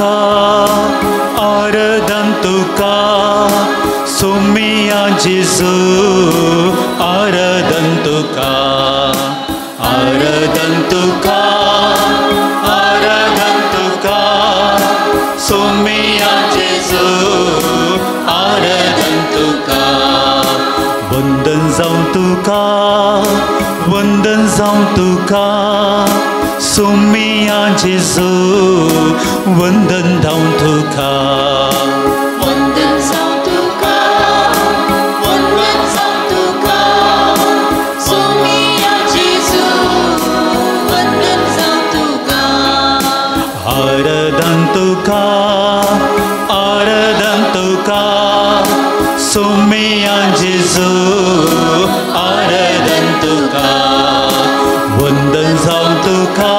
तुका, आराधन तुका, सोमिया जेजू आराधन तुका, आराधन तुका, आराधन तुका, सोमिया जेजू आराधन तुका. वंदन जावं तुका, वंदन जावं तुका, सोमिया जेजू वंदन जावं तुका. वंदन जावं तुका, वंदन जावं तुका, सोमिया जेजू वंदन जावं तुका. आराधन तुका, आराधन तुका, सोमिया जेजू आराधन तुका. वंदन जावं तुका,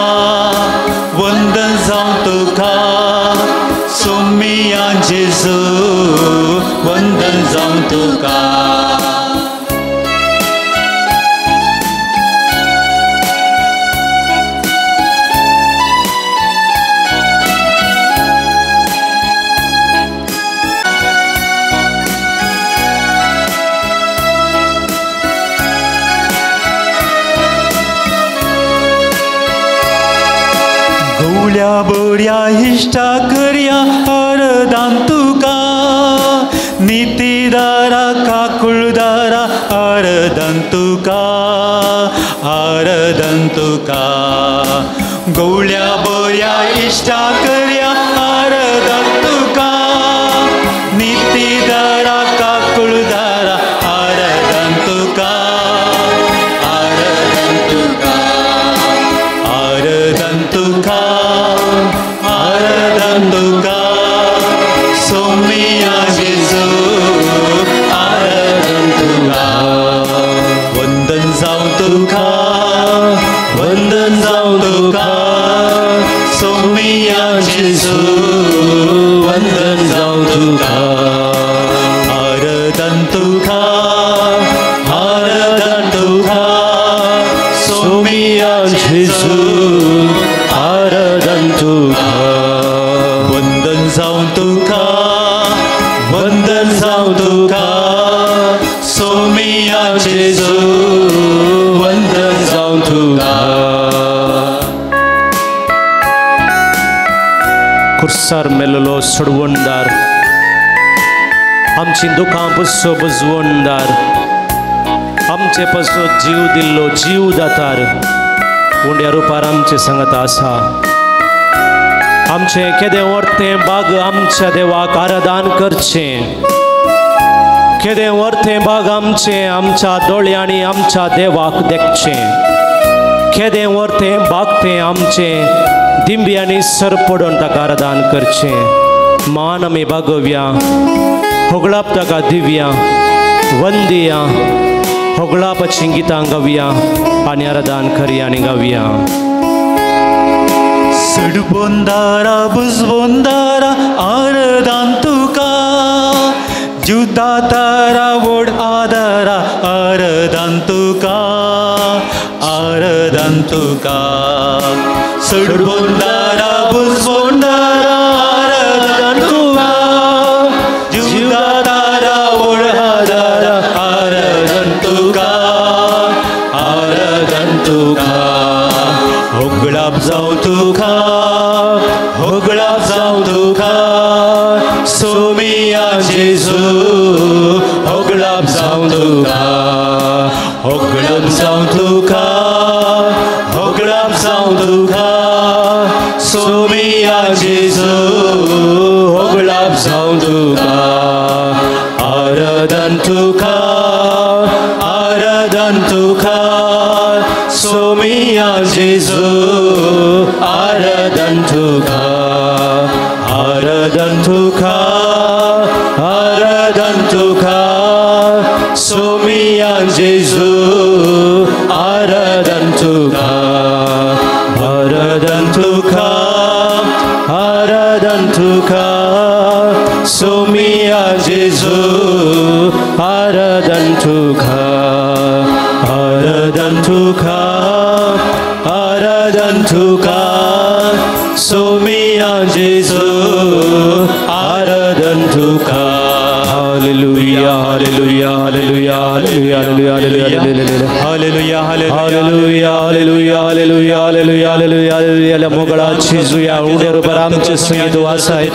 वंदन जावं तुका, सोमिया जेजू वंदन जावं तुका. गवल्या बऱ्या इश्टा करया आराधन तुका, नितीदारा काकुळदारा आराधन तुका, आराधन तुका. गवल्या बऱ्या इश्टा करया आराधन तुका, नितीदारा काकुळदारा आराधन तुका, आराधन तुका, आराधन तुका, आराधन तुका, सोमिया जेजू आराधन तुका. वंदन जावं तुका, वंदन जावं तुका, सोमिया जेजू वंदन जावं तुका. आराधन तुका, आराधन तुका, सोमिया जेजू आराधन तुका. वंदन जावं तुका, वंदन जावं तुका, सोमिया जेजू वंदन जावं तुका. कुर्सार मेल्लो सोडवणदार, आमची दुखां पुसो बुजवणदार, आमचे पसो जीव दिल्लो जीव दातार, उंड्या रुपार आमचे सांगत आसा. आमचें केदें वर्तें बाग आमच्या देवाक आराधन करचें, केदें वर्तें बाग आमचें आमच्या दोळ्यांनी आमच्या देवाक देखचें, केदें वर्तें बाग तें आमचें दिंब्यांनी सर पडून ताका आराधन करचें. मान आमी बागोवया, होगळाप ताका दिवया, वंदिया, होगळापाचीं गितां गावया आनी आराधन करया आनी गावया. सडबोंदारा बुजबोंदारा आराधन तुका, जुदातारा वोड आदारा आराधन तुका, आराधन तुका. सडबोंदारा बुजबोंदारा आराधन तुका, जुदातारा वोड आदारा आराधन तुका, आराधन तुका. होगळाप जावं तुका, होगळाप जावं तुका, सोमिया जेजू होगळाप जावं तुका, होगळाप जावं तुका, होगळाप जावं तुका, सोमिया जेजू होगळाप जावं तुका. आराधन तुका, आराधन तुका, सोमिया जेजू आराधन तुका, आराधन तुका, आराधन तुका, सोमिया जेजू आराधन तुका, आराधन तुका, आराधन तुका, सोमिया जेजू आराधन तुका, आराधन तुका, आराधन तुका, सोमिया जेजू Hallelujah, hallelujah, hallelujah, hallelujah, hallelujah, hallelujah, hallelujah, hallelujah, hallelujah, hallelujah, hallelujah, hallelujah. मोगळा जेजू ह्या उड्यार उबर आमचे संगीत वासाय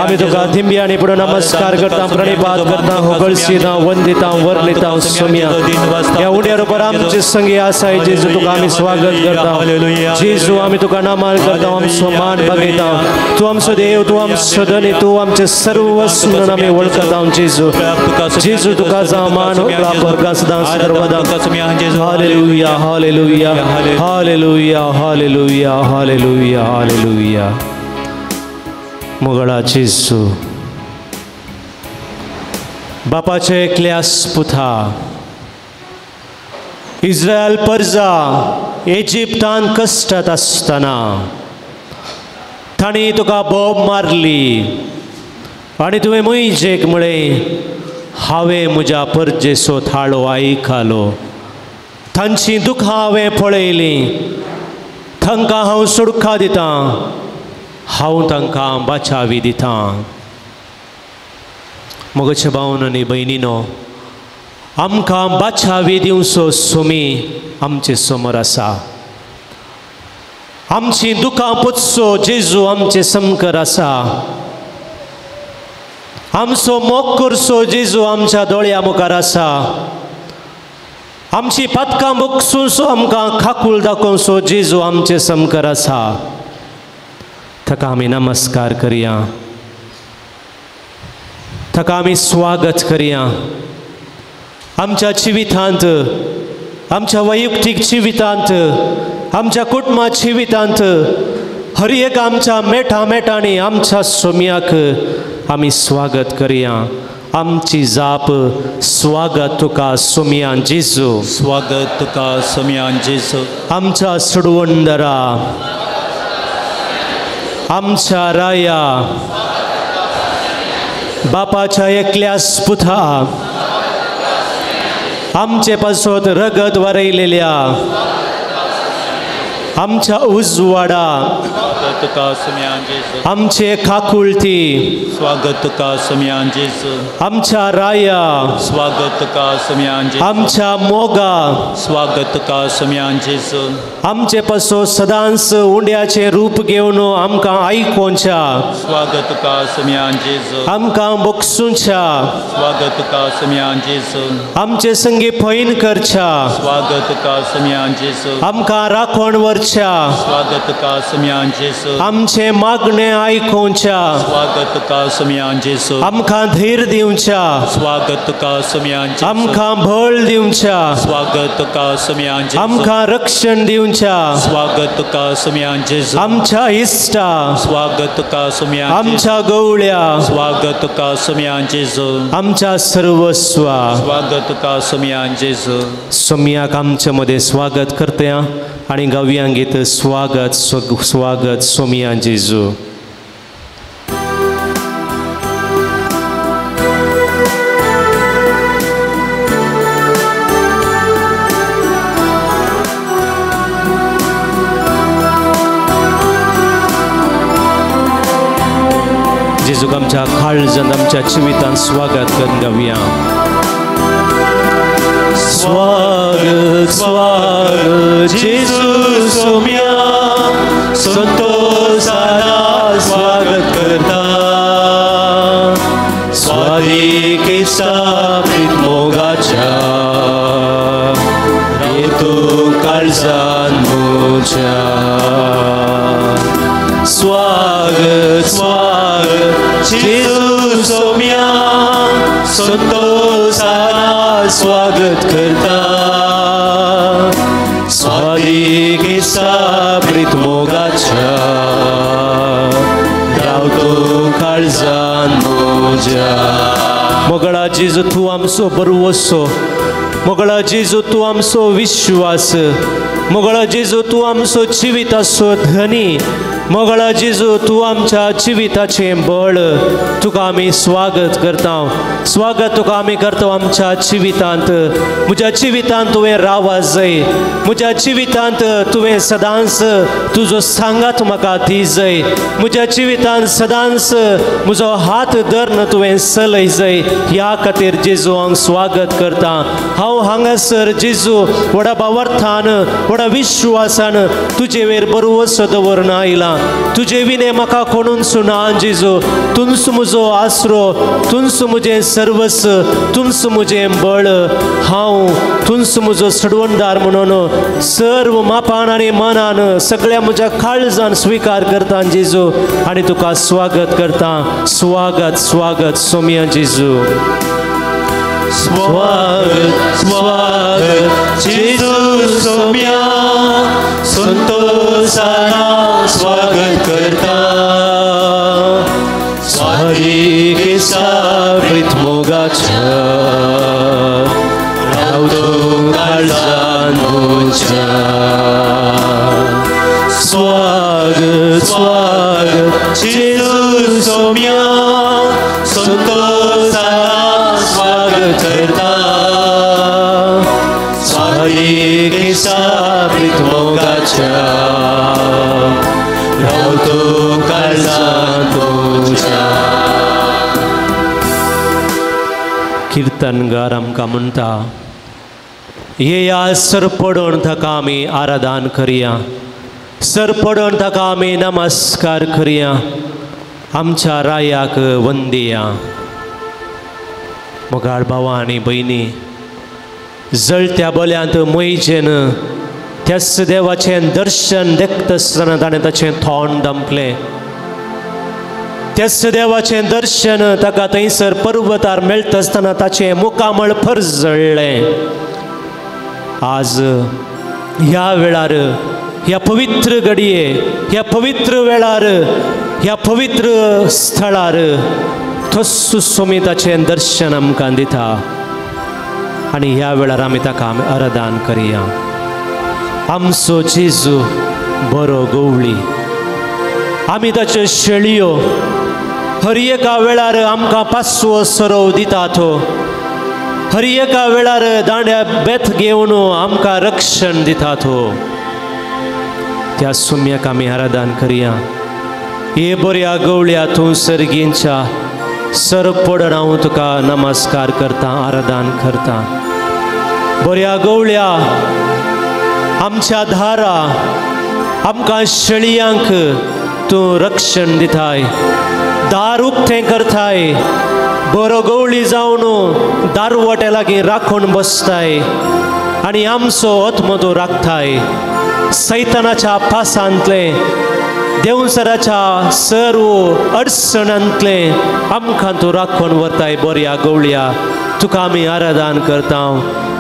आमी तुका थिंब्यांनी पुढे नमस्कार करता, प्रणिपात करता, होगळसिता, वंदिता, वर्णिता, सोम्या ह्या उड्यार उबर आमचे संगी आसाय जेजू, तुका आमी स्वागत करता। जेजू आमी तुका नामाल करता, आमचो मान बघयता। तूं आमचो देव, तूं आमचो धनी, तूं आमचें सर्वस्व म्हणून आमी वळखता जेजू। जेजू तुका जावं मान होगळा वर्गा सदां सर्वदा। Hallelujah, hallelujah, hallelujah, hallelujah, hallelujah, hallelujah. मोगळा जेजू बापाचे एकल्यास पुता इस्रायल परजा इजिप्तान कश्टात आसतना तांणी तुका बोब मारली आनी तुवें मुयजेक म्हळें, हांवें म्हज्या परजेचो थाळो आयकलो, तांचीं दुखां हांवें पळयलीं, तांकां हांव सुडका दितां, हांव तांकां बाचावी दितां। म्हज्या भावन आनी भयणीनो, आमकां बाचावी दिवचो सोमी आमचे समोर आसा। आमचीं दुखां पुसचो जेजू आमचे समकर आसा। आमचो मोग करचो जेजू आमच्या दोळ्या मुखार आसा। आमची पातकां बगसून आमकां खाकूल दाखोवचो जेजू आमचे समकर आसा। ताका आमी नमस्कार करया, ताका आमी स्वागत करया। आमच्या जिवितांत, आमच्या वैयक्तीक जिवितांत, आमच्या कुटुंबा जिवितांत, हर एक आमच्या मेठा मेठांनी आमच्या सोम्याक आमी स्वागत करया। आमची जाप स्वागत तुका सोम्यान जेजू, स्वागत तुका सोम्यान जेजू। आमच्या सोडवणदारा, आमच्या राया, बापाच्या एकल्यास पुता, आमचे पासत रगत वारयलेल्या आमच्या उजवाडा, स्वागत तुका सोम्यान जेजू। आमचे काकुळती, स्वागत तुका सोम्यान जेजू। आमच्या राया, स्वागत तुका सोम्यान जेजू। आमच्या मोगा, स्वागत तुका सोम्यान जेजू। आमचे पासो सदांच उंड्याचें रूप घेवन आमकां आयकोवच्या, स्वागत तुका सोम्यान जेजू। आमकां बगसूच्या, स्वागत तुका सोम्यान जेजू। आमचे संगी फैन करच्या, स्वागत तुका सोम्यान जेजू। आमकां राखण व्हरच्या, स्वागत तुका सोम्यान जेजू। आमचे मागणे आयकोवच्या, स्वागत तुका सोम्यान जेजू। आमकां धीर दिवच्या, स्वागत तुका सोम्यान जेजू। आमकां बळ दिवच्या, स्वागत तुका सोम्यान जेजू। आमकां रक्षण दिवच्या, स्वागत तुका सोम्यान जेजू। आमच्या इश्टा, स्वागत तुका सोम्यान जेजू। आमच्या गवळ्या, स्वागत तुका सोम्यान जेजू। आमच्या सर्वस्वा, स्वागत तुका सोम्यान जेजू। सोम्याक आमचे मदें स्वागत करता आनी गावया गीत स्वागत स्वागत सोम्या जेजू। जेजूक आमच्या काळजांत, आमच्या जिवितांत स्वागत करून गावया। स्वागत स्वागत जेजू सोम्या, संतोषाना स्वागत करता, स्वादिकेचा प्रीत मोगाच्या, येतो काळजान म्हज्या। स्वागत स्वागत जेजू सोम्या, संतोषाना स्वागत करता, स्वादिकेचा प्रीत मोगाच्या, रावतो काळजान म्हज्या। मोगळा जेजू तूं आमचो बरवसो, मोगळा जेजू तूं आमचो विश्वास, मोगळा जेजू तूं आमचो जिविताचो धनी। मोगळा जेजू तूं आमच्या जिविताचें बळ, तुका आमी स्वागत करता. स्वागत तुका आमी करता आमच्या जिवितांत. म्हज्या जिवितांत तुवें रावा जाय, म्हज्या जिवितांत तुवें सदांच तुजो सांगात म्हाका दी जाय, म्हज्या जिवितांत सदांच म्हजो हात धरून तुवें चलय जाय. ह्या खातीर जेजू हांव स्वागत करता. हांव हांगासर जेजू व्हडा भावार्थान व्हडा विश्वासान तुजे वेर बरवसो दवरून आयला. तुजे विणे म्हाका कोणूच ना जेजू, तुंच म्हजो आसरो, तुंच म्हजें सर्वस्व, तुंच म्हजें बळ. हांव तुंच म्हजो सडवणदार म्हणून सर्व मापान आनी मनान सगळ्या म्हज्या काळजान स्विकार करता जेजू आनी तुका स्वागत करता. स्वागत स्वागत सोमिया जेजू. स्वागत स्वागत जेजू सोम्या, संतोषान स्वागत करता. स्वारी प्रीत मोगाच्या रावतो काळजान म्हज्या. स्वागत स्वागत जेजू सोम्या, संतोषान स्वागत करता. स्वारी प्रीत मोगाच्या रावतो काळजान म्हज्या. कीर्तनगार आमकां म्हणटा, येया सरपडून ताका आमी आराधन करया, सरपडून ताका आमी नमस्कार करया, आमच्या रायाक वंदिया. मोगाळ भावा आनी भयणी, जळत्या बोल्यांत मोयजेन त्याच देवाचें दर्शन देखता आसतना ताणें ताचें तोंड दामलें. त्याच देवाचें दर्शन ताका थंयसर पर्वतार मेळटा आसतना ताचें मुखामळ परजळ्ळें. आज ह्या वेळार, ह्या पवित्र घडये, ह्या पवित्र वेळार, ह्या पवित्र स्थळार तस्सू स्वामी ताचें दर्शन आमकां दिता आनी ह्या वेळार आमी ताका आमी आराधन करया. आमचो जेजू बरो गवळी, आमी ताच्यो शेळयो हर एका वेळार आमकां पासवो सरव दिता. तो हर एका वेळार दांड्या बेत घेवन आमकां रक्षण दिता. तो त्या सुम्याक आमी आराधन करया. हे बऱ्या गवळ्या, तूं सर्गींच्या सर पडून हांव तुका नमस्कार करता, आराधन करता. बऱ्या गवळ्या, आमच्या धारा आमकां शेळयांक तूं रक्षण दिताय, दार उक्तें करताय, बरो गवळी जावन दारवट्या लागीं राखून बसताय आनी आमचो आत्मो तूं राखताय. सैतानाच्या पासांतलें, देवसराच्या सर्व अडचणांतलें आमकां तूं राखून व्हरताय. बऱ्या गवळ्या, तुका आमी आराधन करता.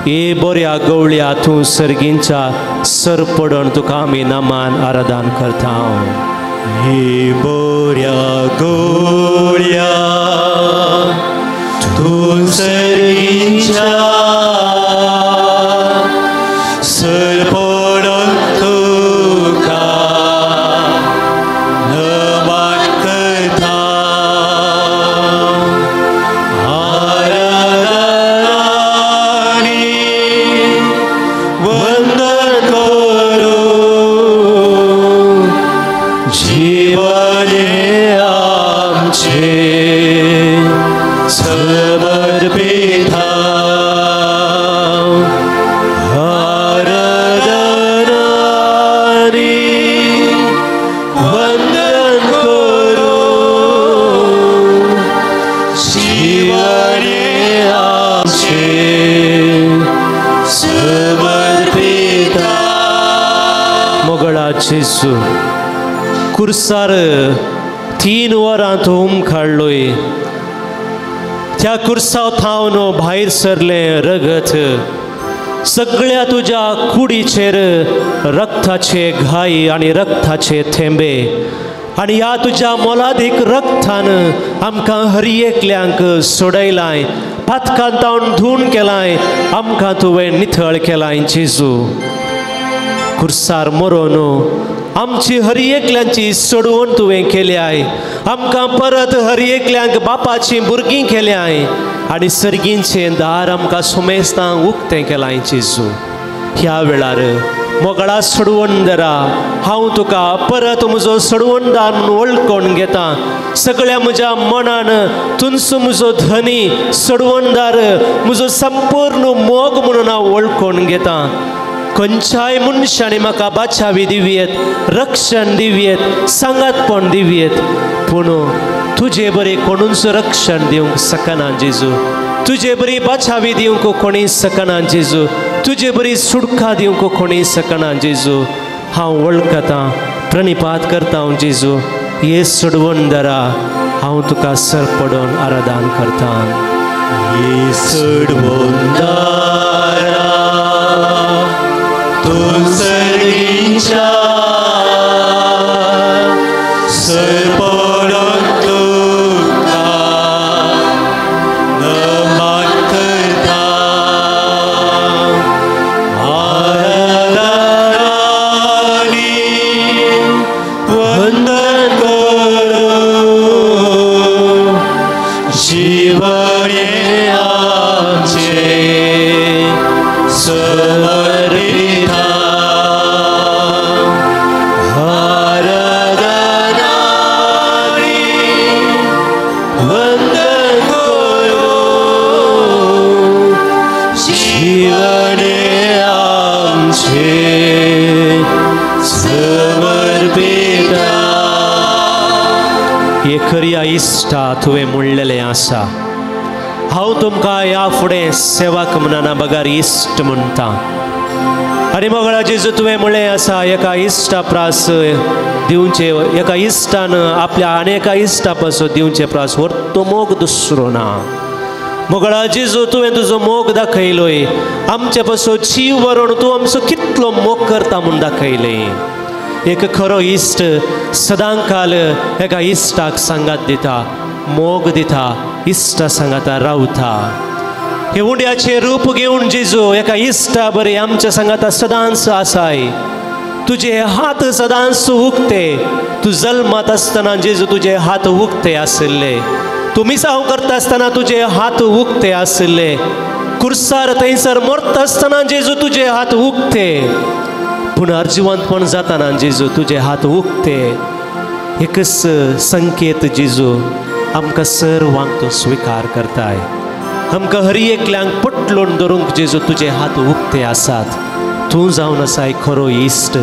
हे बऱ्या गवळ्या, तूं सर्गींच्या सर पडून तुका आमी नामान आराधन करता. हे बऱ्या गवळ्या, तूं सर्गींच्या सर पडून तुका नमन करता. आराधनानी वंदन करू, जीवने आमचे समर्पिता. आराधनानी वंदन करू, जीवने आमचे समर्पिता. मोगळा जेजू कुर्सार 3 वरां तूं उमकाडलोय. त्या कुर्साव थावन भायर सरलें रगत, सगळ्या तुज्या कुडीचेर रक्ताचे घाई आनी रक्ताचे थेंबे. आनी ह्या तुज्या मोलादीक रक्तान आमकां हर एकल्यांक सोडयलाय, पातकान तावन धुवन केलाय, आमकां तुवें निथळ केलाय जेजू. कुर्सार मरोन आमची हर एकल्यांची सोडवण तुवें केल्याय, आमकां परत हर एकल्यांक बापाची भुरगीं केल्याय आनी सर्गींचें दार आमकां सुमेस्तांक उक्तें केलां जेजू। ह्या वेळार मोगळा सोडवणदारा हांव तुका परत म्हजो सोडवणदार म्हणून वळखून घेता। सगळ्या म्हज्या मनान तुमचो म्हजो धनी सोडवणदार म्हजो संपूर्ण मोग म्हणून हांव वळखून घेता। खंयच्याय मनशांनी म्हाका बाचावी दिवयेत, रक्षण दिवयेत, सांगातपण दिवयेत, पूण तुजे बरें कोणूच रक्षण दिवंक शकना जेजू, तुजे बरी बाचावी दिवंक कोणी शकना जेजू, तुजे बरी सुटका दिवंक कोणी शकना जेजू। हांव वळखतां, प्रणिपात करता हांव जेजू, हे सोडवणदारा हांव तुका सर पडून आराधन करता। हे सोडवणदारा तूं सर्गीच्या सर पडून तुका नमन करता। आराधनानी वंदन करो जीवन आमचे समर्पिता। आराधनानी वंदन करो जीवन आमचे समर्पिता। हे खऱ्या इश्टा तुवें म्हणलेलें आसा, हांव तुमकां ह्या फुडें सेवक म्हणना बगर इश्ट म्हणटा। आनी मोगळा जेजू तुवें म्हणलें आसा, एका इश्टा प्रास दिवचे, एका इश्टान आपल्या आनी एका इश्टा पासून दिवचे प्रास व्हरतो मोग दुसरो ना। मोगळा जेजू तुवें तुजो मोग दाखयलोय, आमचे पासून जीव व्हरून तूं आमचो कितलो मोग करता म्हूण दाखयलें। एक खरो इश्ट सदांकाल एका इश्टाक सांगात दिता, मोग दिता, इश्टा सांगाता रावता। हे उंड्याचें रूप घेवन जेजू एका इश्टा बरें आमच्या सांगाता सदांच आसाय। तुजे हात सदांच उक्ते, तूं जल्मात आसतना जेजू तुजे हात उक्ते आशिल्ले, तूं मिसांव करता आसतना तुजे हात उक्ते आशिल्ले, कुर्सार थंयसर मरता आसतना जेजू तुजे हात उक्ते, पुनर्जिवंतपण जाताना जेजू तुजे हात उक्ते। एकच संकेत जेजू आमकां सर्वांक तूं स्विकार करताय, आमकां हर एकल्यांक पटलोवन धरूंक जेजू तुजे हात उक्ते आसात। तूं जावन आसाय खरो इश्ट,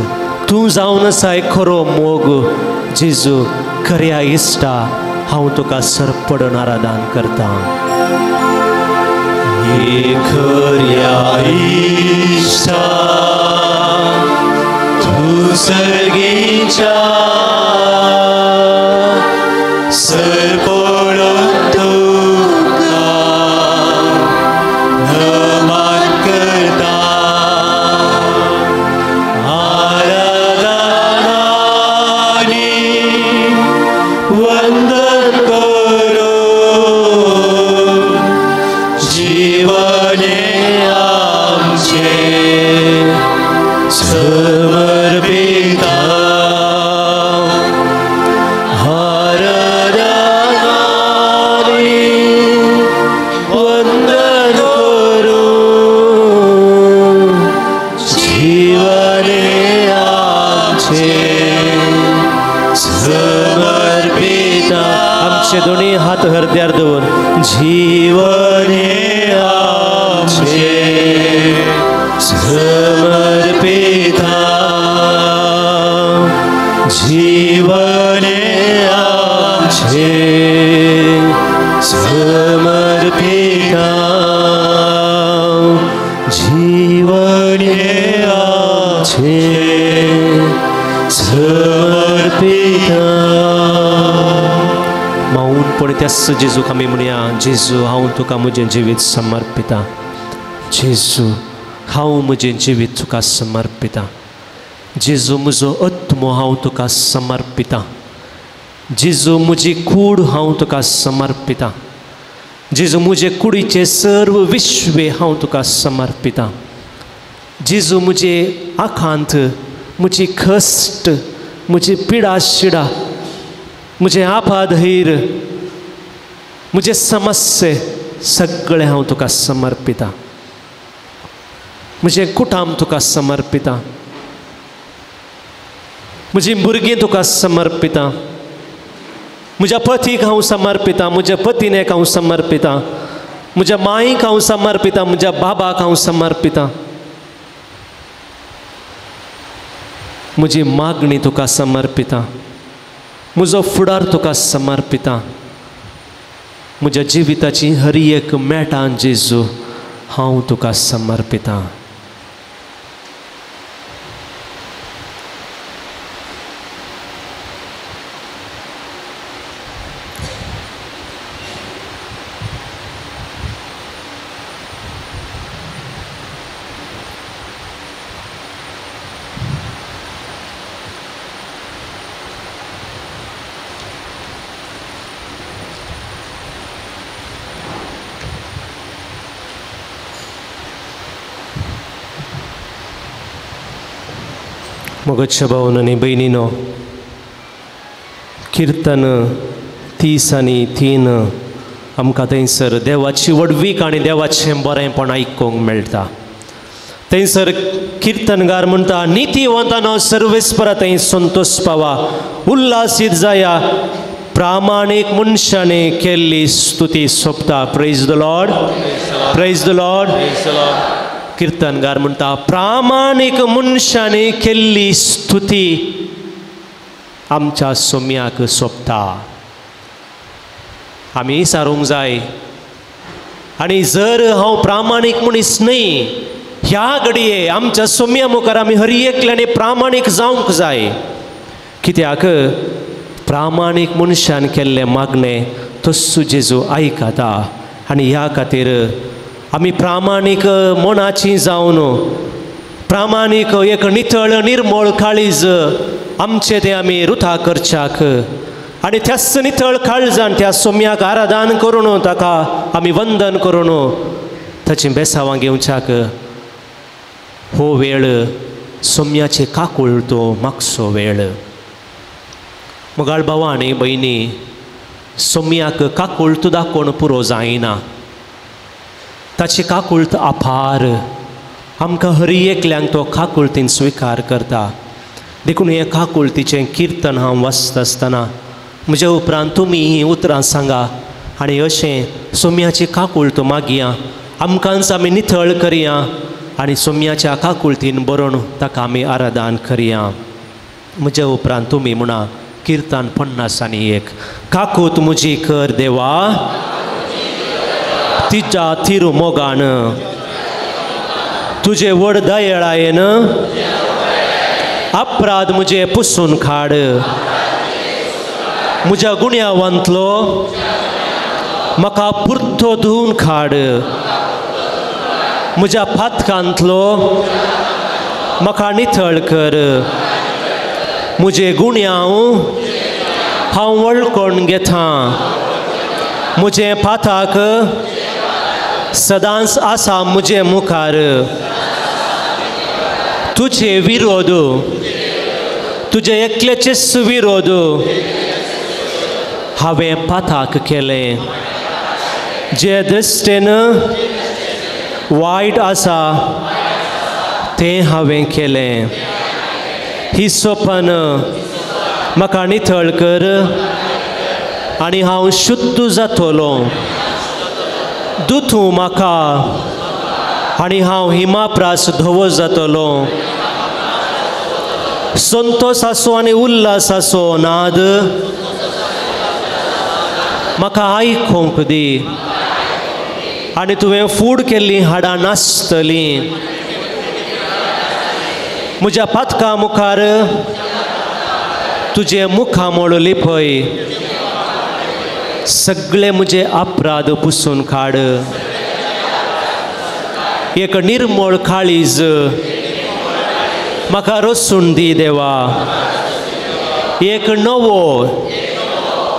तूं जावन आसाय खरो मोग जेजू। खऱ्या इश्टा हांव तुका सरपडून आराधन करतां। हे खऱ्या इश्टा तूं सर्गीच्या सर पडून तुका नमन करता। आराधनानी वंदन करो जीवन आमचे समर्पिता। आराधनानी वंदन करो जीवन आमचे समर्पिता। आमचे दोनी हात हरद्यार दवर, जीवन आमचे समर्पिता। जीवन आमचे समर्पिता। जीवन आमचे समर्पिता। मौनपणे त्याच जेजूक आमी म्हणया, जेजू हांव तुका म्हजें जिवीत समर्पिता, जेजू हांव म्हजें जिवीत तुका समर्पिता, जेजू म्हजो आत्मो हांव तुका समर्पिता, जेजू म्हजी कूड हांव तुका समर्पिता, जेजू म्हजे कुडीचें सर्व विश्वे हांव तुका समर्पिता, जेजू म्हजे आकांत, म्हजी कश्ट, म्हजी पिडा शिडा, म्हजें आपाधैर, म्हजे समस्ये सगळें हांव तुका समर्पिता. म्हजें कुटाम तुका समर्पिता, म्हजी भुरगीं तुका समर्पिता, म्हज्या पतीक हांव समर्पिता, म्हज्या पतीनेक हांव समर्पिता, म्हज्या माईक हांव समर्पिता, म्हज्या बाबाक हांव समर्पिता. म्हजी मागणी तुका समर्पिता, म्हजो फुडार तुका समर्पिता, म्हज्या जिविताची हर एक मेटान जेजू हांव तुका समर्पिता. मोगच्छ भावन आनी भयणीनो, किर्तन 30:3 आमकां थंयसर देवाची व्हडवीक आनी देवाचें बरेंपण आयकूंक मेळटा. थंयसर किर्तनगार म्हणटा, नितीवंतानो सर्वेस्परा थंय संतोश पावा, उल्हासीत जाया, प्रामाणीक मनशांनी केल्ली स्तुती सोंपता. Praise the Lord, praise the Lord. किर्तनगार म्हणटा, प्रामाणीक मनशांनी केल्ली स्तुती आमच्या सोम्याक सोंपता. आमी सारूंक जाय. आनी जर हांव प्रामाणीक मनीस न्हय, ह्या घडये आमच्या सोम्या मुखार आमी हर एकल्यानी प्रामाणीक जावंक जाय. कित्याक प्रामाणीक मनशान केल्लें मागणें तस्सू जेजू आयकता. आनी ह्या खातीर आमी प्रामाणीक मनाची जावन, प्रामाणीक एक नितळ निर्मळ काळीज आमचें तें आमी रुथा करच्याक आनी त्याच नितळ काळजान त्या सोम्याक आराधन करून ताका आमी वंदन करून ताची बेसावां घेवच्याक हो वेळ सोम्याचे काकूळ तो मागचो वेळ. मोगाळ भावा आनी भयणी, सोम्याक काकूळत दाखोवन पुरो जायना, ताची काकूळत अपार. आमकां हर एकल्यांक तो काकुळतीन स्विकार करता. देखून हें काकुळतीचें किर्तन हांव वाचता आसतना म्हज्या उपरांत तुमी हीं उतरां सांगा आनी अशें सोम्याची काकुळत मागया, आमकांच आमी नितळ करया आनी सोम्याच्या काकुळतीन बरोवन ताका आमी आराधन करया. म्हज्या उपरांत तुमी म्हणा किर्तन 51. काकूत म्हजी कर देवा तिच्या थिरू मोगान, तुजे व्हड दयेळायेन अपराध म्हजे पुसून काड, म्हज्या गुन्यांवांतलो म्हाका पुरतो धुवन काड, म्हज्या पातकांतलो म्हाका नितळ कर, म्हजे गुन्यांव हांव वळखून घेता, म्हजें पाताक सदांच आसा म्हजे मुखार, तुजे विरोध तुजे एकल्याचेच विरोध हांवें पाताक केलें, जे दृश्टेन वायट आसा तें हांवें केलें. ही सपन म्हाका नितळ कर आनी हांव शुद्ध जातलो. दुतू म्हाका आनी हांव हिमाप्रास धवो जातलो. संतोष आसो आनी उल्हास आसो नाद म्हाका आयकूंक दी आनी तुवें फूड केल्लीं हाडां नासतलीं. म्हज्या पातकां मुखार तुजें मुखामळ लिपय, सगळे म्हजे अपराध पुसून काड. एक निर्मळ काळीज म्हाका रसून दी देवा, एक नवो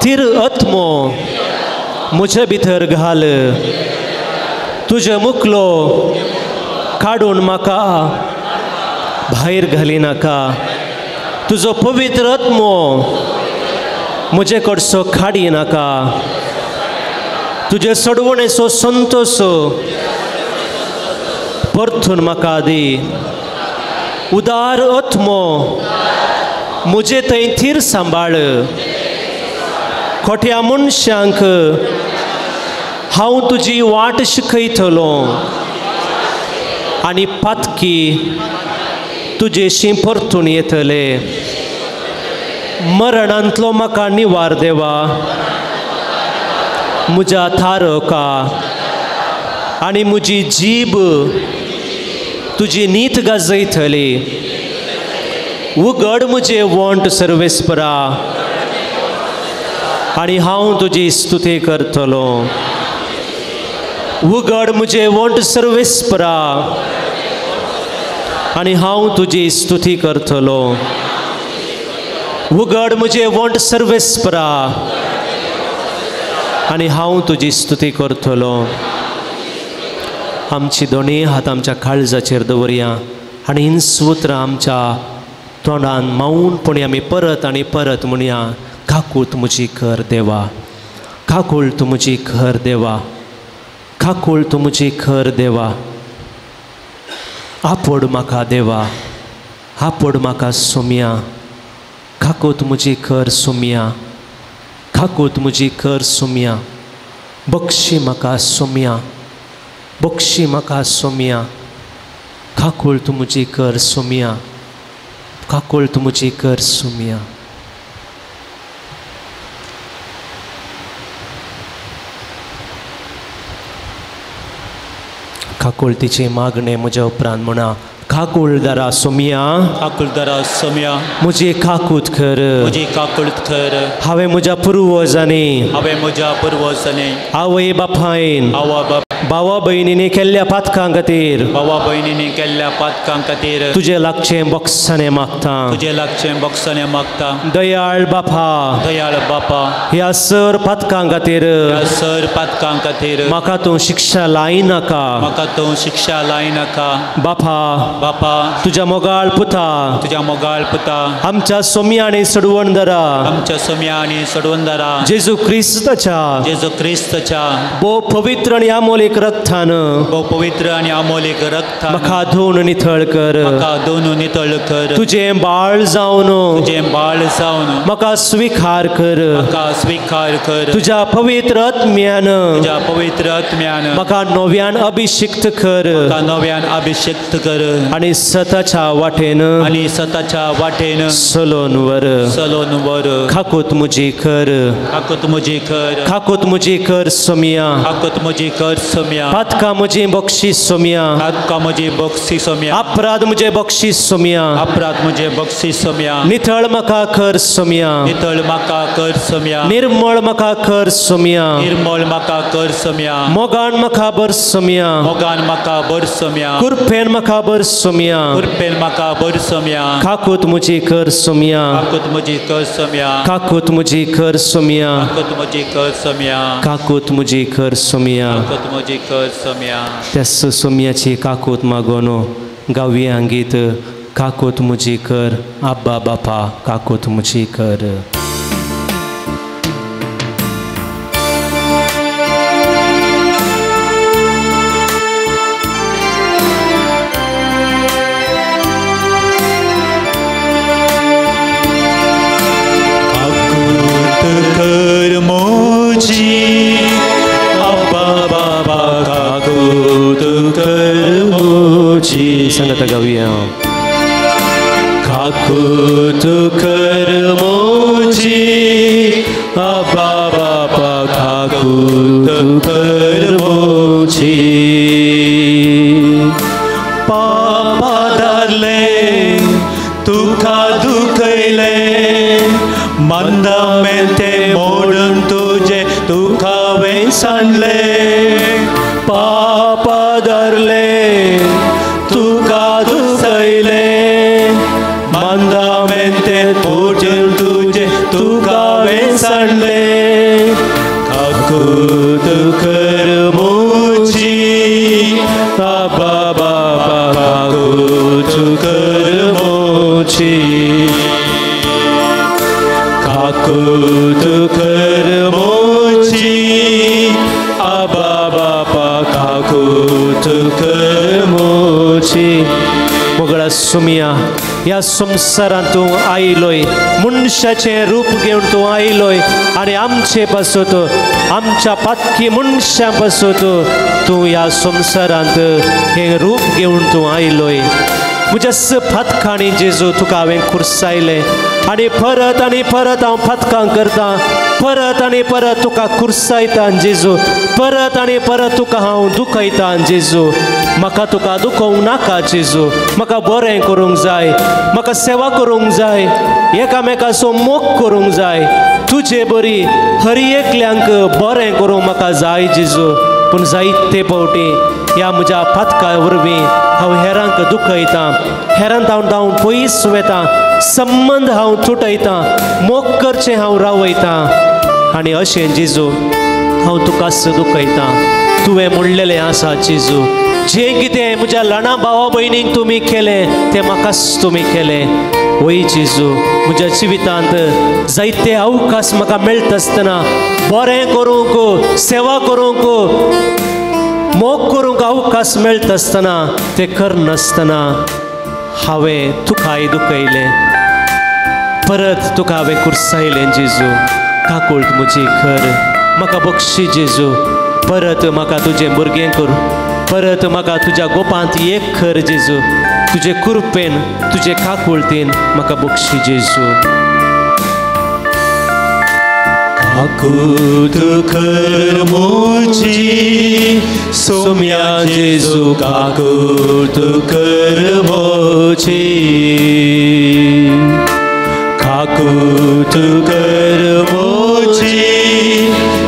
थीर आत्मो म्हजे भितर घाल. तुजें मुखलो काडून म्हाका भायर घालिनाका, तुजो पवित्र आत्मो म्हजे कडसो काडी नाका. तुजे सोडवणेचो संतोश परतून म्हाका दी. उदार आत्मो म्हजे थंय थीर सांबाळ. खोट्या मनशांक हांव तुजी वाट शिकयतलो आनी पातकी तुजेशी परतून येतले. मरणांतलो म्हाका निवार देवा. म्हज्या थारका आनी म्हजी जीब तुजी नीत गाजयतली. उगड म्हजे वंट सर्वेस्परा आनी हांव तुजी स्तुती करतलो. उगड म्हजे वंट सर्वेस्परा आनी हांव तुजी स्तुती करतलो. उगड म्हजे वंट सर्वेस्परा आनी हांव तुजी स्तुती करतलो. आमची दोनी हात आमच्या काळजाचेर दवरया आनी हीं सुत्रां आमच्या तोंडान मावूनपणी आमी परत आनी परत म्हणया. काकूत म्हजी कर देवा, काकूळ तूं म्हजी कर देवा, काकूळ तूं म्हजी कर देवा. आपोड म्हाका देवा, आपोड म्हाका सोम्या. काकूत म्हजी कर सोम्या, काकूत म्हजी कर सोम्या. बक्षी म्हाका सोम्या, बक्षी म्हाका सोम्या. काकूळ तूं म्हजी कर सोम्या, काकूळ तूं म्हजी कर सोम्या. काकुळतीची मागणें म्हज्या उपरांत म्हणा. काकुळदारा सोम्या, काकुळदारा सोम्या, म्हजी काकूत कर, म्हजी काकूत कर. हांवें म्हज्या पुर्वजांनी, हांवें म्हज्या पुर्वजांनी, आवय बापायन, आवय बाप, भावा भयणींनी केल्ल्या पातकां खातीर, भावा भयणींनी केल्ल्या पातकां खातीर तुजे लागचें बोगसाणें मागता, तुजे लागचें बोगसाणें मागता. दयाळ बापा, दयाळ बापा, ह्या सर पातकां खातीर, ह्या सर पातकां खातीर म्हाका तूं शिक्षा लायनाका, म्हाका तूं शिक्षा लायनाका. बापा, बापा, तुज्या मोगाळ पुता, तुज्या मोगाळ पुता, आमच्या सोम्या आनी सोडवणदारा, आमच्या सोम्या आनी सोडवणदारा जेजू क्रिस्ताच्या, जेजू क्रिस्ताच्या भोव पवित्र आनी अमोलीक रक्तान, भोव पवित्र आनी अमोलीक रक्तान म्हाका धुवन नितळ कर, म्हाका धुवन नितळ कर. तुजें बाळ जावन, तुजें बाळ जावन म्हाका स्विकार कर, म्हाका स्विकार कर. तुज्या पवित्र आत्म्यान, तुज्या पवित्र आत्म्यान म्हाका नव्यान अभिषिक्त कर, म्हाका नव्यान अभिषिक्त कर. आनी सताच्या वाटेन, आनी सताच्या वाटेन सलोन वर, सलोन वर. काकूत म्हजी कर, काकूत म्हजी कर, काकूत म्हजी कर सोम्या, काकूत म्हजी कर सोम्या. पातकां म्हजी बक्षीस सोम्या, पातकां म्हजी बक्षीस सोम्या. अपराध म्हजे बक्षीस सोम्या, अपराध म्हजे बक्षीस सोम्या. नितळ म्हाका कर सोम्या, नितळ म्हाका कर सोम्या. निर्मळ म्हाका कर सोम्या, निर्मळ म्हाका कर सोम्या. मोगान म्हाका बर सोम्या, मोगान म्हाका बर सोम्या. कृपेन म्हाका बर सोम्या, कृपेन म्हाका बर सोम्या. काकूत म्हजी कर सोम्या, काकूत म्हजी कर सोम्या. काकूत म्हजी कर सोम्या, काकूत म्हजी कर सोम्या. काकूत म्हजी कर सोम्या, काकूत म्हजी कर सोम्या. त्या सोम्याची काकूत मागोन गावया गीत. काकूत म्हजी कर आब्बा बापा, काकूत म्हजी कर. कर मोजी आब्बा बाबा, काकूत कर मोजी. संगत गावया. काकूत कर मोजी आब्बा बाबा, काकूत कर मोजी. पापा धरले तुका दुखयले, मंदा मेते मोडून तुजे तुका वेंसाणले. पापा धरले तुका दुखयले, मंदा मेते मोडून तुजे तुका वेंसाणले. काकूत कर मोजी आब्बा बाबा, काकूत कर मोजी. काकूत कर म्हजी. मोगळा सुमिया, ह्या संवसारांत तूं आयलोय, मनशाचें रूप घेवन तूं आयलोय आनी आमचे पासत, आमच्या पातकी मनशां पासत तूं ह्या संवसारांत हें रूप घेवन तूं आयलोय. म्हज्या फातखांनी जेजू तुका हांवें खुर्सायलें आनी परत हांव फातकां करतां, परत आनी परत तुका खुर्सायता जेजू, परत आनी परत तुका हांव दुखयता जेजू. म्हाका तुका दुखोवंक नाका जेजू, म्हाका बरें करूंक जाय, म्हाका सेवा करूंक जाय, एकामेकाचो मोग करूंक जाय, तुजे बरी हर एकल्यांक बरें करूंक म्हाका जाय जेजू. पूण जायते फावटी ह्या म्हज्या पातका वरवीं हांव हेरांक दुखयतां, हेरांत हांव पयस वेता, संबंद हांव तुटयतां, मोग करचें हांव रावयतां आनी अशें जेजू हांव तुकाच दुखयतां. तुवें म्हणलेलें आसा जेजू, जें कितें म्हज्या ल्हाना भावा भयणींक तुमी केलें तें म्हाकाच तुमी केलें. वय जेजू, म्हज्या जिवितांत जायते अवकाश म्हाका मेळटा आसतना बरें करूंक, सेवा करूंक, मोग करूंक अवकाश मेळटा आसतना तें करनासतना हांवें तुकाय दुखयलें, परत तुका हांवें कुर्सायलें जेजू. काकूळट म्हजी कर, म्हाका बक्षी जेजू, परत म्हाका तुजें भुरगें कर, परत म्हाका तुज्या गोपांत एक कर जेजू, तुजे कृपेन तुजे काकुळटेन म्हाका बक्षी जेजू. काकूत कर म्हजी सोम्या जेजू, काकूत कर म्हजी, काकूत कर म्हजी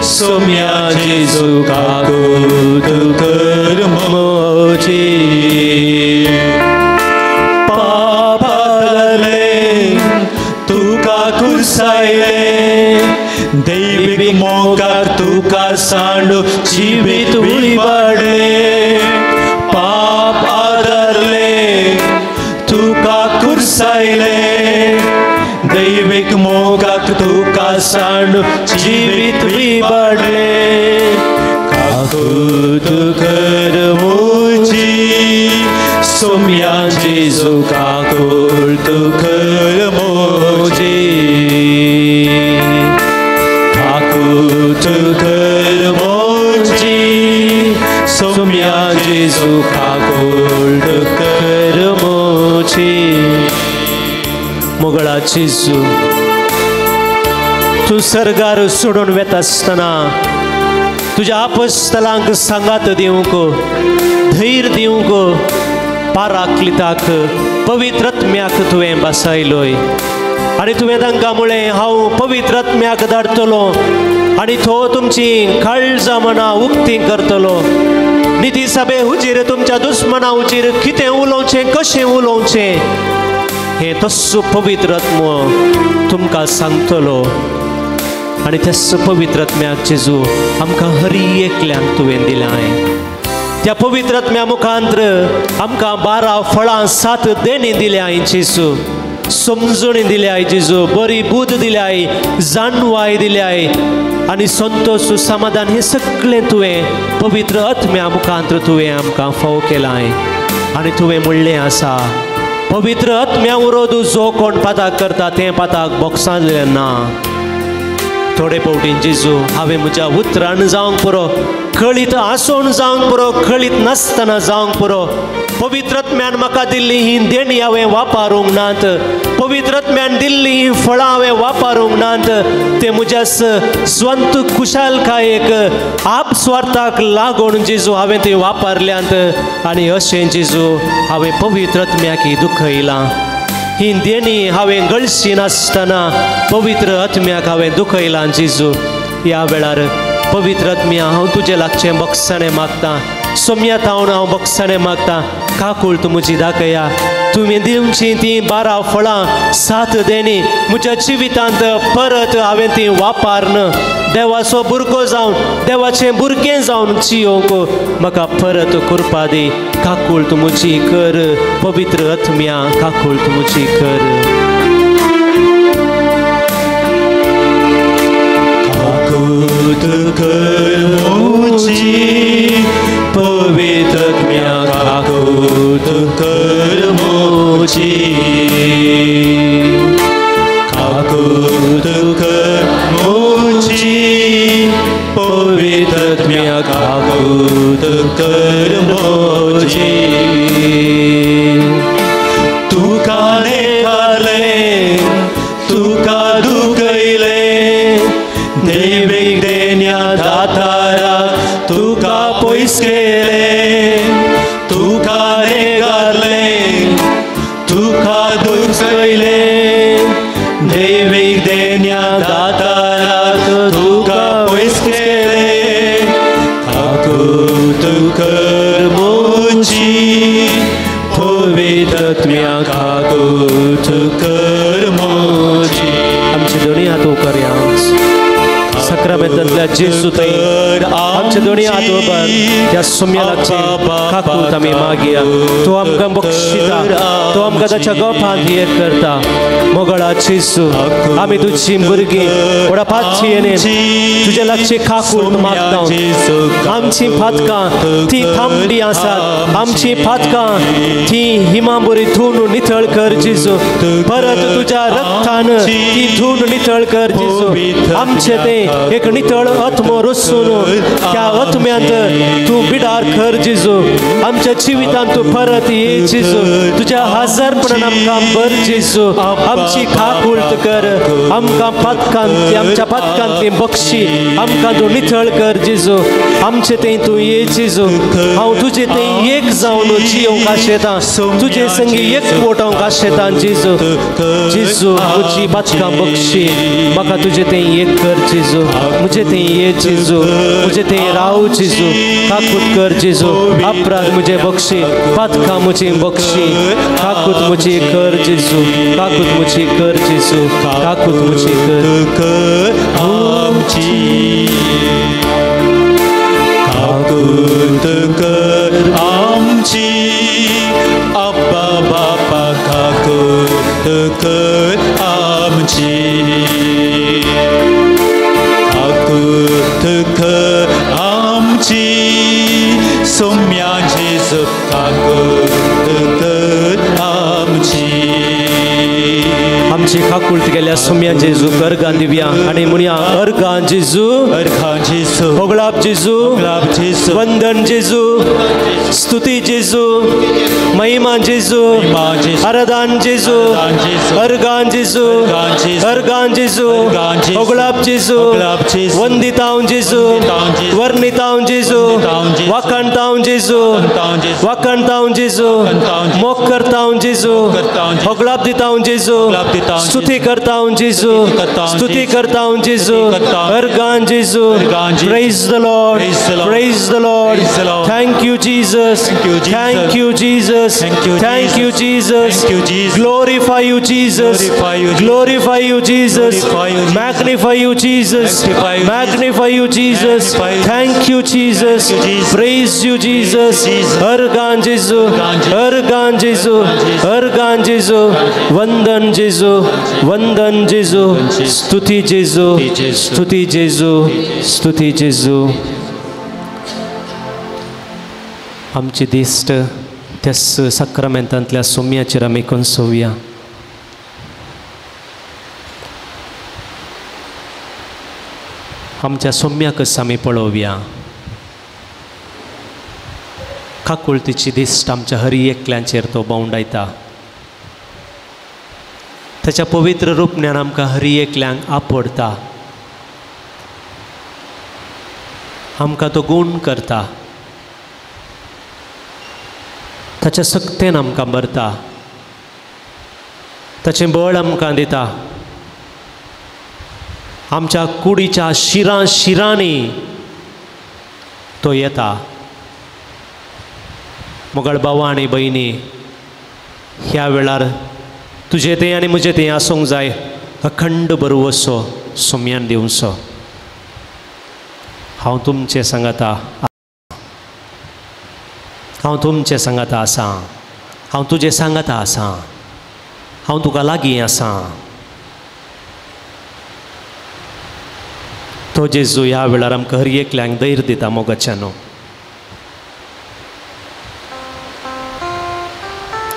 सोम्या जेजू, काकूत कर म्हजी. पापाले तुका कुर्सायले, दैवीक मोगाक तुका सांडू जिवीत विवाडले, पाप आदरले तुका कुर्सायले, दैवीक मोगाक तुका सांडू जिवीत विवाडले. काकूत कर म्हजी सोम्या जेजू, काकूत कर म्हजी, काकूत कर म्हजी सोम्या जेजू, काकूत कर म्हजी. मोगळा जेजू, तूं सर्गार सोडून वेता आसतना तुज्या आपस्तलांक सांगात दिवंक, धैर्य दिवंक पाराक्लिताक पवित्र आत्म्याक तुवें बसायलोय आनी तुवें तांकां म्हळें, हांव पवित्र आत्म्याक धाडटलो आनी तो तुमची काळजां मनां उक्तीं करतलो. निती सभे हुजीर तुमच्या दुस्मना हुजीर कितें उलोवचें, कशें उलोवचें हें तस्सो पवित्र आत्मो तुमकां सांगतलो. आनी त्याच पवित्र आत्म्याक जेजू आमकां हर एकल्यांक तुवें दिलां. त्या पवित्र आत्म्या मुखांत्र आमकां 12 फळां 7 देणी दिल्या जेजू, समजणी दिल्या जेजू, बरी बुद्ध दिल्या, जाणवाय दिल्या आनी संतोश समाधान हें सगळें तुवें पवित्र आत्म्या मुखांत्र तुवें आमकां फावो केलां. आनी तुवें म्हणलें आसा, पवित्र आत्म्या विरोध जो कोण पाताक करता तें पाताक बोगसांतलें ना. थोडे फावटी जेजू हांवें म्हज्या उतरान जावंक पुरो, कळीत आसून जावंक पुरो, कळीत नासतना जावंक पुरो, पवित्र आत्म्यान म्हाका दिल्ली ही देणी हांवें वापरूंक नात, पवित्र आत्म्यान दिल्ली ही फळां हांवें वापरूंक नात, ते म्हज्या स्वंत खुशालकायेक आपस्वार्थाक लागून जेजू हांवें ती वापरल्यांत आनी अशें जेजू हांवें पवित्र आत्म्याक दुखयलां. ही देणी हांवें गळशी नासतना पवित्र आत्म्याक हांवें दुखयलां जेजू. ह्या वेळार पवित्र आत्म्या हांव तुजें लागचें बक्षाणें मागतां, सोम्या तावन हांव बक्षाणें मागतां, काकूळ तूं म्हजी दाखया. तुवें दिवचीं तीं 12 फळां 7 देणी म्हज्या जिवितांत परत हांवें तीं वापरन देवाचो भुरगो जावन, देवाचें भुरगें जावन जियोंक म्हाका परत कृपा दी. काकूळ तूं म्हजी कर पवित्र आत्म्या, काकूळ तूं म्हजी कर. काकूत कर म्हजी पवित्र काकूत कर मोची, काकूत कर मोची, पवित्र काकूत कर मोची। तुका लेखाले तुका दुखयले देवीक देण्या दातारा तुका पयस केले, तुका लेखाले तुका दुखयले देवीक देण्या दातारा तुका पयस केले। काकूत कर मोची, पवित्र काकूत कर मोची। आमचे दोन्ही हात उकरया साक्रामेंतांतल्या जेजू थंय आमचे दोन्ही हात उबर त्या सोम्या लागचे काकूत आमी मागया। तो आमकां बक्षिता, तो आमकां ताच्या गोपांत एक करता। मोगळा जेजू, आमी तुजी भुरगीं व्हडा पातयेन तुज्या लागचे काकूत मागता। आमची पातकां ती थांबडी आसात, आमची पातकां ती हिमा बरी धुवन नितळ कर जेजू। परत तुज्या रक्तान ती धुवन नितळ कर जेजू। आमचे ते एक नितळ आत्मो रसून त्या आत्म्यांत तूं बिडार कर जेजू। आमच्या जिवितांत तूं परत ये जेजू। तुज्या हजारपणान आमकां भर जेजू। आमची काकूळट कर, आमकां पातकांतली आमच्या पातकांतली बक्षी आमकां तूं नितळ कर जेजू। आमचे थंय तूं ये जेजू। हांव तुजे थंय एक जावन जियोंक आशेतां, तुजे संगी एक पोटोंक आशेतां जेजू। जेजू म्हजी पातकां बक्षी, म्हाका तुजे थंय एक कर जेजू। म्हजे थंय ये जेजू, म्हजे थंय राव जेजू। काकूत कर जेजू, अपराध म्हजे बक्षी, पातकां म्हजी बक्षी, काकूत म्हजी कर जेजू, काकूत म्हजी कर जेजू, काकूत म्हजी कर आमची, काकूत कर आमची, अब्बा बापा काकूत कर आमची, काकूत कर आमची, सोम्या जेजू काकूत कर आमची। आमची काकूळट गेल्या सोम्या जेजू अर्गां दिवया आनी म्हणया अर्गां जेजू, अर्गां जेजू, होगळाप जेजू, होगळाप जेजू, वंदन जेजू, स्तुती जेजू, महिमा जेजू, आराधन जेजू, अर्गां जेजू, अर्गां जेजू, होगळाप जेजू, वंदितांव जेजू, वर्णितांव जेजू, वाखाणतांव जेजू, वाखाणतांव जेजू, मोग करतांव जेजू, होगळाप दितांव जेजू, स्तुती करतांव जेजू, स्तुती करतांव जेजू, अर्गां जेजू। Praise the Lord, praise the Lord. Thank you Jesus, thank you Jesus, thank you Jesus. Glorify you Jesus, glorify you Jesus, magnify you Jesus, magnify you Jesus. Thank you Jesus, praise you Jesus. अर्गां जेजू, अर्गां जेजू, अर्गां जेजू, वंदन जेजू, वंदन जेजू, स्तुती जेजू, स्तुती जेजू, स्तुती जेजू। आमची दिश्ट त्याच साक्रामेंतांतल्या सोम्याचेर आमी कोनसोवया। आमच्या सोम्याकच आमी पळोवया। काकुळतीची दिश्ट आमच्या हरी एकल्यांचेर तो भोंवडायता। ताच्या पवित्र रूपण्यान आमकां हरी एकल्यांक आपडता, आमकां तो गूण करता, ताच्या सक्तेन आमकां भरता, ताचें बळ आमकां दिता। आमच्या कुडीच्या शिरां शिरांनी तो येता। मोगाळ भावा आनी भयणी, ह्या वेळार तुजें तें आनी म्हजें तें आसूंक जाय अखंड बरवसो सोम्यान दिवचो। हांव तुमचें सांगाता, हांव तुमचें सांगाता आसा, हांव तुजें सांगाता आसा, हांव तुका लागीं आसा। तो जेजू ह्या वेळार आमकां हर एकल्यांक धैर्य दिता। मोगाच्यानो,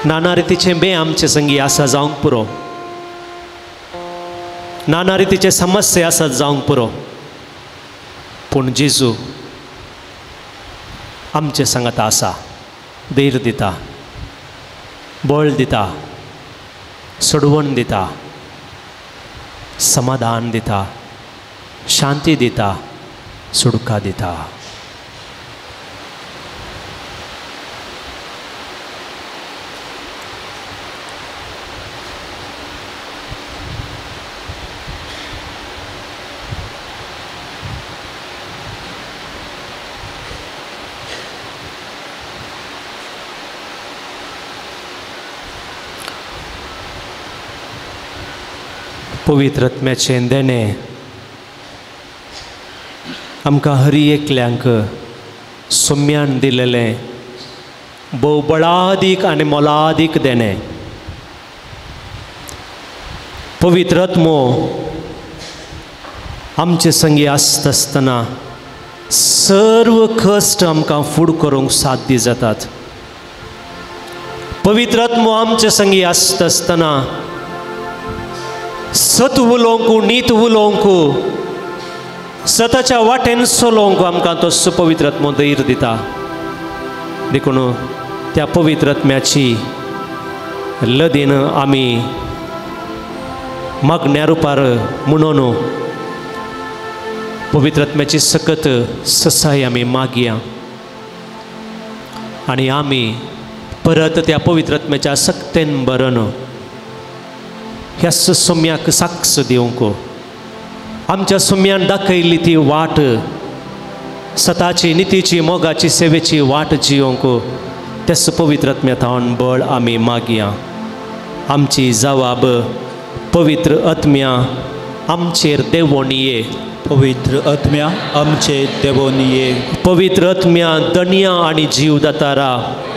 नाना रितीचें बें आमचे संगी आसा जावंक पुरो, नाना रितीचे समस्या आसात जावंक पुरो, पूण जेजू आमचे सांगात आसा, धैर्य दिता, बळ दिता, सोडवण दिता, समाधान दिता, शांती दिता, सुडका दिता। पवित्र आत्म्याचें देणें आमकां हरी एकल्यांक सोम्यान दिलेलें भोव बळादीक आनी मोलादीक देणें। पवित्र आत्मो आमचे संगी आसता आसतना सर्व कश्ट आमकां फूड करूंक साध्य जातात। पवित्र आत्मो आमचे संगी आसता आसतना सत उलोवंक, नीत उलोवंक, सताच्या वाटेन चलोवंक आमकां तो पवित्र आत्मो धैर्य दिता। देखून त्या पवित्र आत्म्याची लदीन आमी मागण्या रुपार म्हणून पवित्र आत्म्याची सकत ससाय आमी मागया आनी आमी परत त्या पवित्र आत्म्याच्या सक्तेन भरून ह्या सोम्याक साक्ष दिवंक, आमच्या सोम्यान दाखयल्ली ती वाट, सताची, नितीची, मोगाची, सेवेची वाट जिवंक त्याच पवित्र आत्म्या थावन बळ आमी मागया। आमची जवाब पवित्र आत्म्या आमचेर देवोन ये, पवित्र आत्म्या आमचे देवोन ये, पवित्र आत्म्या दनिया आनी जीव दातारा,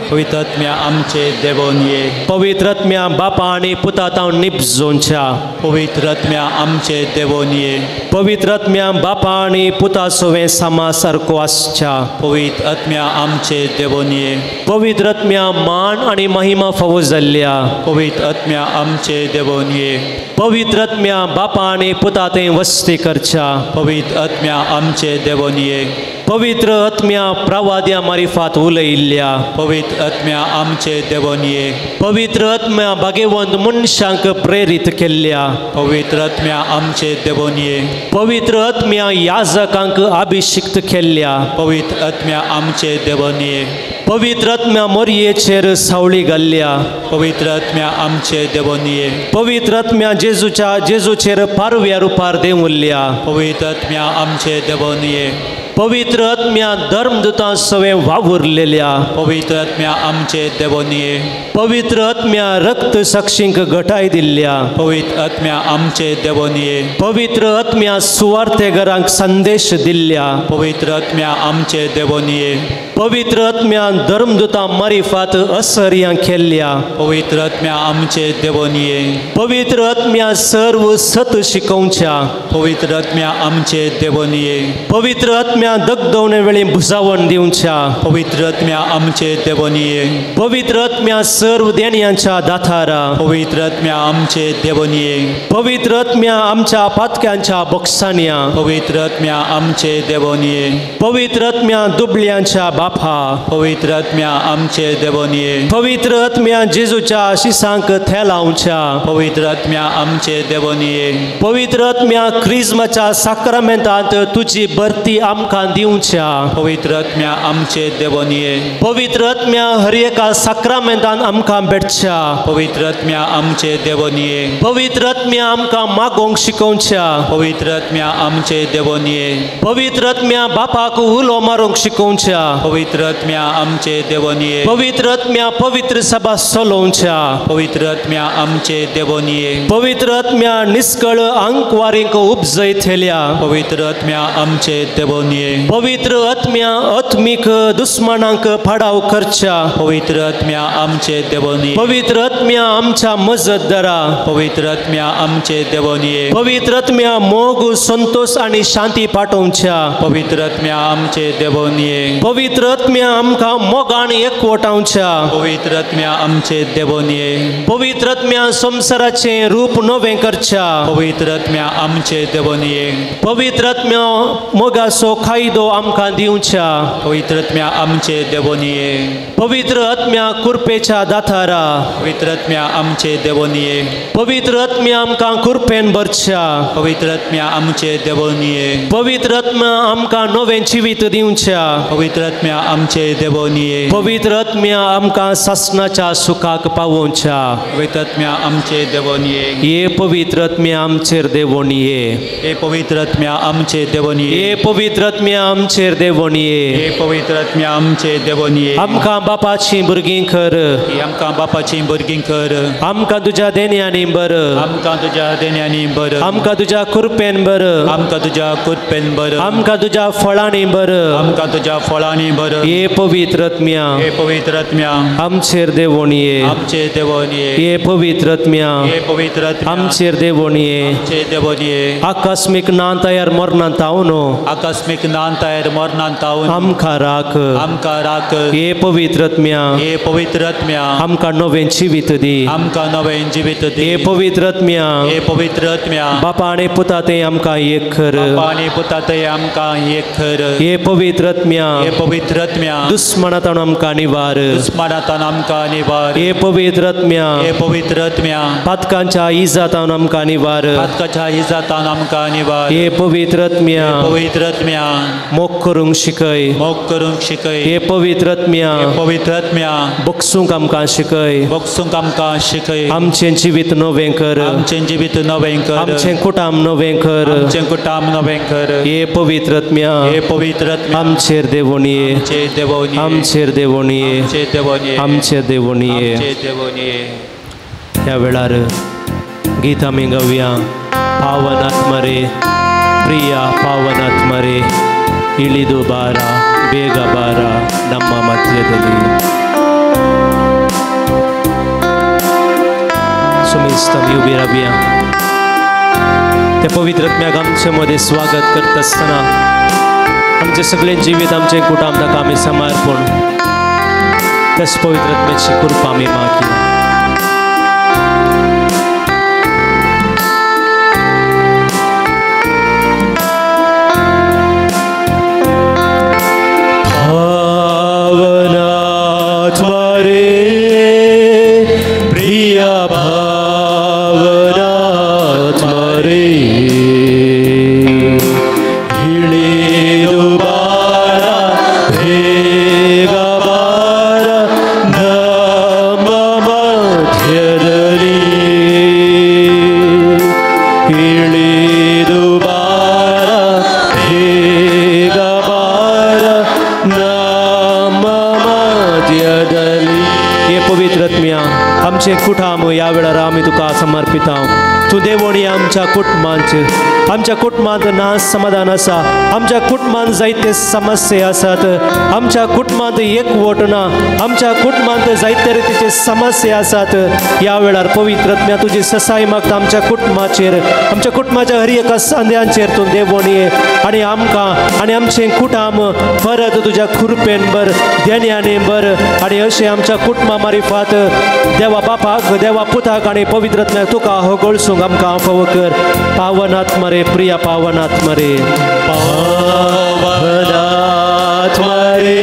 पवित्र आत्म्या आमचे देवोन ये, पवित्र आत्म्या बापा आनी पुता तावन निपजोनच्या, पवित्र आत्म्या आमचे देवोन ये, पवित्र आत्म्या बापा आनी पुता सोवे सामा सारको आसच्या, पवित्र आत्म्या आमचे देवोन ये, पवित्र आत्म्या मान आनी महिमा फावो जाल्ल्या, पवित्र आत्म्या आमचे देवोन ये, पवित्र आत्म्या बापा आनी पुता थंय वस्ती करच्या, पवित्र आत्म्या आमचे देवोन ये, पवित्र आत्म्या प्रवाद्या मारिफात उलयिल्ल्या, पवित्र आत्म्या आमचे देवोन ये, पवित्र आत्म्या भाग्यवंत मनशांक प्रेरीत केल्ल्या, पवित्र आत्म्या आमचे देवोन ये, पवित्र आत्म्या याजकांक अभिषिक्त केल्ल्या, पवित्र आत्म्या आमचे देवोन ये, पवित्र आत्म्या मोरयेचेर सावळी घाल्ल्या, पवित्र आत्म्या आमचे देवोन ये, पवित्र आत्म्या जेजूच्या जेजूचेर पारव्या रुपार देंवल्ल्या, पवित्र आत्म्या आमचे देवोन ये, पवित्र आत्म्या धर्मदूतां सवें वावुरलेल्या, पवित्र आत्म्या आमचे देवोन ये, पवित्र आत्म्या रक्त साक्षींक घटाय दिल्ल्या, पवित्र आत्म्या आमचे देवोन ये, पवित्र आत्म्या सुवार्थेगरांक संदेश दिल्ल्या, पवित्र आत्म्या आमचे देवोन ये, पवित्र आत्म्या धर्मदूतां मारिफात असर्यां केल्ल्या, पवित्र आत्म्या आमचे देवोन ये, पवित्र आत्म्या सर्व सत शिकोवच्या, पवित्र आत्म्या आमचे देवोन ये, पवित्र आत्म्या दगदवणे वेळी भुजावण दिवच्या, पवित्र आत्म्या आमचे देवोन ये, पवित्र आत्म्या सर्व देण्यांच्या दातारा, पवित्र आत्म्या आमचे देवोन ये, पवित्र आत्म्या आमच्या पातक्यांच्या बक्षान्या, पवित्र आत्म्या आमचे देवोन ये, पवित्र आत्म्या दुबळ्यांच्या बापा, पवित्र आत्म्या आमचे देवोन ये, पवित्र आत्म्या जेजूच्या आशिसांक थेलावच्या, पवित्र आत्म्या आमचे देवोन ये, पवित्र आत्म्या क्रिज्माच्या साक्रामेंतांत तुजी भरती आमकां दिवच्या, पवित्र आत्म्या आमचे देवोन ये, पवित्र आत्म्या हर एका साक्रामेंतांत आमकां भेटच्या, पवित्र आत्म्या आमचे देवोन ये, पवित्र आत्म्या आमकां मागोवंक शिकोवच्या, पवित्र आत्म्या आमचे देवोन ये, पवित्र आत्म्या बापाक उलो मारूंक शिकोवच्या, पवित्र आत्म्या आमचे देवोन ये, पवित्र आत्म्या पवित्र सभा चलोवच्या, पवित्र आत्म्या आमचे देवोन ये, पवित्र आत्म्या निस्कळ आंकवारींक उपजयतल्या, पवित्र आत्म्या आमचे देवोन ये, पवित्र आत्म्या आत्मीक दुस्मनांक पाडाव करच्या, पवित्र आत्म्या आमचे देवोन ये, पवित्र आत्म्या आमच्या मजतदारा, पवित्र आत्म्या आमचे देवोन ये, पवित्र आत्म्या मोग, संतोष आनी शांती पाठोवच्या, पवित्र आत्म्या आमचे देवोन ये, पवित्र पवित्र आत्म्या आमकां मोगान एकवटावच्या। पवित्र आत्म्या आमचे देवोनये। पवित्र आत्म्या संवसाराचें रूप नवें करच्या। पवित्र आत्म्या आमचे देवोनये। पवित्र आत्म्या मोगाचो कायदो आमकां दिवच्या। पवित्र आत्म्या आमचे देवोनये। पवित्र आत्म्या कृपेच्या दातारा। पवित्र आत्म्या आमचे देवोनये। पवित्र आत्म्या आमकां कृपेन भरच्या। पवित्र आत्म्या आमचे देवोनये। पवित्र आत्म्या आमकां नवें जिवीत दिवच्या। पवित्र आत्म्या आमचे देवोनये। पवित्र आत्म्या आमकां सासणाच्या सुखाक पावोवच्या। पवित्र आत्म्या आमचे देवोनये। हे पवित्र आत्म्या आमचेर देवोनये। हे पवित्र आत्म्या आमचे देवोनये। हे पवित्र आत्म्या आमचेर देवोनये। हे पवित्र आत्म्या आमचे देवोनये। आमकां बापाचीं भुरगीं कर। आमकां बापाचीं भुरगीं कर। आमकां तुज्या देण्यांनी बर। आमकां तुज्या देण्यांनी बर। आमकां तुज्या कृपेन बर। आमकां तुज्या कृपेन बर। आमकां तुज्या फळांनी बर। आमकां तुज्या फळांनी बर। हे पवित्र आत्म्या। हे पवित्र आत्म्या आमचेर देवोनये। आमचे देवोनये। हे पवित्र आत्म्या। हे पवित्र आत्म्या आमचेर देवोनये। आमचे देवोनये। आकस्मीक ना तयार मरणान तावन। आकस्मीक ना तयार मरणान तावन। आमकां राख। आमकां राख। हे पवित्र आत्म्या। हे पवित्र आत्म्या आमकां नवें जिवीत दी। आमकां नवें जिवीत दी। हे पवित्र आत्म्या। हे पवित्र आत्म्या बापा आनी पुता ते आमकां एक कर। बापा आनी पुता ते आमकां एक कर। हे पवित्र आत्म्या। हे पवित्र आत्म्या दुस्मनातान आमकां निवार। दुस्मनातान आमकां निवार। हे पवित्र आत्म्या। हे पवित्र आत्म्या पातकांच्या इजातान आमकां निवार। पातकाच्या इजातान आमकां निवार। हे पवित्र आत्म्या। पवित्र आत्म्या मोग करूंक शिकय। मोग करूंक शिकय। हे पवित्र आत्म्या। हे पवित्र आत्म्या बक्षूंक आमकां शिकय। बक्षूंक आमकां शिकय। आमचें जिवीत नवें कर। आमचें जिवीत नवें कर। आमचें कुटाम नवें कर। आमचें कुटाम नवें कर। हे पवित्र आत्म्या। हे पवित्र आत्म्या आमचेर देवोनये। आमचे देवोनये। आमचेर देवोनये। आमचे देवोनये। आमचेर देवोनये। आमचे देवोनये। ह्या वेळार गीत आमी गावया। पावन आत्मरे प्रिया पावन आत्मरे इಳಿದು ಬಾರ ಬೇಗ ಬಾರ ನಮ್ಮ ಮಧ್ಯದಲ್ಲಿ. सुमिस्त आमी उबी रावया. त्या पवित्र आत्म्याक आमचे मदें स्वागत करता आसतना आमचें सगळें जिवीत आमचें कुटुंब ताका आमी समर्पण त्याच पवित्र आत्म्याची कृपा आमी मागया. कुटाम ह्या वेळार आमी तुका समर्पिता. तूं देवोणी आमच्या कुटुंबांचेर. आमच्या कुटुंबांत ना समाधान आसा. आमच्या कुटुंबांत जायते समस्या आसात. आमच्या कुटुंबांत एकवट ना. आमच्या कुटुंबांत जायते रितीचे समस्या आसात. ह्या वेळार पवित्र आत्म्या तुजी ससाय मागता आमच्या कुटुंबाचेर. आमच्या कुटुंबाच्या हर एका सांद्यांचेर तूं देवोणी आनी आमकां आनी आमचें कुटुंब परत तुज्या कृपेन बर देण्यानी बर आनी अशें आमच्या कुटुंबा मारिफात देवा बापाक देवा पुताक आनी पवित्र आत्म्याक तुका होगळसूंक आमकां फावो कर. पावन आत्मा रे प्रिया पावन आत्मा रे. पावन आत्मा रे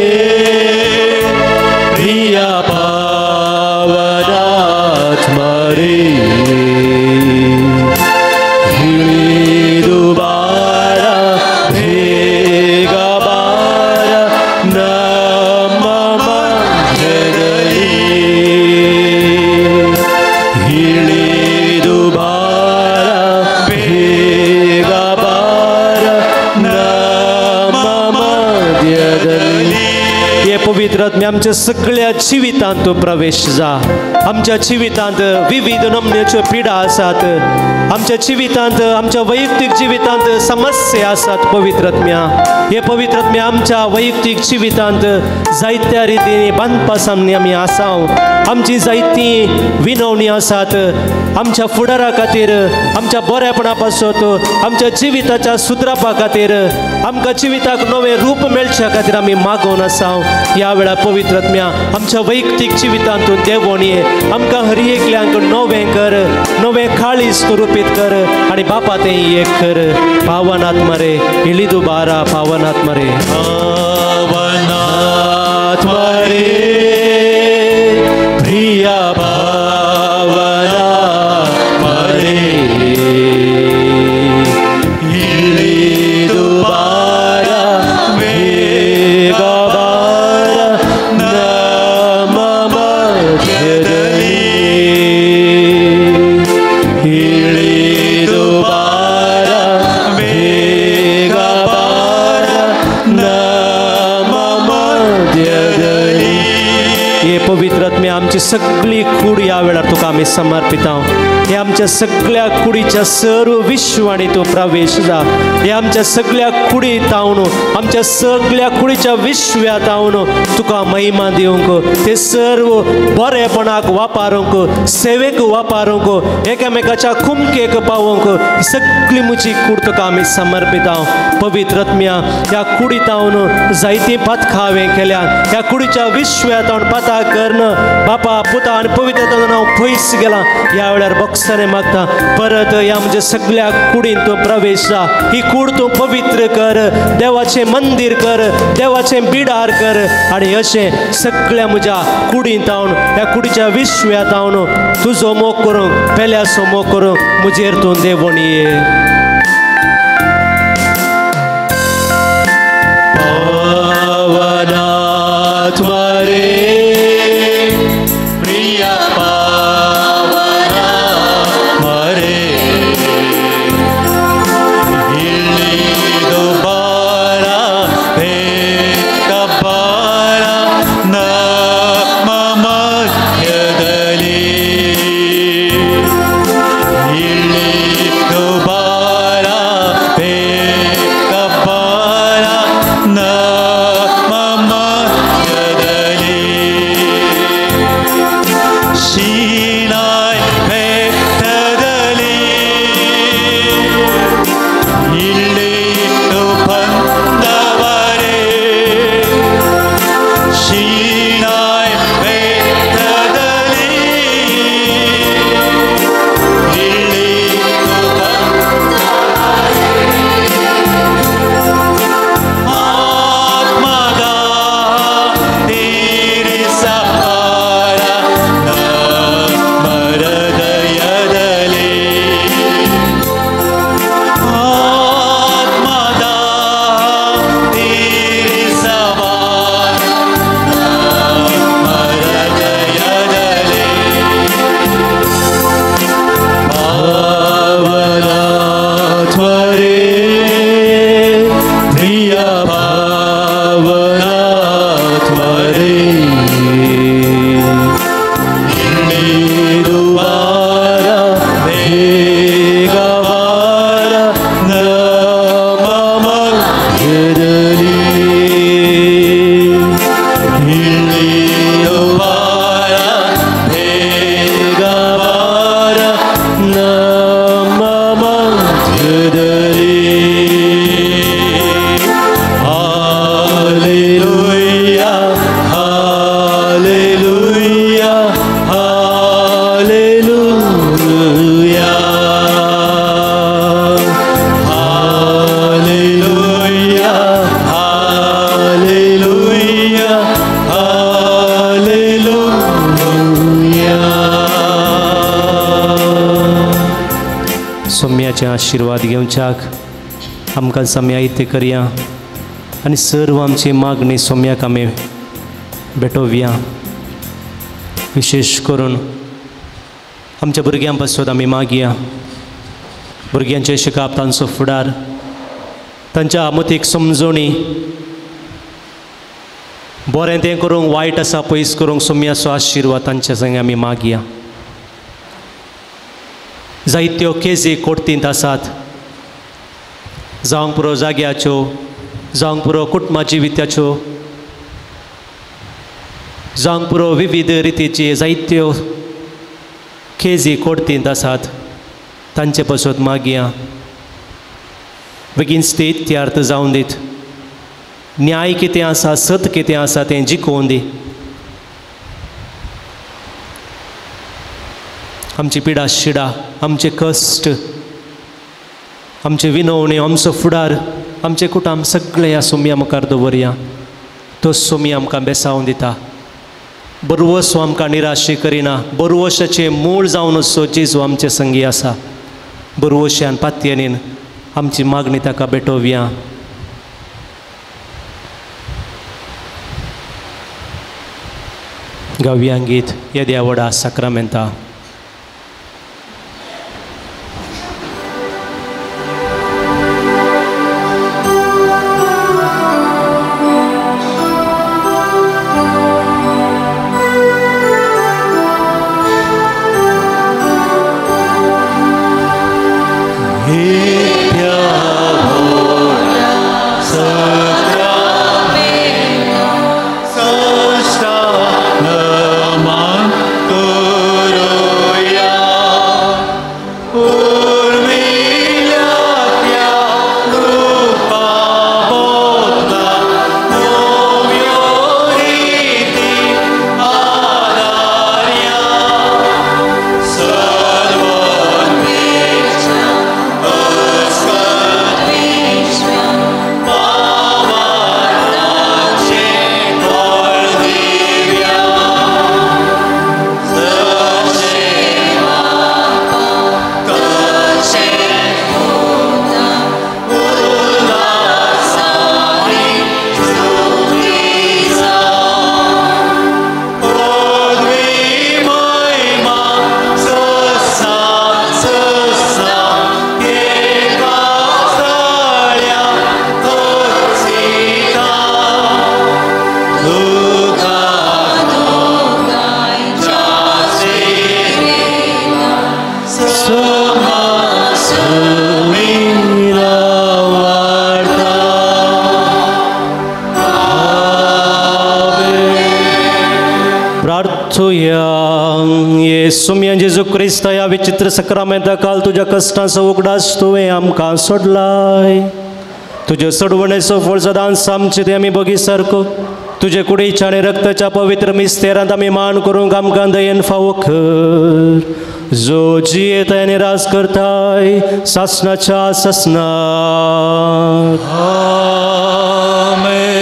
प्रिया पावन आत्मा रे ಇಳಿದು ಬಾರ ಬೇಗ ಬಾರ ನಮ್ಮ ಮಧ್ಯದಲ್ಲಿ. ಇಳಿದು ಬಾರ ಬೇಗ ಬಾರ ನಮ್ಮ ಮಧ್ಯದಲ್ಲಿ. हे पवित्र आत्म्या आमच्या सगळ्या जिवितांत तूं प्रवेश जा. आमच्या जिवितांत विविध नमन्याच्यो पिडा आसात, आमच्या जिवितांत आमच्या वैयक्तीक जिवितांत समस्या आसात पवित्र आत्म्या. हे पवित्र आत्म्या आमच्या वैयक्तीक जिवितांत जायत्या रितीन बांदपासांनी आमी आसाव. आमची जायती विनवणी आसात आमच्या फुडारा खातीर, आमच्या बरेपणा पासत, आमच्या जिविताच्या सुदरापा खातीर, आमकां जिविताक नवें रूप मेळच्या खातीर आमी मागोवन आसाव. ह्या वेळार पवित्र आत्म्या आमच्या वैयक्तीक जिवितांत देवोन ये, आमकां हर एकल्यांक नवें कर, नवें काळीज तूं रुपीत कर आनी बापा तें एक कर. पावन आत्मा रे इळी बारा, पावन आत्मा रे, पावन आत्मा रे, प्रिया पावन आत्मा रे, इळी बारा वेग बारा नम मध्यदली, इळी बारा वेग बारा नम मध्यदली. हे पवित्र आत्म्या आमची सगळी कूड ह्या वेळार तुका आमी समर्पिताव. हे आमच्या सगळ्या कुडीच्या सर्व विश्वानी तूं प्रवेश जा. हे आमच्या सगळ्या कुडीत हावन, आमच्या सगळ्या कुडीच्या विश्व्यात हावन तुका महिमा दिवंक, ते सर्व बरेपणाक वापरूंक, सेवेक वापरूंक, एकामेकाच्या कुमकेक पावोवंक सगळी म्हजी कूड तुका आमी समर्पिताव. पवित्र आत्म्या ह्या कुडीत हावन जायतीं पातकां हांवें केल्या, ह्या कुडीच्या विश्व्यात हावन पाताक करून बापा पुता आनी पवित्र आत्म्यान हांव पयस गेलां. ह्या वेळार बक्षाने मागता परत ह्या म्हज्या सगळ्या कुडीन तूं प्रवेश जा. ही कूड तूं पवित्र कर, देवाचें मंदीर कर, देवाचें बिडार कर आनी अशें सगळ्या म्हज्या कुडींत हावन, ह्या कुडीच्या विश्व्यात हावन तुजो मोग करूंक, पेल्याचो मोग करूंक म्हजेर तूं देवोन ये. पावन आत्मा रे, प्रिया पावन आत्मा रे, इळी बारा वेग बारा नम मध्यदली, इळी बारा वेग बारा नम मध्यदली. सीनाय ಬೆಟ್ಟದಲ್ಲಿ ಇಳಿದು ಬಂದವರೇ, ಸೀನಾಯ್ ಬೆಟ್ಟದಲ್ಲಿ ಇಳಿದು ಬಂದವರೇ, ಆತ್ಮದ ತೀರಿಸಬಾರ ನಮ್ಮ ಹೃದಯದಲ್ಲಿ, ಆತ್ಮದ ತೀರಿಸಬಾರ ನಮ್ಮ ಹೃದಯದಲ್ಲಿ. ಪಾವನ ಆತ್ಮ ರೇ, ಪ್ರಿಯ ಪಾವನ ಆತ್ಮ ರೇ, ಇಳಿದು ಬಾರ ಬೇಗ ಬಾರ ನಮ ಮಧ್ಯದಲ್ಲಿ, ಇಳಿದು ಬಾರ ಬೇಗ ಬಾರ ನಮ ಮಧ್ಯದಲ್ಲಿ. Hallelujah, hallelujah, hallelujah, hallelujah, hallelujah, hallelujah. सोम्याचे आशिर्वाद घेवच्याक आमकां सम्या करया आनी सर्व आमची मागणी सोम्याक आमी भेटोवया. विशेष करून आमच्या भुरग्यां पासत आमी मागया, भुरग्यांचें शिकप, तांचो फुडार, तांच्या मतीक समजणी, बरें तें करूंक, वायट आसा पयस करूंक सोम्याचो आशिर्वाद तांच्या संग आमी मागया. जायत्यो केजी कोर्तींत आसात, जावंक पुरो जाग्याच्यो, जावंक पुरो कुटुंबा जिविताच्यो, जावंक पुरो विविध रितीची जायत्यो केजी कोर्तींत आसात, तांचे पासत मागया. बेगीन ते इत्यार्थ जावन दीत, न्याय कितें आसा, सत कितें आसा तें जिखोवन दी. आमची पिडा शिडा, आमचे कश्ट, आमचे विनवणे, आमचो फुडार, आमचे कुटुंब सगळे ह्या सोम्या मुखार दवरया. तो सोमी आमकां बेसावन दिता. बरवसो आमकां निराशे करिना. बरवशाचें मूळ जावन असो जेजू आमचे संगी आसा. बरवश्यान पातयेन आमची मागणी ताका भेटोवया. गावया गीत येद्या व्हडा साक्रामेंता. सुम्या जेजू क्रिस्त ह्या विचित्र सक्रामेंता काल तुज्या कश्टांचो उगडास तुवें आमकां सोडलाय. तुजे सोडवणेचो फळ सदांच आमचे ते आमी बगी सारको तुजे कुडीच्या आनी रक्ताच्या पवित्र मिस्तेरांत आमी मान करूंक आमकां दयेन फावो कर. जो जियेताय आनी राज करताय सासनाच्या सासनाक. आमेन.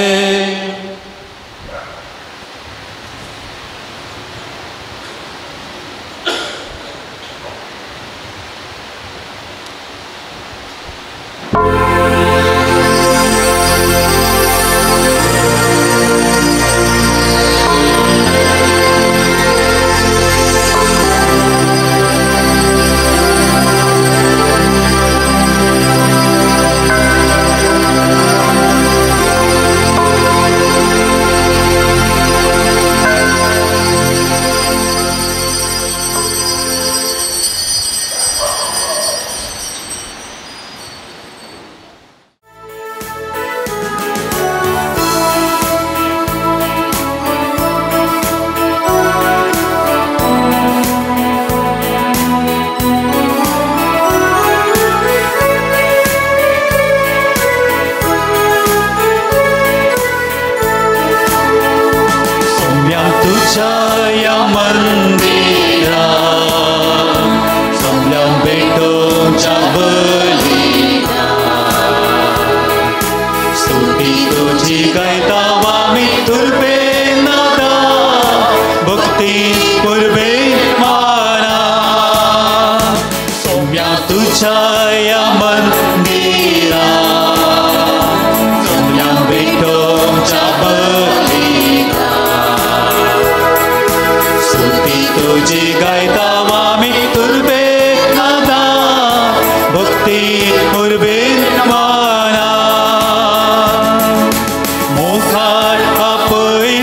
मुखार आपय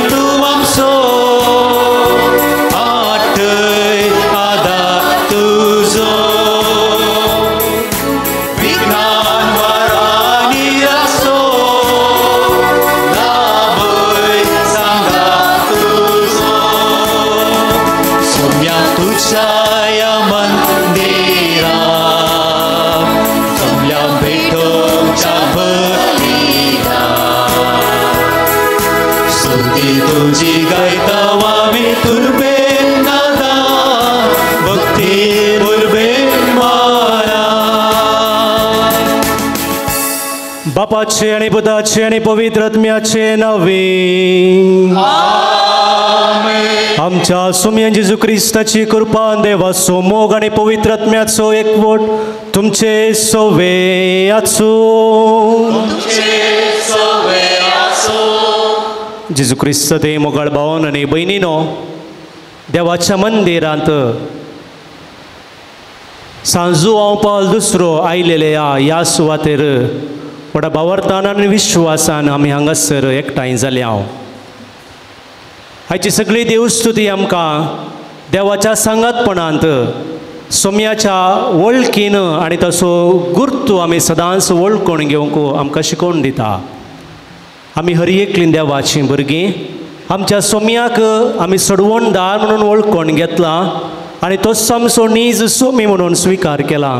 तुझ्या या मंदिरा जमल्या भेटोच्या बलिदान स्तुती तुझी गायता आमी तुर्बे नादा भक्ती उर्बे मारा. बापाचे आणि पुताचे आणि पवित्र आत्म्याचे नावे आमच्या सुमयन जेजू क्रिस्ताची कृपा देवाचो मोग आणि पवित्र आत्म्याचो एकवट तुमचे सोवे आसूं. जेजू क्रिस्त ते मोगाळ भावन आनी भयणीनो देवाच्या मंदिरांत सांजू हांव पावल दुसरो आयलेले ह्या सुवातेर व्हडा भावार्थान आनी विश्वासान आमी हांगासर एकठांय जाले हांव. आयची सगळी देवस्तुती आमकां देवाच्या सांगातपणांत सोम्याच्या वळखीन आनी तसो गुर्तू आमी सदांच वळखून घेवंक आमकां शिकोवन दिता. आमी हर एकलीं देवाचीं भुरगीं आमच्या सोम्याक आमी सडवणदार म्हणून वळखून घेतला आनी तोच आमचो नीज सोमी म्हणून स्विकार केला.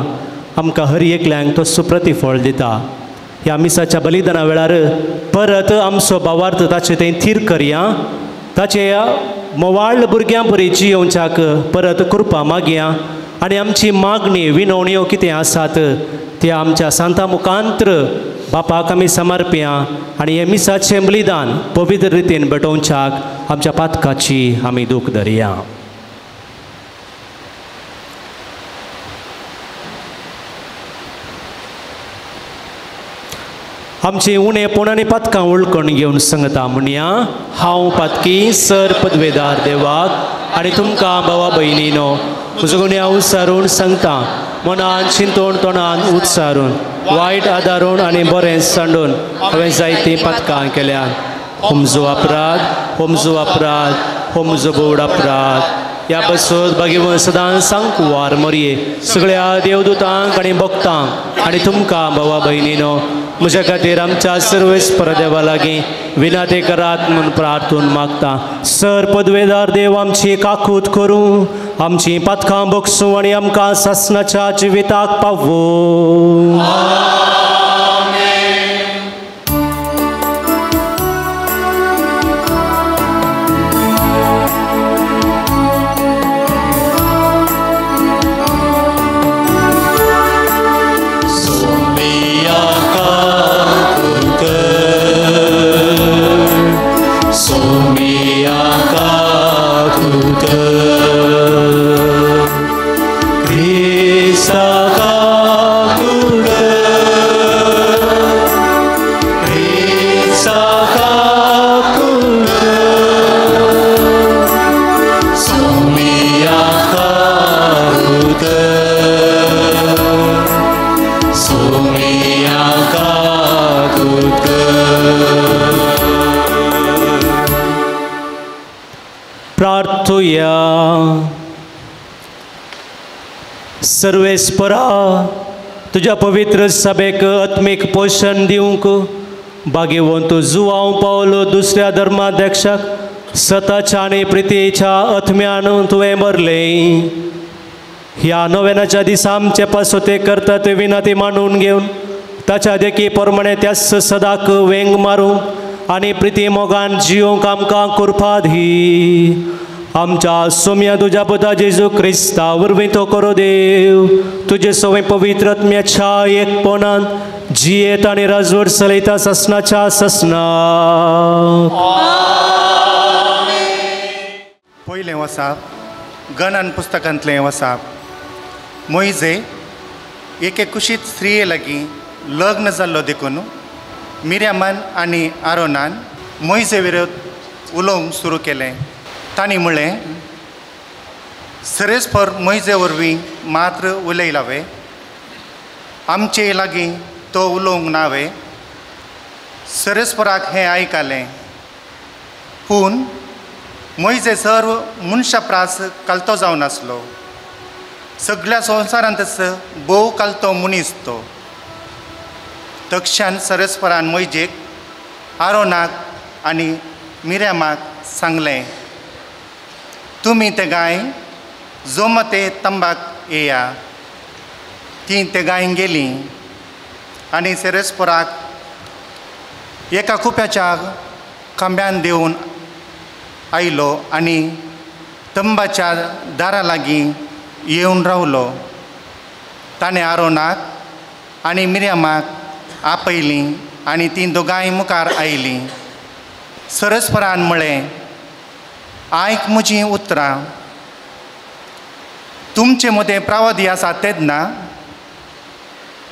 आमकां हर एकल्यांक तसो प्रतिफळ दिता. ह्या मिसाच्या बलिदाना वेळार परत आमचो भावार्थ ताचे थंय थीर करया. ताचे मोवाळ भुरग्यां परी जियोवच्याक परत कृपा मागया आनी आमची मागणी विनवण्यो कितें आसात त्या आमच्या सांता मुखांत्र बापाक आमी समर्पया आनी हे मिसाचें बलिदान पवित्र रितीन भेटोवच्याक आमच्या पातकाची आमी दूख धरया. आमची उणेपण आनी पातकां वळखून घेवन सांगता म्हणया, हांव पातकी सर पदवेदार देवाक आनी तुमकां भावा भयणीनो म्हजो गुन्यांव उच्चारून सांगता. मनान चिंतून तोंडान उच्चारून वायट आदारून आनी बरें सांडून हांवें जायतीं पातकां केल्यात. होमजो अपराध, होमजो अपराध, होमजो बोड अपराध. ह्या पासून बागेवन सदांच सांकवार मरये सगळ्या देवदूतांक आनी भक्तांक आनी तुमकां भावा भयणीनो म्हज्या खातीर आमच्या सर्वेस्पर देवा लागीं विनाते करात म्हूण प्रार्थून मागता. सर पदवेदार देव आमची काकूत करूं, आमची पातकां बगसूं आनी आमकां सासणाच्या जिविताक पावूं. प्रार्थुया. सर्वेस्परा तुज्या पवित्र सभेक आत्मीक पोशण दिवंक भाग्यवंत जुवांव पावलो दुसऱ्या धर्माध्यक्षाक सताच्या आनी प्रितीच्या आत्म्यान तुवें भरलें. ह्या नव्यानाच्या दिसा आमचे पासत ते करता ते विनंती मांडून घेवन ताच्या देखी प्रमाणे त्याच सदाक वेंग मारूंक आनी प्रिती मोगान जियोंक आमकां कृपा दी. आमच्या सोम्या तुज्या पुता जेजू क्रिस्ता वरवीं तो करो देव तुजे सवय पवित्र आत्म्याच्या एकपणान जियेत आनी राजवट चलयता ससनाच्या ससनाक. पयलें वसाप गणन पुस्तकांतलें वसाप. मोयजे एके कुशीत स्त्रिये लागीं लग्न जाल्लो देखून मिर्यामान आनी आरोनान मोयजे विरोध उलोवंक सुरू केलें. तांणी म्हळें, सरेस्पर मोयजे वरवीं मात्र उलयलावे, आमचे लागीं तो उलोवंक नावे. सरेस्पराक हें आयकलें, पूण मोयजे सर्व मनशा प्रास कालतो जावन आसलो. सगळ्या संवसारांतच भोव कालतो मनीस तो. तक्षान सरेस्परान मोयजेक आरोनाक आनी मिर्यामाक सांगलें, तुमी ते गाय जोमते तंबाक येया. तीं तेगांय गेलीं आनी सेरेस्पोराक एका कुप्याच्या खांब्यान देवन आयलो आनी तंबाच्या दारा लागीं येवन रावलो. ताणें आरोनाक आनी मिरयमाक आपयलीं आनी तीं दोगांय मुखार आयलीं. सरस्परान म्हळें, आयक म्हजीं उतरां. तुमचे मदें प्रावदी आसा तेन्ना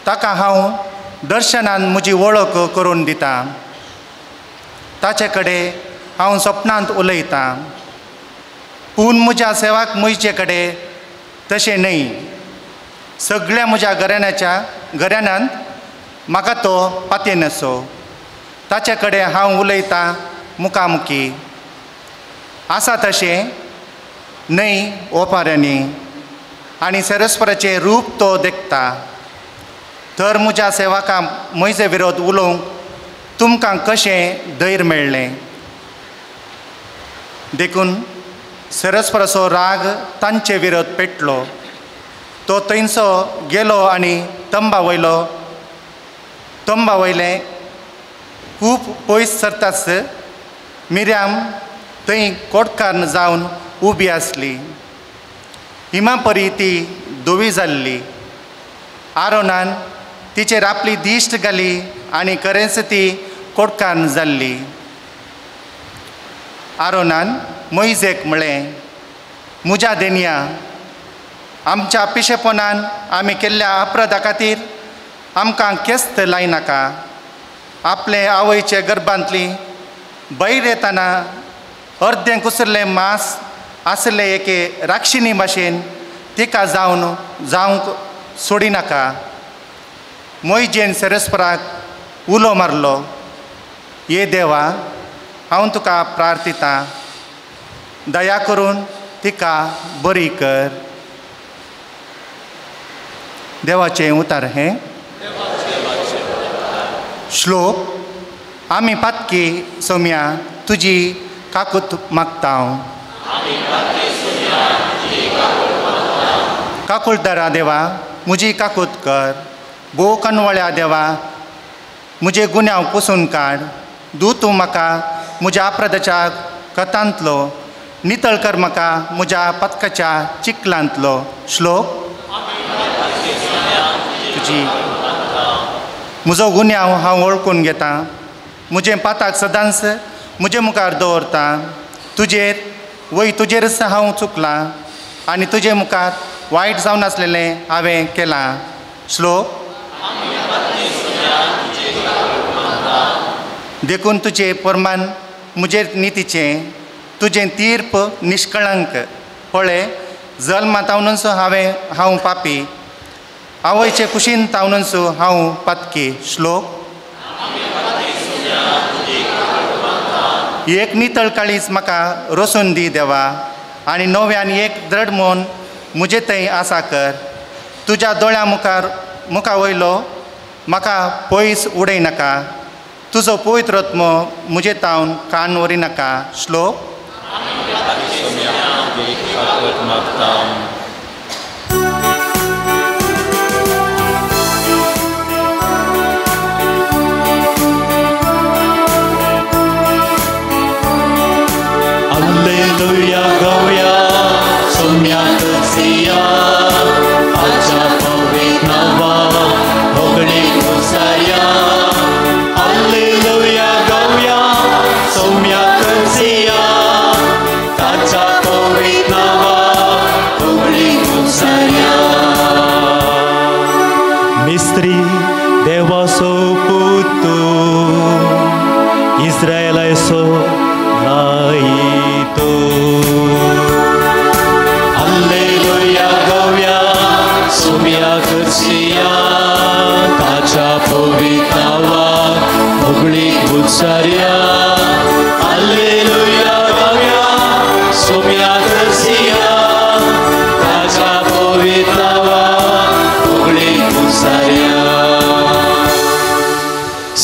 ताका हांव दर्शनान म्हजी वळख करून दिता. ताचे कडेन हांव सपनांत उलयतां, पूण म्हज्या सेवाक म्हजे कडेन तशें न्हय. सगळ्या म्हज्या घराण्यांत म्हाका तो पातयेनासो. ताचे कडेन हांव उलयतां मुखामुखी आसा तशें न्हय ओपाऱ्यांनी, आनी सरस्पराचें रूप तो देखता. तर म्हज्या सेवका म्हजे विरोध उलोवंक तुमकां कशें धैर्य मेळ्ळें? देखून सरस्पराचो राग तांचे विरोध पेटलो. तो थंयसो गेलो आनी तंबा वयलें खूब पयस सरताच मिरयाम थंय कोटकान्न जावन उबी आसली. हिमा परी ती धवी जाल्ली. आरोनान तिचेर आपली दिश्ट घाली आनी खरेंच ती कोटकान्न जाल्ली. आरोनान मोयजेक म्हळें, म्हज्या देनिया, आमच्या पिशेपणान आमी केल्ल्या अपराधा खातीर आमकां केस्त लायनाका. आपले आवयचे गर्भांतली बैर येताना अर्दें कुसरलें मांस आसले एके राक्षिणी भाशेन तिका जावन जावंक सोडिनाका. मोयजेन सरस्पराक उलो मारलो, ये देवा, हांव तुका प्रार्थितां, दया करून तिका बरी कर. देवाचें उतार हें. श्लोक. आमी पातकी सोम्या तुजी काकूत मागता. काकुळदारा देवा म्हजी काकूत कर. भोव कनवळ्या देवा म्हजे गुन्यांव पुसून काड. दू तूं म्हाका म्हज्या अपराधाच्या कथांतलो, नितळ कर म्हाका म्हज्या पथकाच्या चिखलांतलो. श्लोक. तुजी म्हजो गुन्यांव हांव वळखून घेतां, म्हजें पाताक सदांच म्हजे मुखार दवरता. तुजेर वय तुजेरच हांव चुकलां आनी तुजे मुखार वायट जावन आसलेलें हांवें केलां. श्लोक. देखून तुजें प्रमाण म्हजेर नितीचें, तुजें तीर्प निश्कळंक. पळय जल्मा तावनूच हांव पापी, आवयचे कुशीन तावनूच हांव पातकी. श्लोक. एक नितळ काळीज म्हाका रोसून दी देवा, आनी नव्यान एक द्रढ मन म्हजे थंय आसा कर. तुज्या दोळ्या मुखार मुखा वयलो म्हाका पयस उडय नाका, तुजो पवित्र आत्मो म्हजे तावन कान वरी नाका. श्लोक. Alleluia, Goya, Somya Tusia, Acha Pavitnava, Hogli Kusaya. Alleluia, Goya, Somya Tusia, Acha Pavitnava, Hogli Kusaya. Mistri Devaso Putu, Israel so लाईतो. Alleluia गव्या Saumya करसिया, ताच्या पवित्रावा होगळी गुसार्या. अल्लेलुया गव्या सोम्या करसिया, ताच्या पवित्रावा होगळी गुसार्या.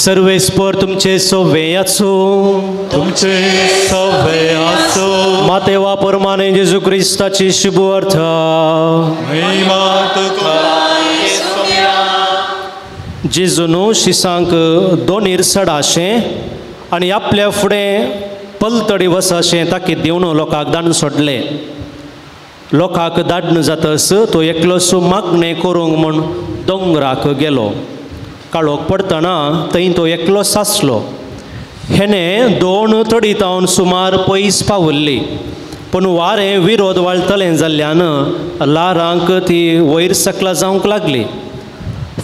सर्वेस्पर तुमचे सोवे आसूं, तुमचे सोवे आसूं। मातेवा परमाने जेजू क्रिस्ताची शुभ अर्थ। महिमा तुका। जेजून शिसांक दोनीर सडाशें आनी आपल्या फुडें पलतडी वसाशें ताकीद दिवन लोकांक दान सोडले। लोकांक दाडण जातस तो एकलोसो मागणें करूंक म्हूण दोंगराक गेलो। काळोख पडटना थंय तो एकलो सासलो। हेणे दोन तडी तावन सुमार पयस पावल्ली, पूण वारें विरोध वाळटलें जाल्ल्यान ल्हारांक ती वयर सकला जावंक लागली।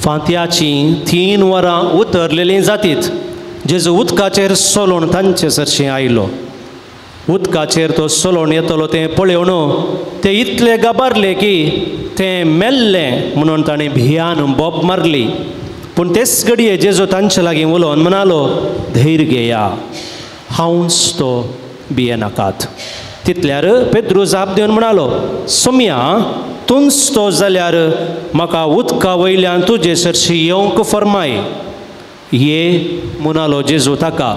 फांत्याचीं 3 वरां उतरलेलीं जातीत जेजू उदकाचेर सोलोवन तांचे सरशीं आयलो। उदकाचेर तो सोलोवन येतलो तें पळोवन ते इतले गाबारले की तें मेल्लें म्हणून ताणें भियान बोब मारली। पूण तेच घडये जेजू तांचे लागीं उलोवन म्हणालो, धैर्य घेया, हांवच तो, भियेनाकात। तितल्यार पेद्रू जाप दिवन म्हणालो, सोम्या, तूंच तो जाल्यार म्हाका उदका वयल्यान तुजे सरशी येवंक फर्माय। ये म्हणालो जेजू ताका।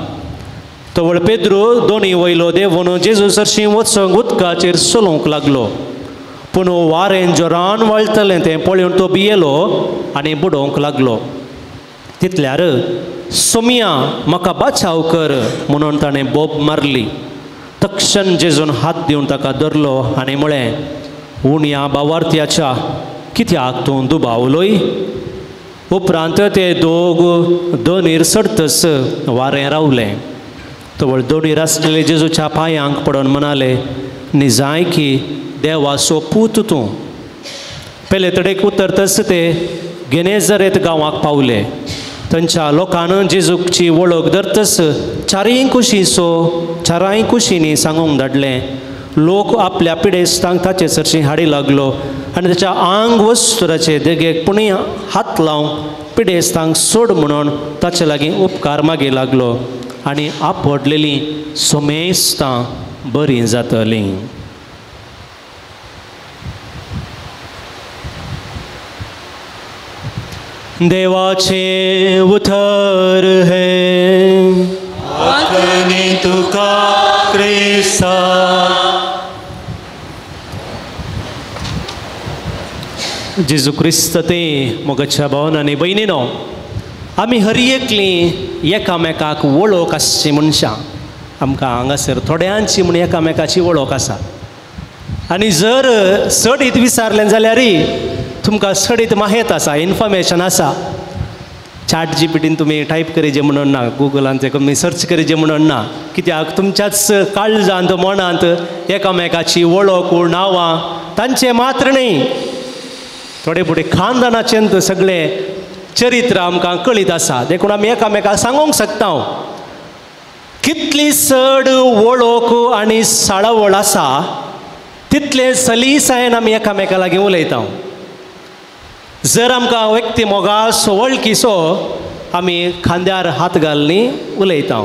तवळ पेद्रू दोनी वयलो देंवून जेजू सरशी वचूंक उदकाचेर चलोवंक लागलो। पूण वारें जोरान वळटलें तें पळोवन तो भियेलो आनी बुडोवंक लागलो। तितल्यार सोमिया म्हाका बाचाव कर म्हणून ताणें बोब मारली। तक्षण जेजून हात दिवन ताका धरलो आनी म्हळें, उण्या बावार्थ्याच्या कित्याक तूं दुबावलोय? उपरांत ते दोग दोनीर चडतच वारें रावलें। तवळ दोनीर आसलेले जेजूच्या पांयांक पडून म्हणाले, निजाय की देवाचो पूत तूं। पेले तडेक उतरतच ते गेनेझरेत गांवाक पावले। थंयच्या लोकान जेजूची वळख धरतच चारांय कुशींनी सांगूंक धाडलें। लोक आपल्या पिडेस्तांक ताचे सरशीं हाडी लागलो आनी ताच्या आंग वस्तुराचे देगेक पुणी हात लावन पिडेस्तांक सोड म्हणून ताचे लागीं उपकार मागी लागलो आनी आपडलेलीं सोमेस्तां बरीं जातलीं। देवाचें उतर हें। आनी तुका क्रिस्ता। जेजू क्रिस्त ते मोगाच्या भावन आनी भयणीनो, आमी हर एकलीं एकामेकाक वळख आसची मनशां। आमकां हांगासर थोड्यांची म्हूण एकामेकाची वळख आसा आनी जर चडीत विचारलें जाल्यार तुमकां चडीत माहेत आसा, इन्फॉर्मेशन आसा। चॅट जीपीटीन तुमी टायप करीजे म्हणून ना, गुगलान ते तुमी सर्च करीजे म्हणून ना, कित्याक तुमच्याच काळजांत मनांत एकामेकाची वळख नांवां तांचें मात्र न्ही, थोडे फुडें खानदानाचें सगळें चरित्र आमकां कळीत आसा। देखून आमी एकामेकाक सांगूंक शकता। कितली चड वळख आनी साळावळ आसा तितले सलीसायेन आमी एकामेका लागीं उलयता। जर आमकां व्यक्ती मोगासो वळखीसो आमी खांद्यार हात घालनी उलयता।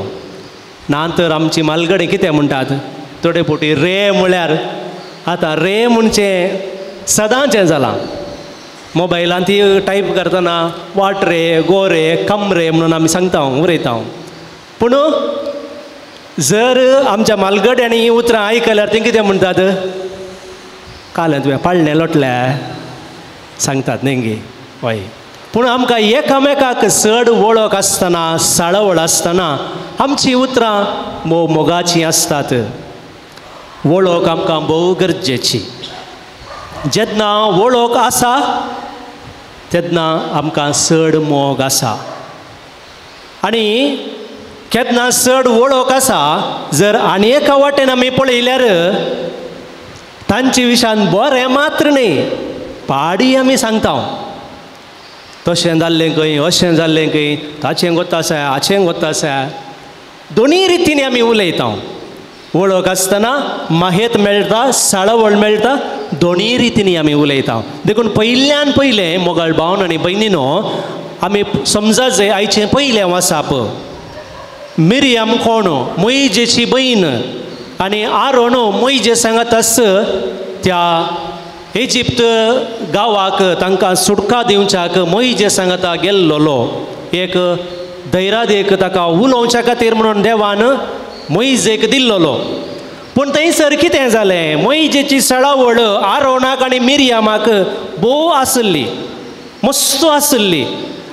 ना तर आमची मालगडी कितें म्हणटात, थोडे फावटी रे म्हळ्यार आतां रे म्हणचें सदांचें जालां। मोबायलान ती टायप करतना वाट रे, गो रे, कम रे म्हणून आमी सांगता, उलयता। पूण जर आमच्या मालगड्यांनी हीं उतरां आयकल्यार ती कितें म्हणटात, काल तुवें पाळणें लोटलें सांगतात न्ही गे, हय। पूण आमकां एकामेकाक चड वळख आसतना, साळवळ आसतना आमचीं उतरां भोव मोगाचीं आसतात। वळख आमकां भोव गरजेची। जेन्ना वळख आसा तेन्ना आमकां चड मोग आसा आनी केन्ना चड वळख आसा जर आनी एका वाटेन आमी पळयल्यार तांचे विशयान बरें मात्र न्ही, पाडी आमी सांगता। तशें जाल्लें खंय, अशें जाल्लें खंय, ताचें गोत आसा, हाचें गोत आसा, दोनूय रितींनी आमी उलयता। वळख आसतना माहेत मेळटा, साळावळ मेळटा, दोनूय रितींनी आमी उलयता। देखून पयल्यान पयलें मोगाळ भावन आनी भयणीनो आमी समजा जे आयचें पयलें वासाप मिरियम कोण, मोयजेची भयण आनी आरोन मोयजे सांगत आस त्या इजिप्त गांवाक तांकां सुटका दिवच्याक मोयजे सांगता गेल्लोलो एक धैरादेक ताका उलोवच्या खातीर म्हणून देवान मोयजेक दिल्लो. पूण थंयसर कितें जालें, मोयजेची सळावळ आरोनाक आनी मिरयामाक भोव आसली, मस्त आसली.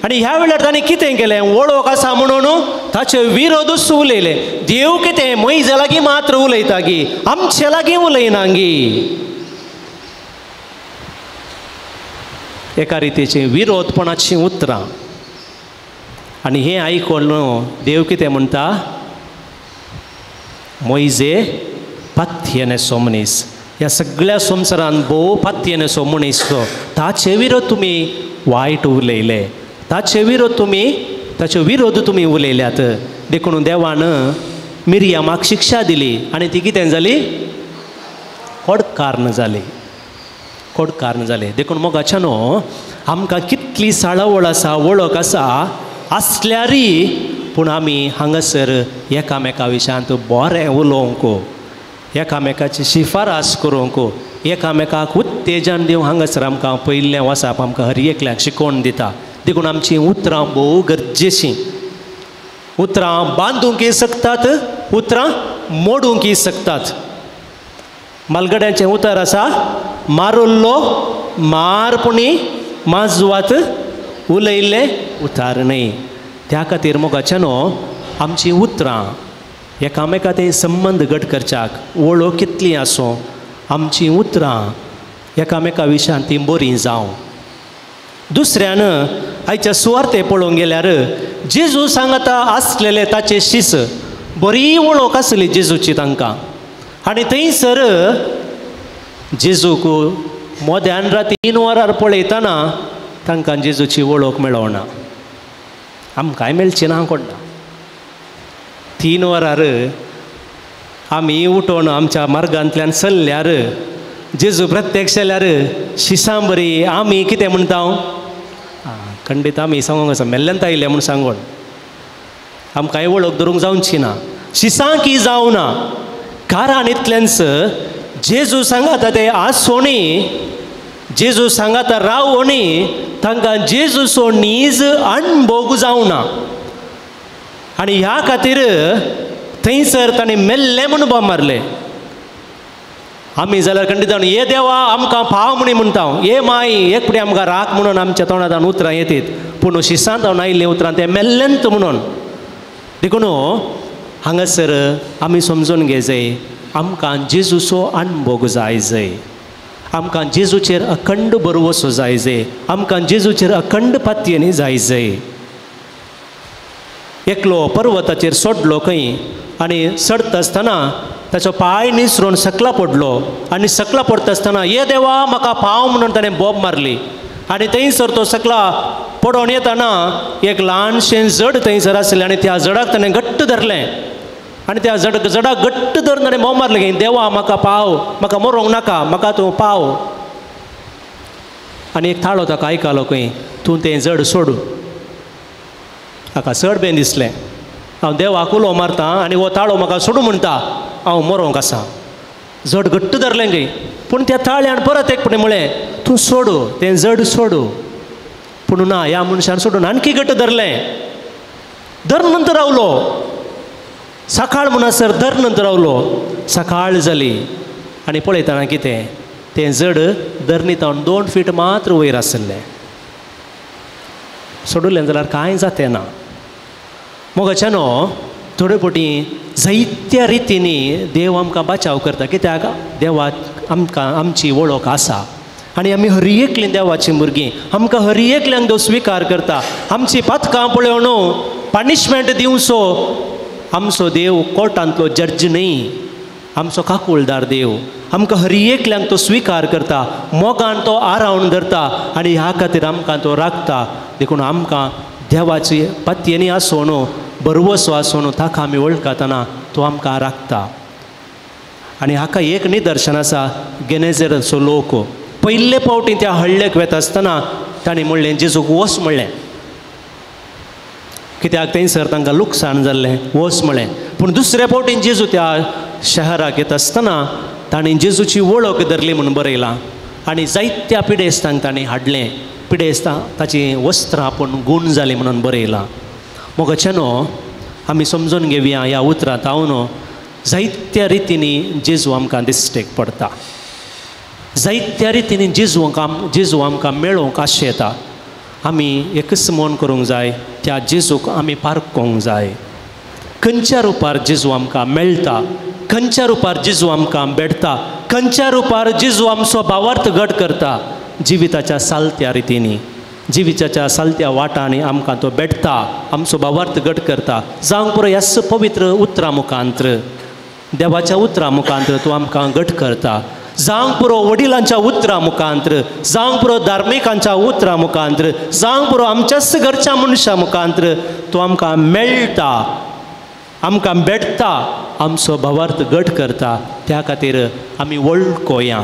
आनी ह्या वेळार तांणी कितें केलें, वळख आसा म्हणून ताचे विरोधूच उलयले. देव कितें मोयजे लागीं मात्र उलयता गी, आमचे लागीं उलयना गी. एका रितीचीं विरोधपणाचीं उतरां. आनी हें आयकून देव कितें म्हणटा, मोयजे पातयेनेसो मनीस, ह्या सगळ्या संवसारान भोव पातयेनेसो मनीस तो, ताचे विरोध तुमी वायट उलयले, ताचे विरोध तुमी, ताचे विरोध तुमी उलयल्यात. देखून देवान मिरयामाक शिक्षा दिली आनी ती कितें जाली, कोडकार्ण जाली, कोडकार्ण जाले. देखून मोगाच्यानो आमकां कितली साळावळ आसा, वळख आसा आसल्यारय पूण आमी हांगासर एकामेका विशयांत बरें उलोवंक, एकामेकाची शिफारस करूंक, एकामेकाक उत्तेजन दिवंक हांगासर आमकां पयिल्लें वचप आमकां हर एकल्याक शिकोवन दिता. देखून आमचीं उतरां भोव गरजेचीं. उतरां बांदूंकय शकतात, उतरां मोडूंकय शकतात. मालगड्यांचें उतर आसा, मारुल्लो मार पुणी माजवात उलयल्लें उतार न्हय. त्या खातीर मोगाच्यानो आमचीं उतरां एकामेका ते संबंद घट करच्याक, वळख कितली आसूं, आमचीं उतरां एकामेका विशयान तीं बरीं जावं. दुसऱ्यान आयच्या सुवार्ते पळोवंक गेल्यार जेजू सांगता आसलेले ताचे शीस, बरी वळख आसली जेजूची तांकां. आनी थंयसर जेजूक मोद्यान राती 3 वरार पळयतना तांकां जेजूची वळख मेळना. आमकांय मेळची ना कोणा. 3 वरार आमी उठोवन आमच्या मार्गांतल्यान चल्ल्यार जेजू प्रत्यक्ष जाल्यार शिसां बरी आमी कितें म्हणटा, खंडीत आमी सांगूंक आसा मेल्ल्यान आयिल्लें म्हूण सांगून आमकांय वळख धरूंक जावची ना, शिसां की जावना. कारण इतलेंच जेजू सांगाता ते आसोनी, जेजू सांगाता रावोनी, तांकां जेजूचो नीज अणभोग जावना. आनी ह्या खातीर थंयसर ताणें मेल्लें म्हूण बोम मारलें. आमी जाल्यार खंडीत ये देवा आमकां पाव म्हणी म्हणटा, ये माई एक फुडें आमकां राख म्हणून आमच्या तोंडांत उतरां येतात, पूण शिसांत हांव आयिल्लीं उतरां तें मेल्लेंत म्हणून. देखून हांगासर आमी समजून घेवजय, आमकां जेजूचो अणभोग जाय जय, आमकां जेजूचेर अखंड भरवसो जाय जय, आमकां जेजूचेर अखंड पातयेनी जाय जय. एकलो पर्वताचेर सोडलो खंय आनी चडटा आसतना ताचो पांय निसरून सकला पडलो आनी सकला पडटा आसतना ये देवा म्हाका पाव म्हणून ताणें बोब मारली. आनी थंयसर तो सकला पडोन येताना एक ल्हानशें जड थंयसर आसलें आनी त्या जडाक ताणें घट्ट धरलें आनी त्या जडाक घट्ट धरून ताणें बोब मारलें की देवा म्हाका पाव, म्हाका मरोंक नाका, म्हाका तूं पाव. आनी एक थाळो ताका आयकलो खंय, तूं तें जड सोड. ताका चड बेन दिसलें, हांव देवाक उलो मारता आनी हो ताळो म्हाका सोडू म्हणटा, हांव मरोंक आसा. जड घट्ट धरलें खंय, पूण त्या ताळ्यान परत एक फावटी म्हळें तूं सोडू तें जड सोडू. पूण ना, ह्या मनशान सोडून आणखी घट्ट धरलें. धरून नंतर रावलो, सकाळ म्हणसर धर नंतर रावलो. सकाळ जाली आनी पळयतना कितें, तें जड धरणीतावन 2 फीट मात्र वयर आसलें. सोडलें जाल्यार कांय जातें ना. मोगाच्यानो थोडे फावटी जायत्या रितींनी देव आमकां बचाव करता, कित्याक देवाक आमकां आमची वळख आसा आनी आमी हर एकलीं देवाचीं भुरगीं. आमकां हर एकल्यांक देव स्विकार करता. आमची पातकां पळोवन पनिशमेंट दिवचो आमचो देव कोर्टांतलो जज न्हय, आमचो काकुळदार देव. आमकां हर एकल्यांक तो स्विकार करता, मोगान तो आरावन धरता आनी ह्या खातीर आमकां तो राखता. देखून आमकां देवाची पातयेनी आसून भरवसो आसून ताका आमी वळखतना तो आमकां राखता. आनी हाका एक निदर्शन आसा, गेनेझेराचो लोक पयले फावटी त्या हळ्ळेक वेता आसतना तांणी म्हणलें जेजूक वस म्हणलें, कित्याक थंयसर तांकां लुकसाण जाल्लें, वस म्हणलें. पूण दुसऱ्या फावटी जेजू त्या शहराक येता आसतना तांणी जेजूची वळख धरली म्हूण बरयलां आनी जायत्या पिडेस्तांक तांणी हाडलें, पिडेस्तां ताचीं वस्त्रां आपूण गूण जालीं म्हणून बरयलां. मोगाच्यानो आमी समजून घेवया ह्या उतरांत हांव जायत्या रितींनी जेजू आमकां दिश्टेक पडटा, जायत्या रितींनी जेजू आमकां मेळोवंक आशेता. आमी एकच मन करूंक जाय, त्या जेजूक आमी पारखूंक जाय. खंयच्या रुपार जेजू आमकां मेळटा, खंयच्या रुपार जेजू आमकां भेटता, खंयच्या रुपार जेजू आमचो भावार्थ घट करता, जिविताच्या सालत्या रितींनी, जिविताच्या सालत्या वाटांनी आमकां तो भेटता, आमचो भावार्थ घट करता. जावंक पुरो ह्याच पवित्र उतरां मुखांत्र, देवाच्या उतरां मुखांत्र तो आमकां घट करता. जावंक पुरो वडिलांच्या उतरां मुखांत्र, जावंक पुरो धार्मिकांच्या उतरां मुखांत्र, जावंक पुरो आमच्याच घरच्या मनशां मुखांत्र तो आमकां मेळटा, आमकां भेटता, आमचो भावार्थ घट करता. त्या खातीर आमी वळखोया.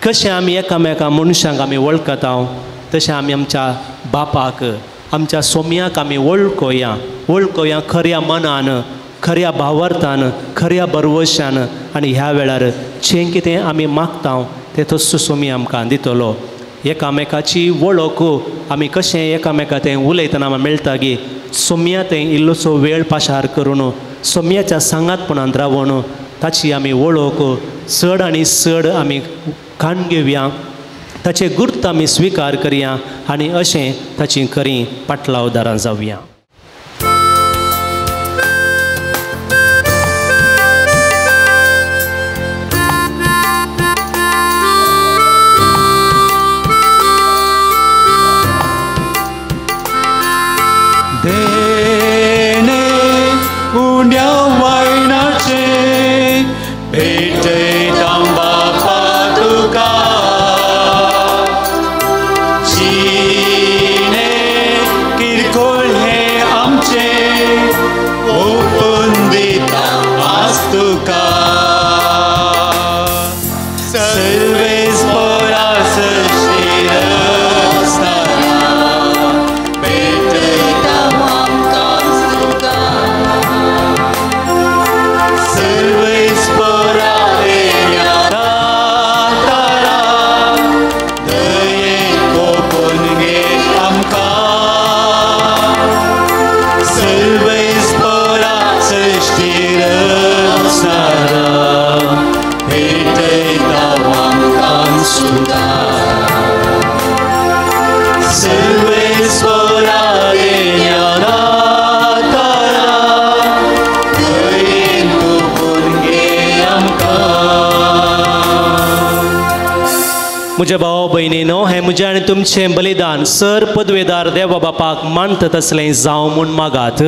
कशें आमी एकामेका मनशांक आमी वळखता तशें आमी आमच्या बापाक, आमच्या सोम्याक आमी वळखोया. वळखोया खऱ्या मनान, खऱ्या भावार्थान, खऱ्या भरवशान. आनी ह्या वेळार जें कितें आमी मागता तें तस्सो सोमी आमकां दितलो. एकामेकाची वळख आमी कशें एकामेका तें उलयतना आमकां मेळटा की सोम्या तें इल्लोसो वेळ पाशार करून सोम्याच्या सांगातपणांत रावन ताची आमी वळख चड आनी चड आमी काण घेवया, ताचे गुर्त आमी स्विकार करया आनी अशें ताची खरी पाटलावदारां जावया. देणे उण्या वायनाचे भेटयता बापा तुका, जिणे किरकोळ हे आमचे ओपून दिता आज तुका. सर्वेस्परा सृश्टी रचणारा भेटयता सर्वेस्परा तारा दयेन कोपून घे आमकां. सर्वेस्परा सृश्टी रचणारा भेटयता आमकां सुद्दां. सर्वेस्परा तारा दयेन कोपून घे आमकां. म्हज्या भाव भयणीनो, हें म्हजें आनी तुमचें बलिदान सर पदवेदार देवा बापाक मानता तसलें जावं म्हूण मागात.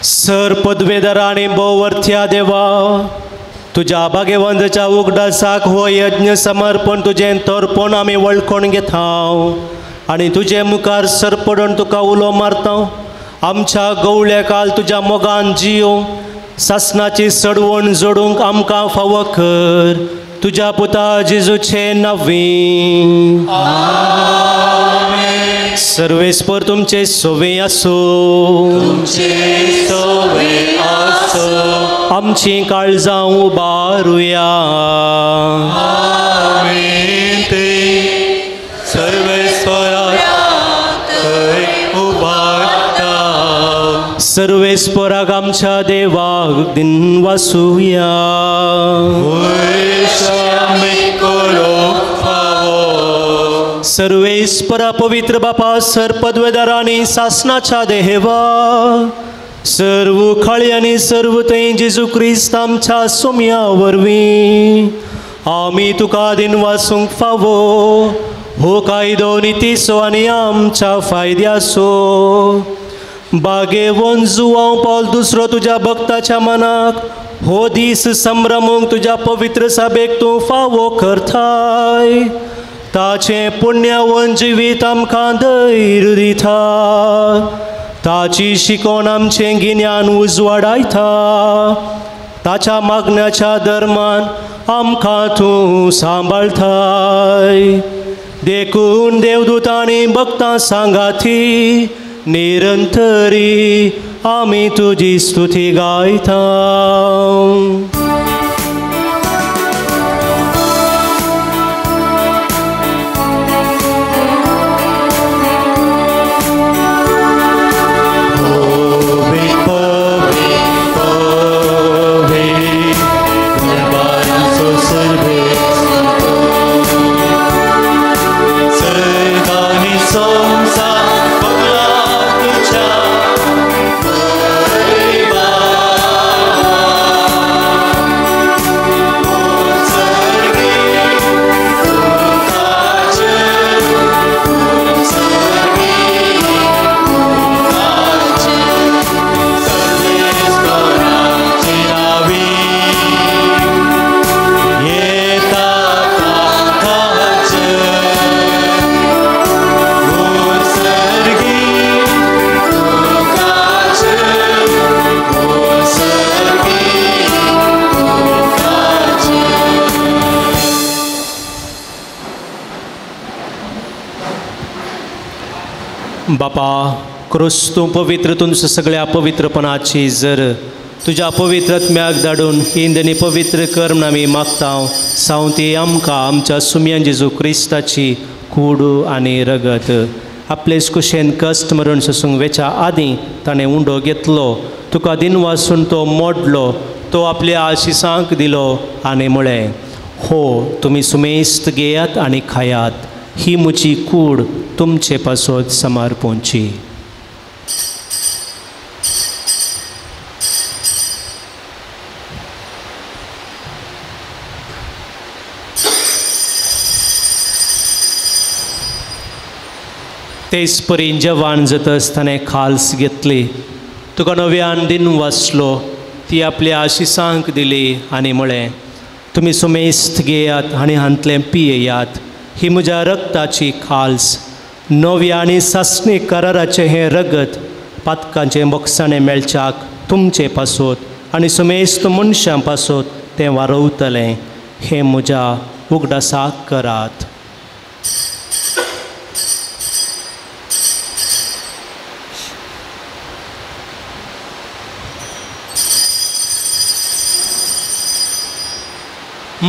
सर पदवेदार आनी भोवर्थ्या देवा, तुज्या भाग्यवंताच्या उगडासाक हो यज्ञ समर्पण तुजें तर्पण आमी वळखून घेता आनी तुजे मुखार सरपडून तुका उलो मारता. आमच्या गवळ्या काल तुज्या मोगान जियो सासनाची सडवण जोडूंक आमकां फावो कर, तुज्या पुता जेजूचे नांवी. सर्वेस्पर तुमचे सोवे आसूं, तुमचे सोवे आसूं. आमची काळजां उबारुया. आमी ते सर्वेस्परा थंय उबारता. सर्वेस्पराक आमच्या देवाक दिनवासुया. सर्वेस्परा पवित्र बापा सर पदवेदारांनी सासनाच्या देवा सर्व खळयांनी सर्व थंय जेजू क्रिस्त आमच्या सोम्या वरवीं आमी तुका दिनवासूंक फावो. हो कायदो नितीचो आनी आमच्या फायद्याचो. बागेवन जुवांव पावल दुसरो तुज्या भक्ताच्या मनाक हो दीस संभ्रमूंक तुज्या पवित्र सभेक तूं फावो करताय. ताचें पुण्यावन जिवीत आमकां धैर्य दिता, ताची शिकोवण आमचें गिन्यान उजवाडायता. ताच्या मागण्याच्या धर्मान आमकां तूं सांबाळताय. देखून देवदूतांनी भक्तां सांगाती निरंतरी आमी तुजी स्तुती गायता. बापा क्रोस तूं पवित्र तुमच्या सगळ्या पवित्रपणाची जर तुज्या पवित्र आत्म्याक धाडून इंदनी पवित्र कर म्हूण आमी मागता. सावती आमकां आमच्या सुम्यान जेजू क्रिस्ताची कूड आनी रगत आपलेच कुशेन कश्ट मरण सोसूंक वेच्या आदीं ताणें उंडो घेतलो, तुका दिनवासून तो मोडलो, तो आपल्या आशिसांक दिलो आनी म्हळें, हो तुमी सुमेस्त घेयात आनी खायात, ही म्हजी कूड तुमचे पासत समर्पणची. तेच परी जवान जातच ताणें खाल्स घेतली, तुका नव्यान दिन वाचलो, ती आपल्या आशिसांक दिली आनी म्हळें, तुमी सुमेस्त घेयात आनी हांतलें पियेयात, ही म्हज्या रक्ताची खाल्स, नव्या आनी सासणी कराराचें हें रगत पातकांचें बोगसाणें मेळच्याक तुमचे पासत आनी सुमेस्त मनशां पासत तें वारवतलें, हें म्हज्या उगडासाक करात.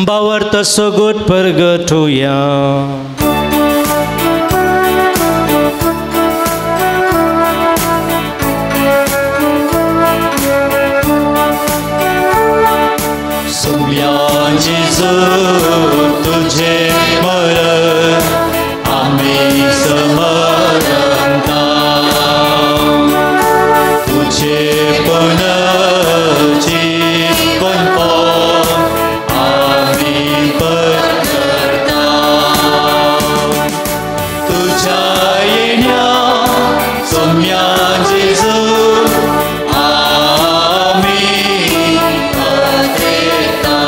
बावर्त सगोट परगटुया. सुम्या जेजू तुझे मरण आम्ही समरता, तुझे पुनर्जीवन आम्ही परगटता, तुझ्या येण्या सुम्या जेजू आम्ही परगटता.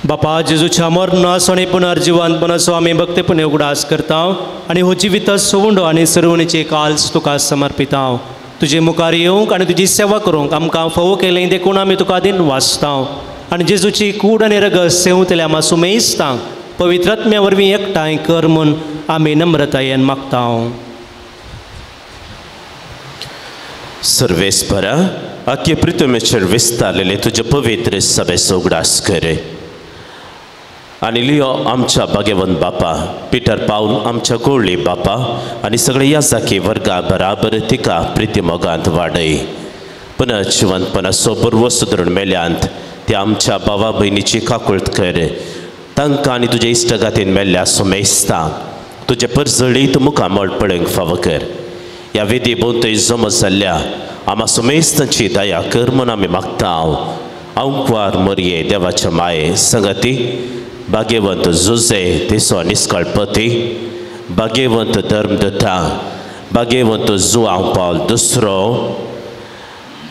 बापा जेजूच्या मरणाचो आनी पुनर्जिवंतपणाचो आमी भक्तीपणे उगडास करता आनी हो जिवीत सोवंडो आनी सर्वणीचे काल्स तुका समर्पिता. तुजे मुखार येवंक आनी तुजी सेवा करूंक आमकां फावो केलें देखून आमी तुका दिन वाचता आनी जेजूची कूड आनी रगत सेवतल्या आमा सुमेस्तांक पवित्र आत्म्या वरवीं एकठांय कर म्हूण आमी नम्रतायेन मागता. सर्वेस्परा आख्खे पृथ्वीचेर विस्तारलेले तुजे पवित्र सभेचो उगडास कर आनी लियो आमच्या भाग्यवंत बापा पिटर पावल आमच्या गोळी बापा आनी सगळे ह्या जाकी वर्गा बराबर तिका प्रिती मोगांत वाडय. पुनर्जिवंतपणाचो बरवो सुदरून मेल्यांत त्या आमच्या भावा भयणीची काकूळत कर, तांकां आनी तुज्या इश्टगातीन मेल्ल्या सुमेस्ता तुजे परजळीत मुखामळ पळोवंक फावो कर. ह्या विधी भोंवतणी जमा जाल्ल्या आमा सुमेस्तांची दया कर म्हूण आमी मागता. आंकवार मरये देवाच्या माये संगती भाग्यवंत जुजे तिसो निस्कळपती भाग्यवंत धर्मदत्ता भाग्यवंत जुआंव पावल दुसरो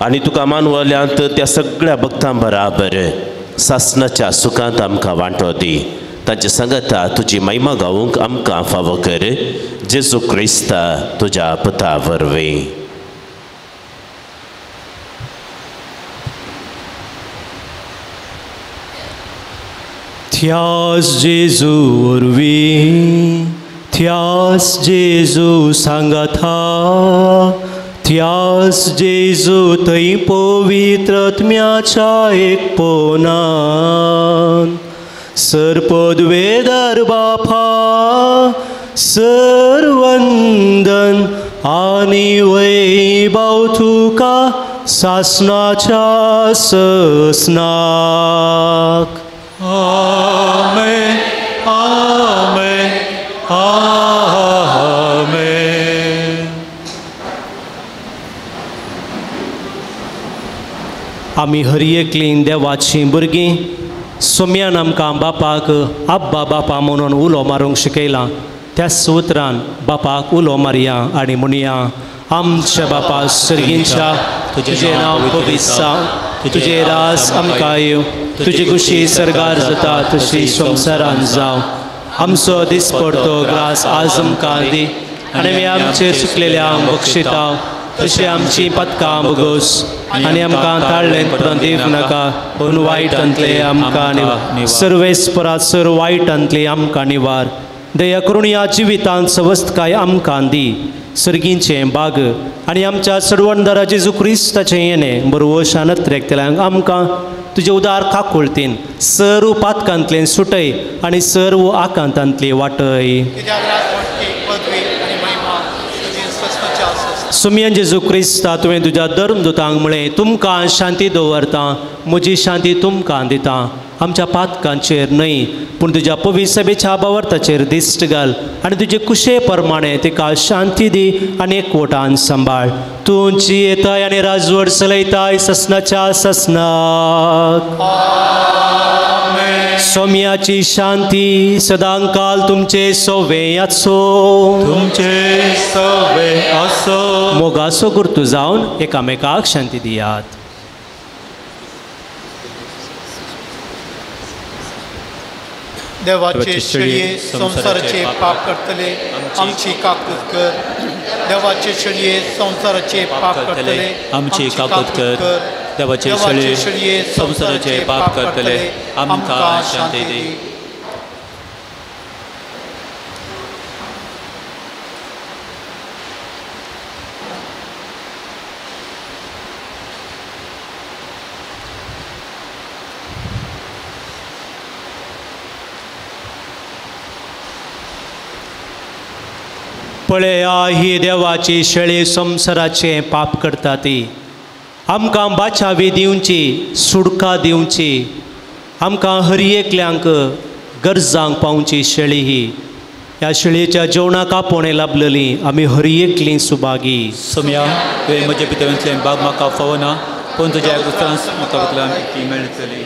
आनी तुका मानवल्यांत त्या सगळ्या भक्तां बराबर सासनाच्या सुखांत आमकां वांटो दी. तांचे सांगता तुजी महिमा गावूंक आमकां फावो कर, जेजू क्रिस्ता तुज्या पुता वरवीं. त्यास जेजू वरवीं, त्यास जेजू सांगाता, त्यास जेजू थंय पवित्र आत्म्याच्या एकपणान सर्पद्वेदर बापा सर्वंदन आनी वैभव तुका सासनाच्या ससनाक. आमेन आमेन आमेन. आमी हर एकलीं देवाचीं भुरगीं सोम्यान आमकां बापाक आब्बा बापा म्हणून उलो मारूंक शिकयलां, त्या उतरान बापाक उलो मारया आनी म्हणया, आमच्या बापा सर्गींच्या तुजें नांव पवित्र जावं, तुजें राज आमकां येवं, तुजी खुशी सर्गार जाता तशी संवसारान जावं. आमचो दिसपडतो ग्रास आज आमकां दी आनी आमी आमचे चुकलेल्या बक्षिता तशी आमची पदकां भोगोस आनी आमकां ताळ्ळें पडून दिवं नाका, पूण वायटांतले आमकां निवार. सर्वेस्परा सर वायटांतले आमकां निवार. दया करून ह्या जिवितांत सवस्तकाय आमकां दी. सर्गींचें बाग आनी आमच्या सडवणदारा जेजू क्रिस्ताचें येणें बरवश आनत्रेकतल्यांक आमकां तुजे उदार काकुळतीन सर्व पातकांतलें सुटय आनी सर्व आकांतांतली वाटय. सुमयन जेजू क्रिस्ता तुवें तुज्या धर्मदूतांक म्हळें तुमकां शांती दवरता, म्हजी शांती तुमकां दिता. आमच्या पातकांचेर न्हय पूण तुज्या पवित्र सभेच्या भावार्थाचेर दिश्ट घाल आनी तुजे कुशे प्रमाणे तिका शांती दी आनी एकवटान सांबाळ. तूं जियेताय आनी राजवट चलयताय ससनाच्या ससनाक. सोम्याची शांती सदांकाल तुमचे सोवे आसो, तुमचे सोवे आसो. मोगाचो गुर्तू जावन एकामेकाक शांती दियात. देवाचे शेळये संवसाराचे पाप करतले आमची काकूत कर. देवाचे शेळये संवसाराचे पाप करतले आमची काकूत कर. देवाचे शेळये संवसाराचे पाप करतले आमकां शांती दी. पळया ही देवाची शेळी संवसाराचें पाप करता ती. आमकां बाचावी दिवची, सुडका दिवची, आमकां हर एकल्यांक गरजांक पावची शेळी ही. ह्या शेळयेच्या जेवणाक आपोवणें लाभलेली आमी हर एकलीं सुभागी. सोम्या तुवें म्हज्या भितरतलें बाग म्हाका फावना पूण तुज्या उतरांच म्हाका ती मेळटली.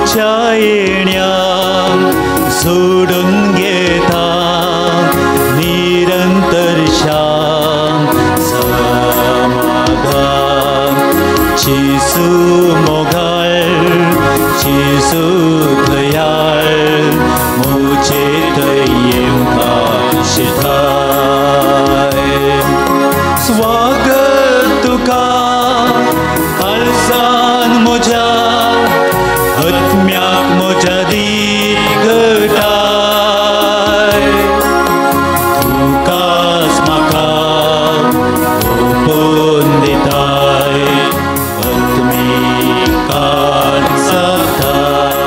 जेजूच्या येण्याक सोडून घेता निरंतर शांत समाधान जेजू मोगाळ जेजू दयाळ मुझे थंय शिताय स्वागत तुका काळजान म्हज्या आत्म्याक म्हज्या दी घटाय तुकाच म्हाका ओपून दिताय आत्मिकान जगताय.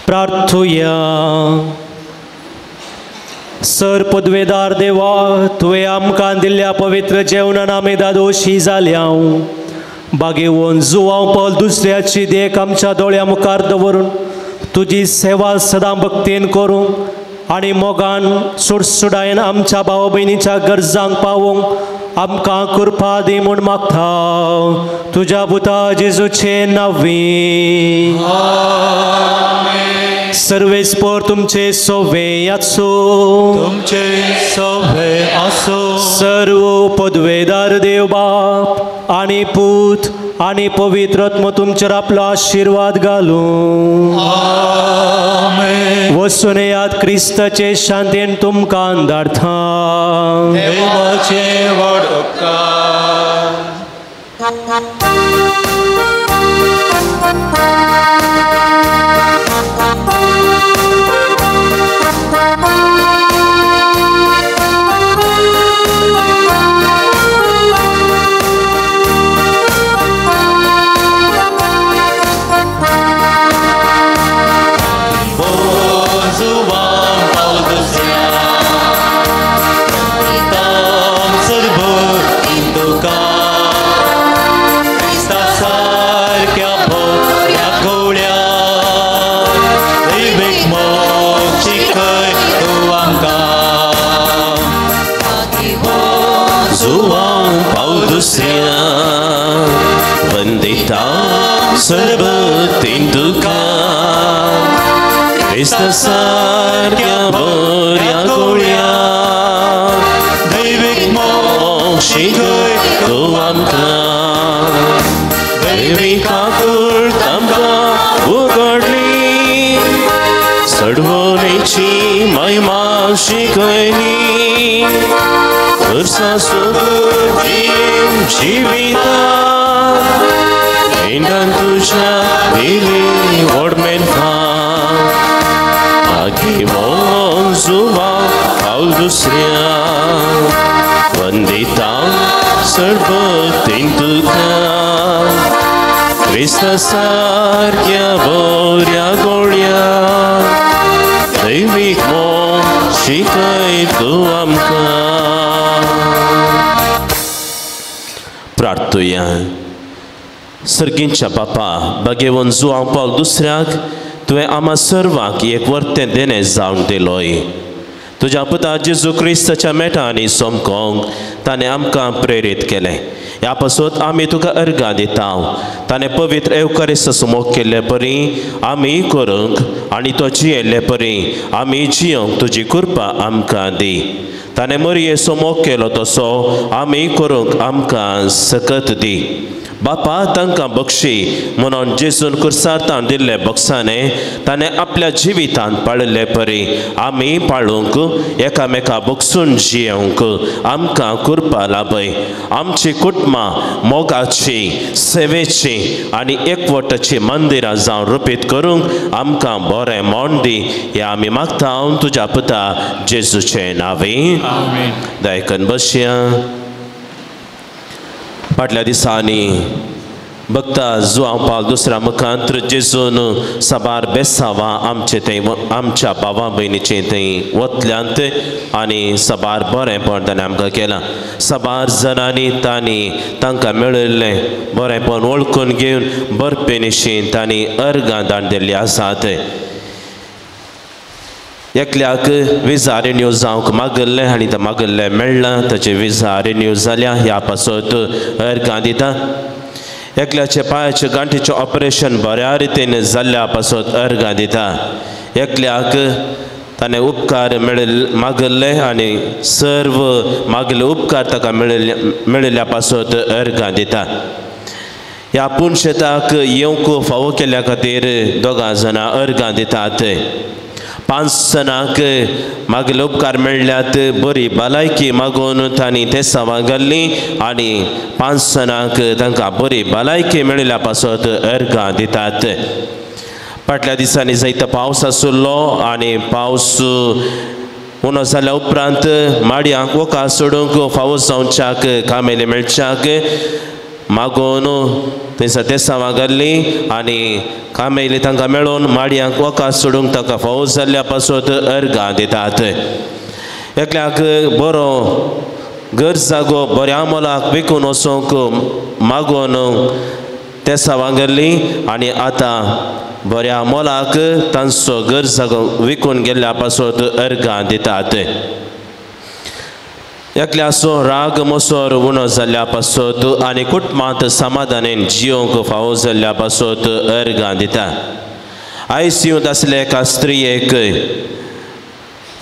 प्रार्थुया. सर पदवेदार देवा, तुवें आमकां दिल्ल्या पवित्र जेवणान आमी दादोशी जाल्या. बागेवन जुवांव पावल दुसऱ्याची देख आमच्या दोळ्या मुखार दवरून तुजी सेवा सदां भक्तीन करूंक आनी मोगान सुडसुडायेन आमच्या भाव भयणीच्या गरजांक पावोवंक आमकां कृपा दी म्हूण मागता. तुज्या पुता जेजूचे नांवी. सर्वेस्पर तुमचे सोवे आसो. तुमचे सोवे आसो. सर्व पदवेदार देव बाप आनी पूत आनी पवित्र आत्मो तुमचेर आपलो आशिर्वाद घालूं. आमेन. वसून याद क्रिस्ताचे शांतीन तुमकां धाडटा. देवाचे व्हड उपकार. सर्वतीन तुका क्रिस्ता सारक्या बऱ्या गोळ्या दैवीक मोग शिकय तूं आमकां दैवीक काकूळ आमकां उगडली सडवणेची महिमा शिकयली वर्सां सोबत जिविता इंडान तुज्या दिली व्हड मेनफां आगेवन जुवां पावल दुसऱ्या वंदिता सर्वतीन तुका क्रिस्ता सारक्या बऱ्या गोळ्या दैवीक मोग शिकय तूं आमकां. प्रार्थुया. सर्गींच्या बापा बागेवन जुवांव पावल दुसऱ्याक तुवें आमा सर्वांक एक वर्तें देणें जावन दिलोय. तुज्या पुता जेजू क्रिस्ताच्या मेटा आनी सोमकोंक ताणें आमकां प्रेरीत केलें. ह्या पासत आमी तुका अर्गां दिता. ताणें पवित्र एवकारिस्त मोग केल्ले परी आमी करूंक आनी तो जियेल्ले परी आमी जियोंक तुजी कृपा आमकां दी. ताणें मरयेचो मोग केलो तसो आमी करूंक आमकां सकत दी. बापा तांकां बक्षी म्हणून जेजून कुर्सार ताण दिल्ले बक्षाने ताणें आपल्या जिवितांत पाळिल्ले परी आमी पाळूंक एकामेका बक्षून जियेवंक आमकां कृपा लाभय. आमची कुटुंबां मोगाची सेवेची आनी एकवटाची मंदिरां जावन रुपीत करूंक आमकां बरें मोन दी. हें आमी मागता तुज्या पुता जेजूचे नांवी. दायकन बसया. फाटल्या दिसांनी भक्ता जुवांव पावल दुसऱ्या मुखांत जेजून साबार बेसांवां आमचे थंय आमच्या भावा भयणीचे थंय वतल्यांत आनी साबार बरेंपण ताणें आमकां केलां. साबार जाणांनी तांणी तांकां मेळिल्लें बरेंपण वळखून घेवन बरपेनिशी तांणी अर्गां दान दिल्लीं आसात. एकल्याक विजा रिन्यू जावंक मागल्लें आनी तें मागल्लें मेळ्ळां. ताचें विजा रिन्यू जाल्या ह्या पासत अर्गां दिता. एकल्याचे पांयाचे गांठीचें ऑपरेशन बऱ्या रितीन जाल्ल्या पासत अर्गां दिता. एकल्याक ताणें उपकार मागल्ले आनी सर्व मागले उपकार ताका मेळिल्ल्या पासत अर्गां दिता. ह्या पुनशेताक येवंक फावो केल्ल्या खातीर दोगां जाणां अर्गां दितात. 5 जाणांक मागले उपकार मेळ्ळ्यात, बरी भलायकी मागून तांणी तेसांवां घाल्लीं आनी 5 जाणांक तांकां बरी भलायकी मेळिल्ल्या पासत अर्गां दितात. फाटल्या दिसांनी जायतो पावस आशिल्लो आनी पावस उणो जाल्या उपरांत माडयांक वखदां सोडूंक फावो जावच्याक कामेली मेळच्याक मागून थंयसर तेसांवां घाल्लीं आनी कामेली तांकां मेळोवन माडयांक वखदां सोडूंक तांकां फावो जाल्ल्या पासत अर्गां दितात. एकल्याक बरो घर जागो बऱ्या मोलाक विकून वचूंक मागून तेसांवां घाल्लीं आनी आतां बऱ्या मोलाक तांचो घर जागो विकून गेल्ल्या पासत अर्गां दितात. एकल्याचो राग मोसोर उणो जाल्ल्या पासत आनी कुटुंबांत समाधानेन जियोंक फावो जाल्ल्या पासत अर्गां दिता. आयसीयूंत आसले एका स्त्रियेक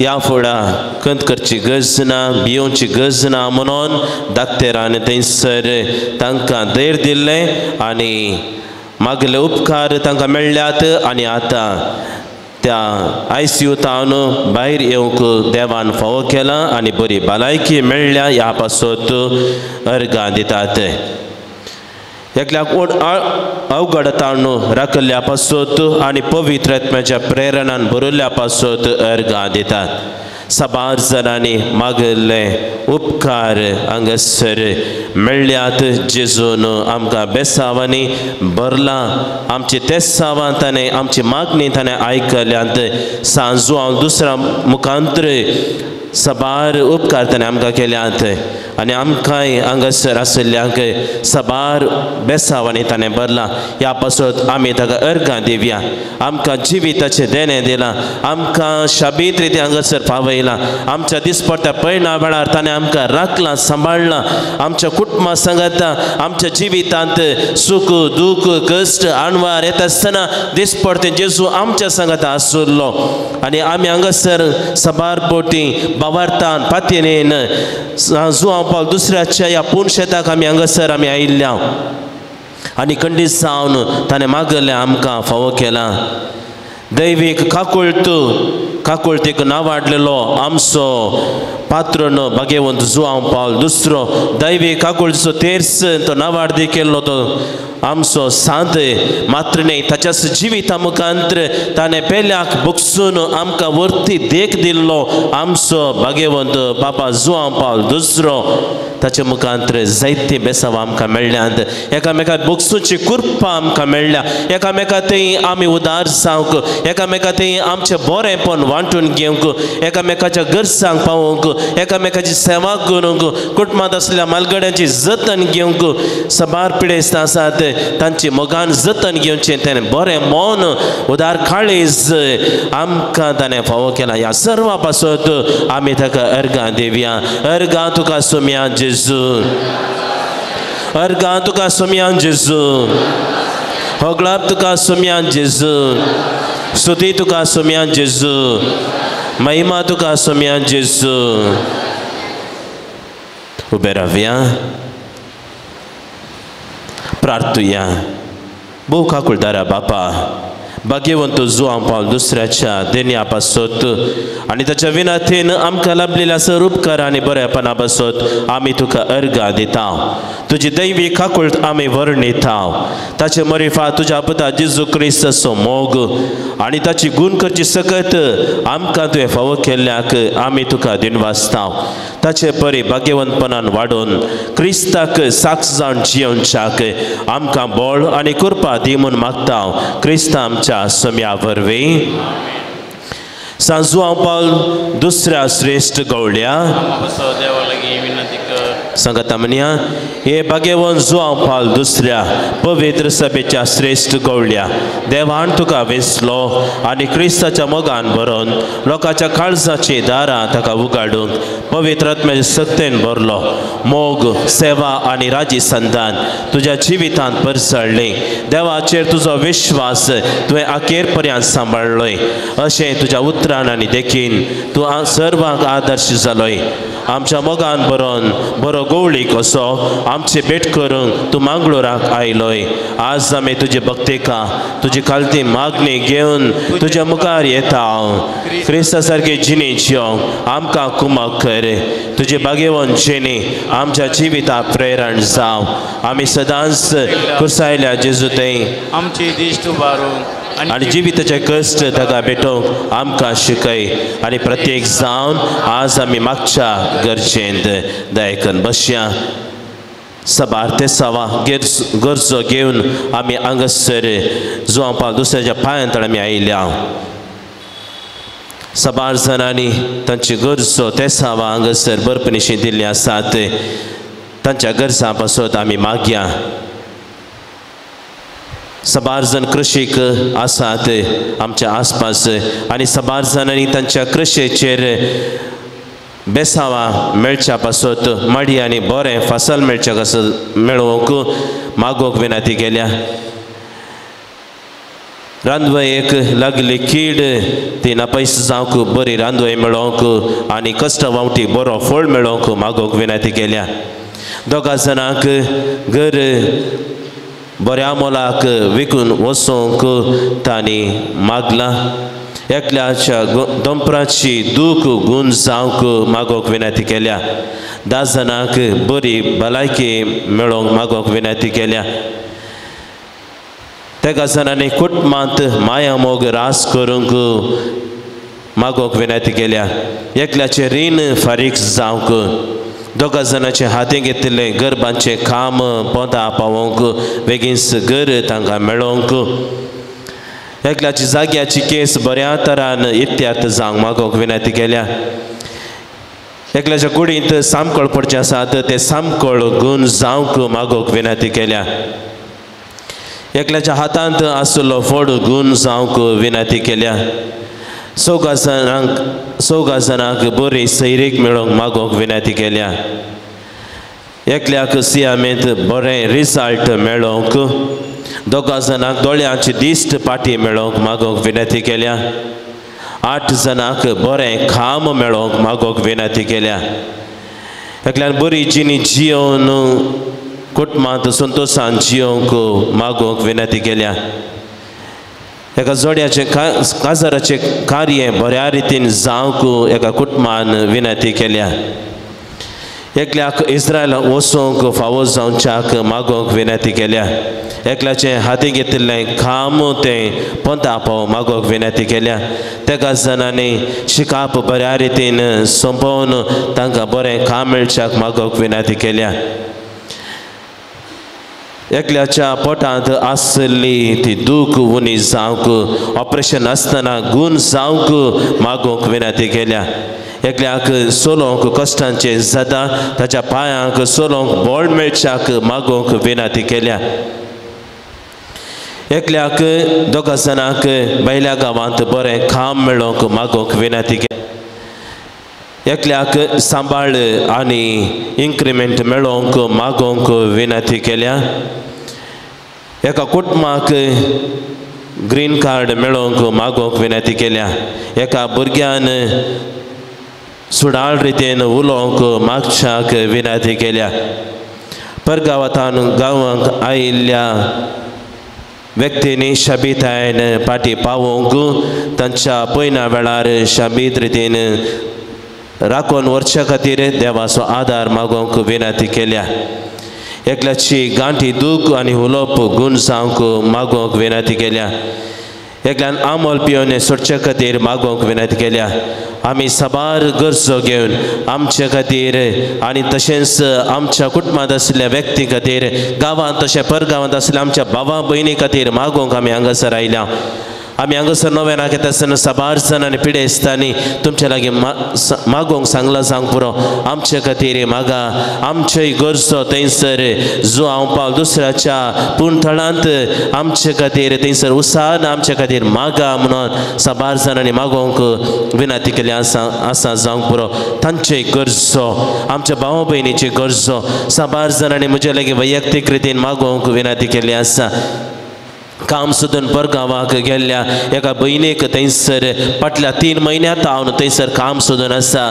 ह्या फुडा खंत करची गरज ना, भियोवची गरज ना म्हणून दाक्तेरान थंयसर तांकां धैर्य दिल्लें आनी मागले उपकार तांकां मेळ्ळ्यात आनी आतां त्या आयसीयूंतावन भायर येवंक देवान फावो केलां आनी बरी भलायकी मेळ्ळ्या ह्या पासत अर्गां दितात. एकल्याक अवघडतावन राखल्ल्या पासत आनी पवित्र आत्म्याच्या प्रेरणान भरिल्ल्या पासत अर्गां दितात. साबार जाणांनी मागल्ले उपकार हांगासर मेळ्ळ्यात. जेजून आमकां बेसांवांनी भरलां, आमची तेसांवां ताणें आमची मागणी ताणें आयकल्यांत. सांजू हांव दुसऱ्या मुखांतर साबार उपकार ताणें आमकां केल्यात आनी आमकांय हांगासर आशिल्ल्यांक साबार बेसांवांनी ताणें भरलां. ह्या पासत आमी ताका अर्गां दिवया. आमकां जिविताचें देणें दिलां, आमकां शाबीत रिती हांगासर पावयलां. आमच्या दिसपट्ट्या पयणा वेळार ताणें आमकां राखलां, सांबाळ्ळां. आमच्या कुटुंबा सांगाता आमच्या जिवितांत सूख दूख कश्ट आणवार येता आसतना दिसपडटे जेजू आमच्या सांगाता आशिल्लो आनी आमी हांगासर साबार बोटी बावार्थान पातयेन जुआंव पावल दुसऱ्याच्या ह्या पुनशेताक आमी हांगासर आमी आयिल्ल्या आनी खंडीत जावन ताणें मागल्लें आमकां फावो केलां. दैवीक काकुळट काकुळटीक नावाडलेलो आमचो पात्रण भाग्यवंत जुआंव पावल दुसरो दैवीक काकुळटीचो तेर्स तो नावार्दी केल्लो तो आमचो सांत मात्र न्हय ताच्याच जिविता मुखांतर ताणें पेल्याक बगसून आमकां वरती देख दिल्लो आमचो भाग्यवंत बाबा जुआंव पावल दुसरो. ताचे मुखांतर जायतीं बेसांवां आमकां मेळ्ळ्यांत. एकामेकाक बगसूची कृपा आमकां मेळ्ळ्या. एकामेका थंय आमी उदार जावंक, एकामेका थंय आमचें बरेंपण वांटून घेवंक, एकामेकाच्या गरजांक पावोवंक, एकामेकाची सेवा करूंक, कुटुंबांत आसल्या मालगड्यांची जतन घेवंक साबार पिडेस्त आसात तांची मोगान जतन घेवचें ताणें बरें मन उदार काळीज आमकां ताणें फावो केलां. ह्या सर्वा पासत आमी ताका अर्गां दिवया. अर्गां तुका सोम्या जेजू, अर्गां तुका सोम्या जेजू, होगळाप तुका सोम्या जेजू, स्तुती तुका सोम्या जेजू, महिमा तुका सोम्या जेजू. उबे रावया, प्रार्थुया. भोव काकुळदारा बापा, भाग्यवंत जुआंव पावल दुसऱ्याच्या देण्या पासत आनी ताच्या विनंतीन आमकां लाभलेल्या सर उपकार आनी बरेपणा पासत आमी तुका अर्गां दिता. तुजी दैवी काकुळट आमी वर्णिता. ताचे मरिफा तुज्या पुता जेजू क्रिस्ताचो मोग आनी ताची गूण करची सकत आमकां तुवें फावो केल्ल्याक आमी तुका दिनवासता. ताचे परी भाग्यवंतपणान वाडोवन क्रिस्ताक साक्ष जावन जियोवच्याक आमकां बळ आनी कृपा दी म्हूण मागता. क्रिस्ता आमच्या सम्या वरवीं. सांजुआंव पावल दुसऱ्या श्रेश्ठ गवळ्या देवा लागीं विनंती कर. सांगता म्हणया हे भाग्यवंत जुआंव पावल दुसऱ्या पवित्र सभेच्या श्रेश्ठ गवळ्या देवान तुका वेंचलो आनी क्रिस्ताच्या मोगान भरून लोकांच्या काळजाची दारां ताका उगाडूंक पवित्र आत्म्याच्या सक्तेन भरलो. मोग सेवा आनी राजी संदान तुज्या जिवितांत परसळ्ळी. देवाचेर तुजो विश्वास तुवें अखेर पर्यंत सांबाळ्ळोय. अशें तुज्या उतरान आनी देखीन तूं सर्वांक आदर्श जालोय. आमच्या मोगान भरून बरो गवळी कसो आमची भेट करूंक तूं मांगलोराक आयलोय. आज आमी तुजी भक्तिका तुजी खालती मागणी घेवन तुज्या मुखार येता. हांव क्रिस्ता सारकी जिणी जिवंक आमकां कुमक कर. तुजी भाग्यवंत जिणी आमच्या जिविताक प्रेरण जावं. आमी सदांच कुर्सायल्या जेजू थंय आमची दिश्ट उबारून आनी जिविताचे कश्ट ताका भेटोवंक आमकां शिकय. आनी प्रत्येक जावन आज आमी मागच्या गरजेंत दयकन बसया. सबार ते सवा गरजो घेवन आमी हांगासर जुआंव पावल दुसऱ्याच्या पांयांत आमी आयिल्ल्या. सबार जाणांनी तांची गरजो ते सावा हांगासर बरपणीशी दिल्ली आसात. तांच्या गरजां पासत आमी मागया. सबार जण कृशीक आसात आमच्या आसपास आनी सबार जाणांनी तांच्या कृशेचेर बेसांवां मेळच्या पासत माडी आनी बरें फसल मेळच्या कसो मेळोवंक मागोवंक विनंती केल्या. रांदवयेक लागली कीड ती नापयस जावंक बरी रांदवय मेळोवंक आनी कश्ट वावटी बरो फळ मेळोवंक मागोवंक विनंती केल्या. दोगा जाणांक घर बऱ्या मोलाक विकून वचोंक तांणी मागलां. एकल्याच्या दोंपराची दूख गूण जावंक मागोवंक विनंती केल्या. 10 जाणांक बरी भलायकी मेळोवंक मागोवंक विनंती केल्या. तेगा जाणांनी कुटुंबांत माया मोग रास करूंक मागोवंक विनंती केल्या. एकल्याचें रीण फारीक जावंक, दोगा जाणांचे हातीं घेतिल्लें गरबांचें काम पोंदा पावोवंक बेगीन घर तांकां मेळोवंक, एकल्याची जाग्याची केस बऱ्या तरान इत्यार्थ जावंक मागोवंक विनंती केल्या. एकल्याच्या कुडींत सामकळ पडचें आसात ते सामकळ गूण जावंक मागोवंक विनंती केल्या. एकल्याच्या हातांत आशिल्लो फोड गूण जावंक विनंती केल्या. चौगा जाणांक बरी सैरीक मेळोवंक मागोवंक विनंती केल्या. एकल्याक सियामेंत बरें रिजल्ट मेळोवंक, दोगा जाणांक दोळ्यांची दिश्ट पाटी मेळोवंक मागोवंक विनंती केल्या. 8 जाणांक बरें काम मेळोवंक मागोवंक विनंती केल्या. एकल्यान बरी जिणी जियोवन कुटुंबांत संतोशान जियोवंक मागोवंक विनंती केल्या. एका जोड्याचें काजाराचें कार्य बऱ्या रितीन जावंक एका कुटुंबान विनंती केल्या. एकल्याक इस्रायला वचोंक फावो जावच्याक मागोवंक विनंती केल्या. एकल्याचें हाती घेतिल्लें काम तें पोंता पाव मागोवंक विनंती केल्या. तेगा जाणांनी शिकाप बऱ्या रितीन सोंपोवन तांकां बरें काम मेळच्याक मागोवंक विनंती केल्या. एकल्याच्या पोटांत आसली ती दूख उणी जावंक, ऑपरेशन आसतना गूण जावंक मागोवंक विनंती केल्या. एकल्याक चलोवंक कश्टांचें जाता ताच्या पांयांक चलोवंक बळ मेळच्याक मागोवंक विनंती केल्या. एकल्याक दोगा जाणांक भायल्या गांवांत बरें काम मेळोवंक मागोवंक विनंती केल्या. एकल्याक सांबाळ आनी इन्क्रिमेंट मेळोवंक मागोवंक विनंती केल्या. एका कुटुंबाक ग्रीन कार्ड मेळोवंक मागोवंक विनंती केल्या. एका भुरग्यान सुडाळ रितीन उलोवंक मागच्याक विनंती केल्या. परगांवांत गांवांक आयिल्ल्या व्यक्तींनी शाबीतायन पाटी पावोवंक तांच्या पयना वेळार शाबीत रितीन राखून व्हरच्या खातीर देवाचो आदार मागोवंक विनंती केल्या. एकल्याची गांठी दूख आनी उलोवप गूण जावंक मागोवंक विनंती केल्या. एकल्यान आमोल पिवन सोडचे खातीर मागोवंक विनंती केल्या. आमी साबार गरजो घेवन आमचे खातीर आनी तशेंच आमच्या कुटुंबांत आशिल्ल्या व्यक्ती खातीर, गांवांत तशें परगांवांत आशिल्ल्या आमच्या भावा भयणी खातीर मागोवंक आमी हांगासर आयल्या. आमी हांगासर नव्यान येता आसतना साबार जाणांनी पिडेस्तांनी तुमच्या लागीं मागोंक सांगलां जावंक पुरो आमचे खातीर मागा आमचे गरजो थंयसर जो हांव पावल दुसऱ्याच्या पूण थळांत आमचे खातीर थंयसर उसान आमचे खातीर मागा म्हणून साबार जाणांनी मागोंक विनंती केली आसा आसा जावंक पुरो तांचे गरजो आमच्या भाव भयणीची गरजो साबार जाणांनी म्हज्या लागीं वैयक्तीक रितीन मागोंक विनंती केल्ली आसा. काम सोदून परगांवाक गेल्ल्या एका भयणीक थंयसर फाटल्या 3 म्हयन्यांत हांव थंयसर काम सोदून आसा.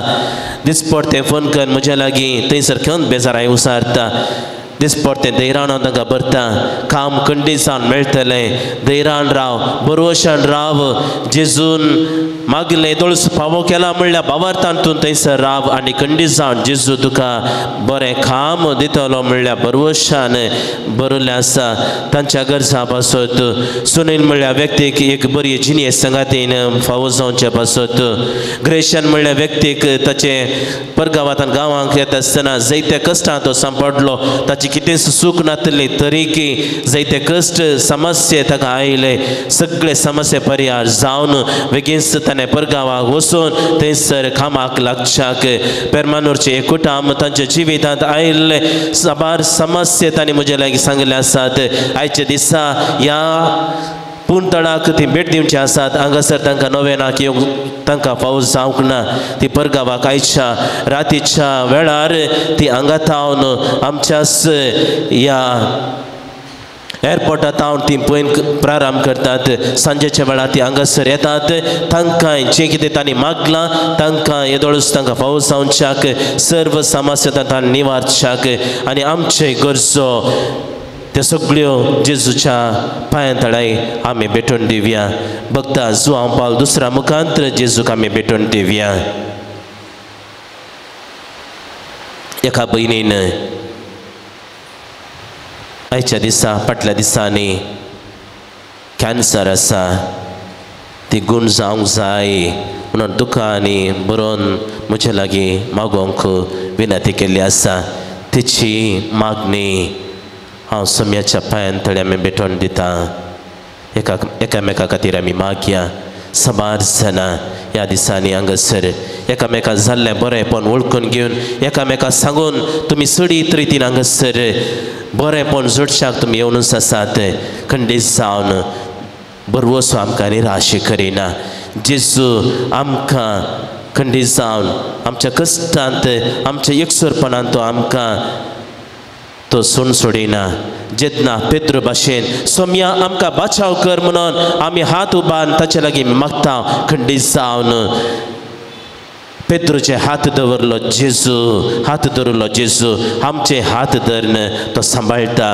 दिसपडतें फोन कर म्हज्या लागीं थंयसर खेवन बेजाराय उसारता. दिसपडतें धैरान हांव तांकां भरता काम खंडीत जावन मेळटलें. धैरान राव, बरोवशान राव, जेजून मागलें दोळस फावो केला म्हणल्यार भावार्थान तूं थंयसर राव आनी खंडीत जावन जेजू तुका बरें काम दितलो म्हणल्यार बरवशान बरयल्लें आसा. तांच्या गरजां पासत सुनील म्हणल्यार व्यक्तीक एक बरी जिणेस संगातीन फावो जावचे पासत, ग्रेशन म्हणल्यार व्यक्तीक ताचे परगांवांत गांवांक येता आसतना जायते कश्टां तो सांपडलो, ताची कितेंच सूख नातली तरी की जायते कश्ट समस्ये ताका आयले, सगळे समस्ये परिहार जावन बेगीनच ताणें परगांवाक वचून थंयसर कामाक लागच्याक पेरमानूरचे एकूटाम तांच्या जिवितांत आयिल्ले साबार समस्ये तांणी म्हजे लागीं सांगिल्ले आसात. आयच्या दिसा ह्या पूण तळाक ती भेट दिवची आसात. हांगासर तांकां नवेनाक येवंक तांकां पावस जावंक ना. ती परगांवाक आयच्या रातीच्या वेळार ती हांगा थावन आमच्याच ह्या एअरपोर्टात हांव ती पयन प्रारंभ करतात. सांजेच्या वेळार ती हांगासर येतात. तांकां जें कितें तांणी मागलां तांकां येदोळच तांकां फावो जावच्याक सर्व समस्या तांणी निवारच्याक आनी आमचे गरजो त्यो सगळ्यो जेजूच्या पांयां तळाय आमी भेटून दिवया. भक्ता जुआंव पावल दुसऱ्या मुखांत जेजूक आमी भेटून दिवया. एका भयणीन आयच्या दिसा फाटल्या दिसांनी कॅन्सर आसा ती गूण जावंक जाय म्हणून दुकांनी बरोवन म्हजे लागीं मागोवंक विनंती केल्ली आसा. तिची मागणी हांव सोम्याच्या पांयां तळे आमी भेटोवन दिता. एकामेका खातीर आमी मागया. साबार जाणां ह्या दिसांनी हांगासर एकामेका जाल्लें बरेंपण वळखून घेवन एकामेका सांगून तुमी चडीत रितीन हांगासर बरेंपण जोडच्याक तुमी येवनूच आसात. खंडीत जावन बरवसो आमकां निराश करिना. जेजू आमकां खंडीत जावन आमच्या कश्टांत आमच्या एकसुरपणांत तो आमकां तो सोण सोडिना. जेन्ना पेद्रू भाशेन सोम्या आमकां बाचाव कर म्हणून आमी हात उबारून ताचे लागीं मागता. खंडीत जावन पेद्रूचे हात दवरलो जेजू, हात दवरलो जेजू आमचे हात धरून तो सांबाळटा.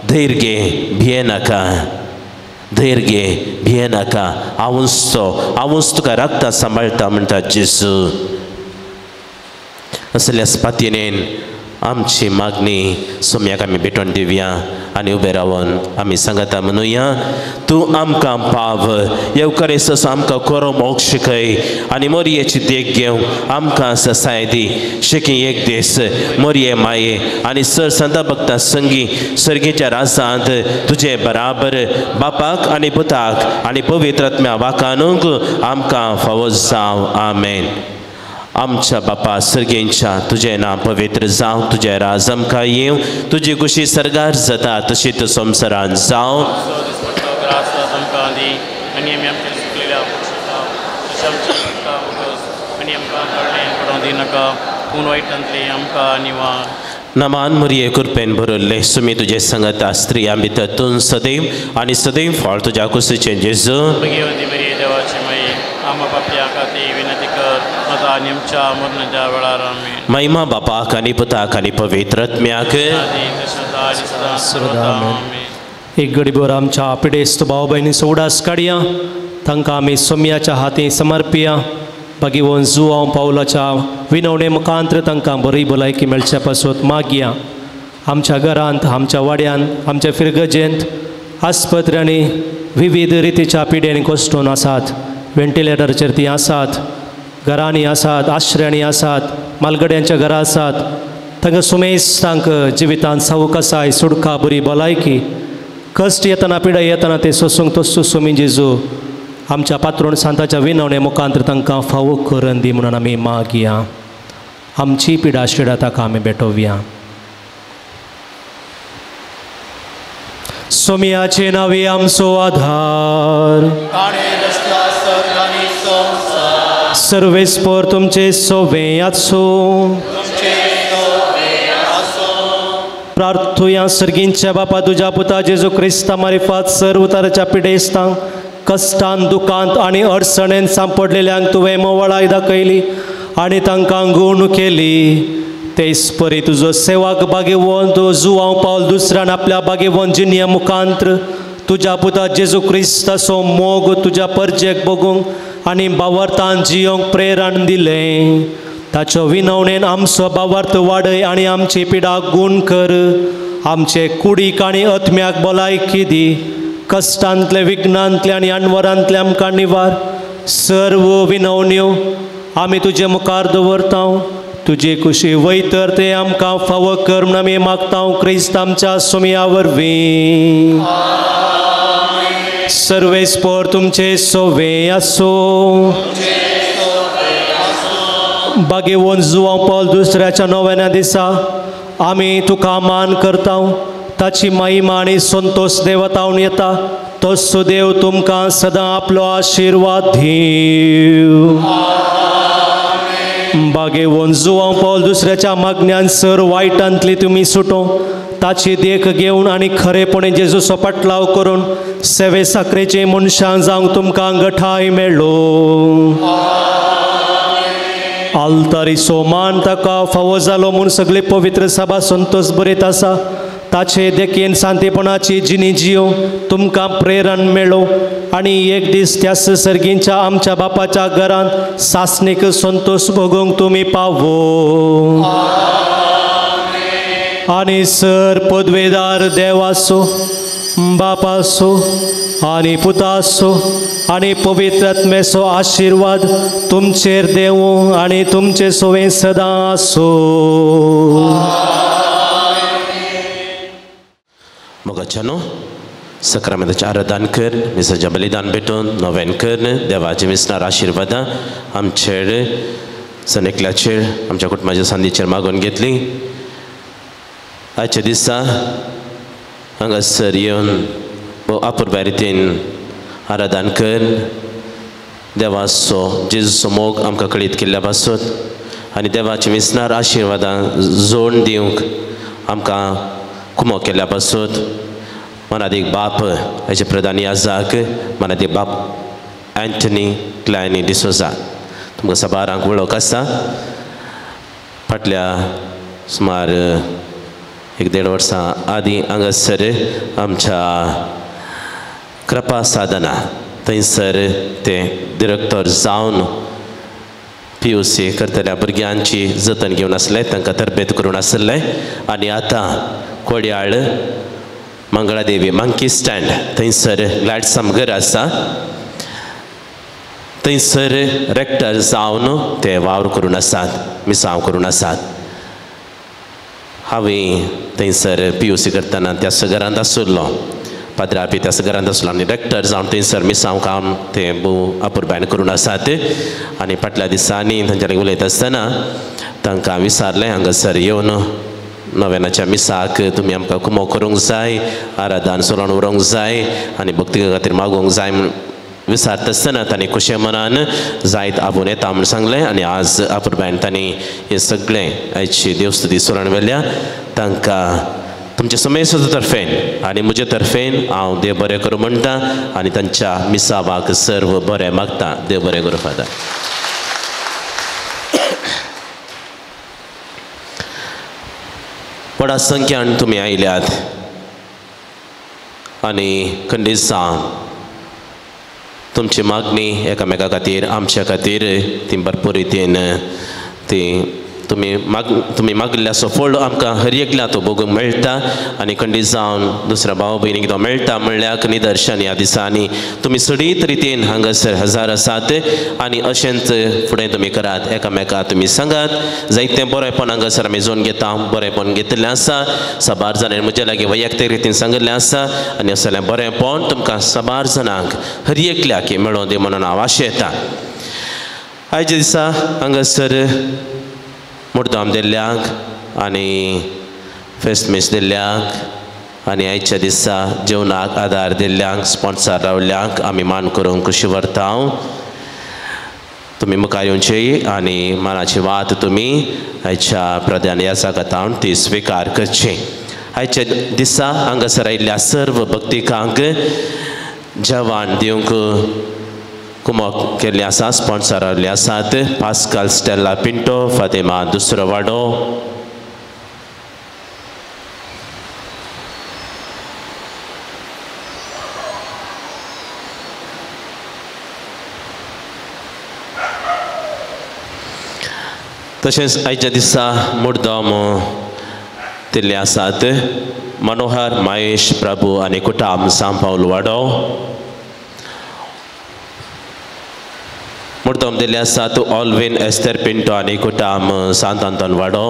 धैर्य घे, भियेनाका, धैर्य घे, भियेनाका, हांवूच तो, हांवूच तुका राखता सांबाळटा म्हणटा जेजू. असल्या स्पातीनेन आमची मागणी सोम्याक आमी भेटोवन दिवया आनी उबे रावन आमी सांगता म्हणुया, तूं आमकां पाव येवकारेस आमकां खरो मोग शिकय आनी मोरयेची देख घेवंक आमकां ससाय दी. शेकी एक दीस मोरये माये आनी सर संता भक्ता संगी सर्गीच्या राजांत तुजे बराबर बापाक आनी पुताक आनी पवित्र आत्म्या वाकानूंक आमकां फावो जावं. आमेन. आमच्या बापा सर्गेंच्या तुजें नांव पवित्र जावं, तुजें राज आमकां येवं, तुजी खुशी सर्गार जाता तशीच संवसारांत जावं. नमान मुरये कृपेन भरल्ले सुमी तुजे संगता स्त्रियां भितर तूं सदैव आनी सदैव फळ तुज्या कुशीचें जेजू. महिमा बापाक आनी पुताक आनी पवित्र आत्म्याक. एक गडीभर आमच्या पिडेस्त भाव भयणीचो उडास काडया. तांकां आमी सोम्याच्या हाती समर्पिया. भगवंत जुआंव पावलाच्या विनवणे मुखांत्र तांकां बरी भलायकी मेळच्या पासत मागया. आमच्या घरांत, आमच्या वाड्यांत, आमच्या फिरगजेंत आस्पत्र्यांनी विविध रितीच्या पिड्यांनी कोश्टून आसात. व्हेंटिलेटरचेर ती आसात, घरांनी आसात, आश्र्यांनी आसात, मालगड्यांच्या घरा आसात. तांकां सुमेस तांकां जिवितांत सावकासाय सुडका बरी भलायकी कश्ट येतना पिडा येतना ते सोसूंक तसो सोमी जेजू आमच्या पात्रोण सांताच्या विनवणे मुखांतर तांकां फावो करून दी म्हणून आमी मागया. आमची पिडा शिडा ताका आमी भेटोवया. सोमियाचे नावे आमचो आधार. सर्वेस्पर तुमचे सोवे आसूं. प्रार्थुया. सर्गींच्या बापा, तुज्या पुता जेजू क्रिस्ता मारिफात सर्व तराच्या पिडेस्तांक, कश्टान, दुखांत आनी अडचणेन सांपडलेल्यांक तुवें मोवळाय दाखयली आनी तांकां गुण केली. तेच परी तुजो सेवाक बागेवन जुवांव पावल दुसऱ्यान आपल्या बागेवन जिन्या मुखांत्र तुज्या पुता जेजू क्रिस्ताचो मोग तुज्या परजेक बगूंक आनी बावर्थान जियोंक प्रेरण दिलें. ताचो विनवणेन आमचो बावार्थ वाडय आनी आमची पिडा गूण कर. आमचे कुडीक आनी आत्म्याक भलायकी दी. कश्टांतले, विघ्नांतले आनी अणवरांतले आमकां निवार. सर्व विनवण्यो आमी तुजे मुखार दवरता. तुजे कुशी वयतर ते आमकां फावो कर म्हूण आमी मागता क्रिस्त आमच्या सोमया वरवीं. सर्वेस्पर तुमचे सोवे आसूं. बागेवन जुवांव पावल दुसऱ्याच्या नव्याण्या दिसा आमी तुका मान करता. ताची महिमा आनी संतोष देवतावन येता. तो सुदेव तुमकां सदां आपलो आशिर्वाद दीव. बागेवन जुवांव पावल दुसऱ्याच्या मागण्यान सर वायटांतली तुमी सुटो. ताची देख घेवन आनी खरेपणी जेजूचो पाटलाव करून सेवे साकरेचे मनशां जावंक तुमकां गठाय मेळ्ळो. आल्तारीचो मान ताका फावो जालो म्हूण सगळे पवित्र सभा संतोष बरयत आसा. ताचे देखीन शांतीपणाची जिणी जियो तुमकां प्रेरण मेळो आनी एक दीस त्या सर्गींच्या आमच्या बापाच्या घरांत सासणीक संतोष भोगूंक तुमी पावो. आनी सर पदवेदार देवासो, बापासो आनी पुतासो आनी पवित्र आत्म्याचो आशिर्वाद तुमचेर देवूं आनी तुमचे सोवे सदां आसूं. मोगाच्यानो, सक्रामेंताचें आराधन कर, मिसाचें बलिदान भेटोवन नोवेन कर, देवाचें मिसनार आशिर्वादां आमचेर सनेकल्याचेर आमच्या कुटुंबाच्या संदीचेर मागून घेतली. आयच्या दिसा हांगासर येवन भोव अपुरबाय रितीन आराधन कर, देवाचो जेजूचो मोग आमकां कळीत केल्ल्या पासत आनी देवाच्या मिसनार आशिर्वादां जोड दिवंक आमकां कुमो केल्ल्या पासत मनादीक बाप हाचे प्रधान याजाक मनादीक बाप एंटनी क्लायनी डिसोजा तुमकां साबारांक वळख आसा. फाटल्या सुमार 1-1.5 वर्सां आदीं हांगासर आमच्या कृपा साधना थंयसर ते डिरेक्टर जावन PUC करतल्या भुरग्यांची जतन घेवन आसले, तांकां तरबेत करून आसले आनी आतां कोडयाळ मंगळादेवी मंकी स्टँड थंयसर ग्लॅडसम घर आसा थंयसर रेक्टर जावन ते वावर करून आसात, मिसांव करून आसात. हांवें थंयसर PUC करतना त्या घरांत आशिल्लो, पाद्रा बी त्या घरांत आसलो आनी रेक्टर जावन थंयसर मिसांव काम ते भोव अपुरबायन करून आसात. आनी फाटल्या दिसांनी तांच्या उलयता आसतना तांकां विचारलें हांगासर येवन नव्यानाच्या मिसाक तुमी आमकां कुमो करूंक जाय, आराधन सोलोवन उरोंक जाय आनी भक्ती खातीर मागूंक जाय म्हूण विचारता आसतना तांणी खुशे मनान जायत आपोवन येता म्हूण सांगलें. आनी आज अपुरबायन तांणी हें सगळें आयची देवस्तुती सोलोवन व्हेल्या. तांकां तुमच्या समेस्त तर्फेन आनी म्हजे तर्फेन हांव देव बरें करूं म्हणटा आनी तांच्या मिसावाक सर्व बरें मागता. देव बरें करूं फादर. व्हडा संख्यान तुमी आयल्यात आनी खंडीत जावन तुमची मागणी एकामेका खातीर आमच्या खातीर ती भरपूर रितीन ती तुमी मागिल्ल्याचो फळ आमकां हर एकल्या तो भोगूंक मेळटा आनी खंडीत जावन दुसऱ्या भाव भयणीक तो मेळटा म्हणल्यार निदर्शन ह्या दिसांनी तुमी सडीत रितीन हांगासर हजार आसात आनी अशेंच फुडें तुमी करात एकामेका तुमी सांगात जायतें बरेंपण हांगासर आमी जोन घेता बरेंपण घेतिल्लें आसा साबार जाणांनी म्हज्या लागीं वैयक्तीक रितीन सांगिल्लें आसा आनी असलें बरेंपण तुमकां साबार जाणांक हर एकल्याक मेळोवन दी म्हणून हांव आशेता. आयच्या दिसा हांगासर मुर्दाम दिल्ल्यांक आनी फेस्त मीस दिल्ल्यांक आनी आयच्या दिसा जेवणाक आदार दिल्ल्यांक स्पॉन्सर रावल्ल्यांक आमी मान करूंक खुशी व्हरता. तुमी मुखार येवची आनी मानाची वात तुमी आयच्या प्रधान याजकांत ती स्विकार करची. आयच्या दिसा हांगासर आयिल्ल्या सर्व भक्तिकांक जेवण दिवंक कुमक केल्ले आसा स्पॉन्सर आयिल्ले आसात पास्कल स्टेला पिंटो फातिमा दुसरो वाडो तशेंच आयच्या दिसा मुर्दम दिल्ले आसात मनोहर महेश प्रभू आनी कुटाम सांपावल वाडो मुर्दम दिल्ले आसात ऑलविन एस्तर पिंटो आनी कुटाम सांत आंतोन वाडो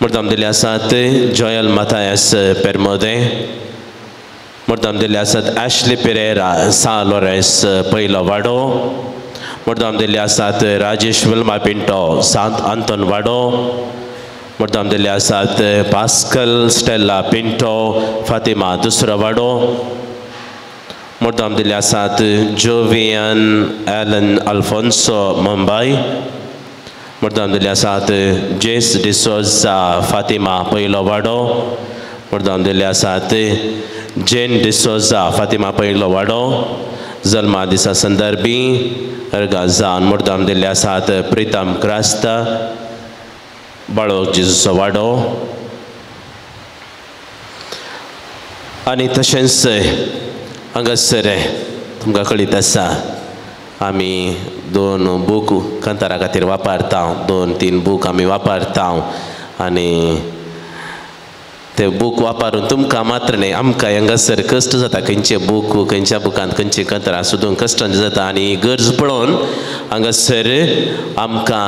मुर्दम दिल्ले आसात जोयल मथायस पेरमोदे मुर्दम दिल्ले आसात एशली पिरेरा सा लोरेंस पयलो वाडो मुर्दम दिल्ले आसात राजेश विल्मा पिंटो सांत आंतोन वाडो मुर्दम दिल्ले आसात पास्कल स्टेला पिंटो फातिमा दुसरो वाडो मुर्दाम दिल्ले आसात जोवियन एलन अल्फोन्सो मुंबय मुर्दाम दिल्ले आसात जेस डिसोजा फातिमा पयलो वाडो मुर्दाम दिल्ले आसात जेन डिसोजा फातिमा पयलो वाडो जल्मा दिसा संदर्भी अर्गाजान मुर्दाम दिल्ले आसात प्रितम क्रास्ता बाळोक जेजूचो वाडो आनी तशेंच हांगासर तुमकां कळीत आसा आमी दोन बूक कांतारा खातीर वापरता 2-3 बूक आमी वापरता आनी ते बूक वापरून तुमकां मात्र न्हय आमकां हांगासर कश्ट जाता खंयचे बूक खंयच्या बुकांत खंयचे कांतारां सोदूंक कश्टांचे जाता आनी गरज पळोवन हांगासर आमकां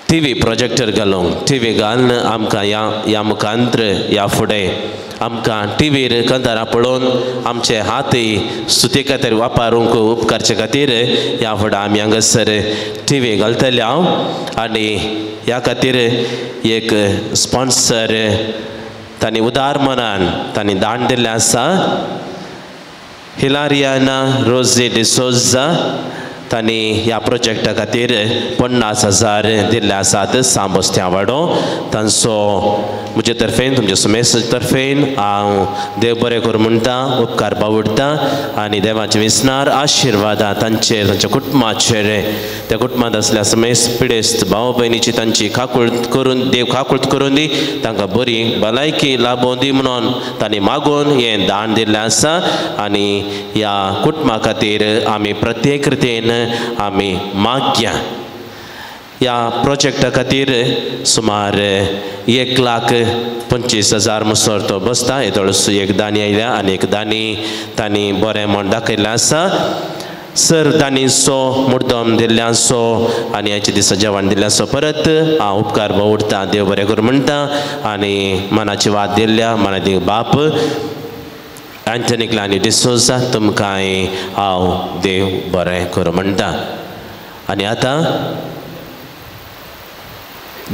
टीव्ही प्रोजेक्टर घालूंक टीव्ही घालून आमकां ह्या मुखांत्र ह्या फुडें आमकां टीव्हीर कांतारां पळोवन आमचे हातय स्तुती खातीर वापरूंक उपकारचे खातीर ह्या फुडें आमी हांगासर टीव्ही घालतले हांव आनी ह्या खातीर एक स्पॉन्सर तांणी उदार मनान तांणी दान दिल्लें आसा हिलारियाना रोजी डिसोजा तांणी ह्या प्रोजेक्टा खातीर 50,000 दिल्ले आसात सांबोस्त्या वाडो तांचो म्हजे तर्फेन तुमच्या सुमेस तर्फेन हांव देव बरें करूं म्हणटा उपकार बावडटा आनी देवाचे विसनार आशिर्वादां तांचेर तांच्या कुटुंबाचेर त्या कुटुंबांत आसल्या समेस पिडेस्त भाव भयणीची तांची काकूळत करून देव काकूळत करून दी तांकां बरी भलायकी लाबोवन दी म्हणून तांणी मागून हें दान दिल्लें आसा आनी ह्या कुटुंबा खातीर आमी प्रत्येक रितीन आमी मागया. ह्या प्रोजेक्टा खातीर सुमार 1,25,000 मुसर तो बसता येदोळसो एक दानी आयल्या आनी एक दानी तांणी बरें म्हण दाखयल्लें आसा सर दानीचो मुर्दम दिल्ल्यांचो आनी आयच्या दिसा जेवण दिल्ल्यांचो परत हांव उपकार बावडटा देव बरें करूं म्हणटा आनी मनाची वाद दिल्ल्या मनाची बाप एंटनी क्लानी डिसोजा तुमकां हांव देव बरें करूं म्हणटा. आनी आतां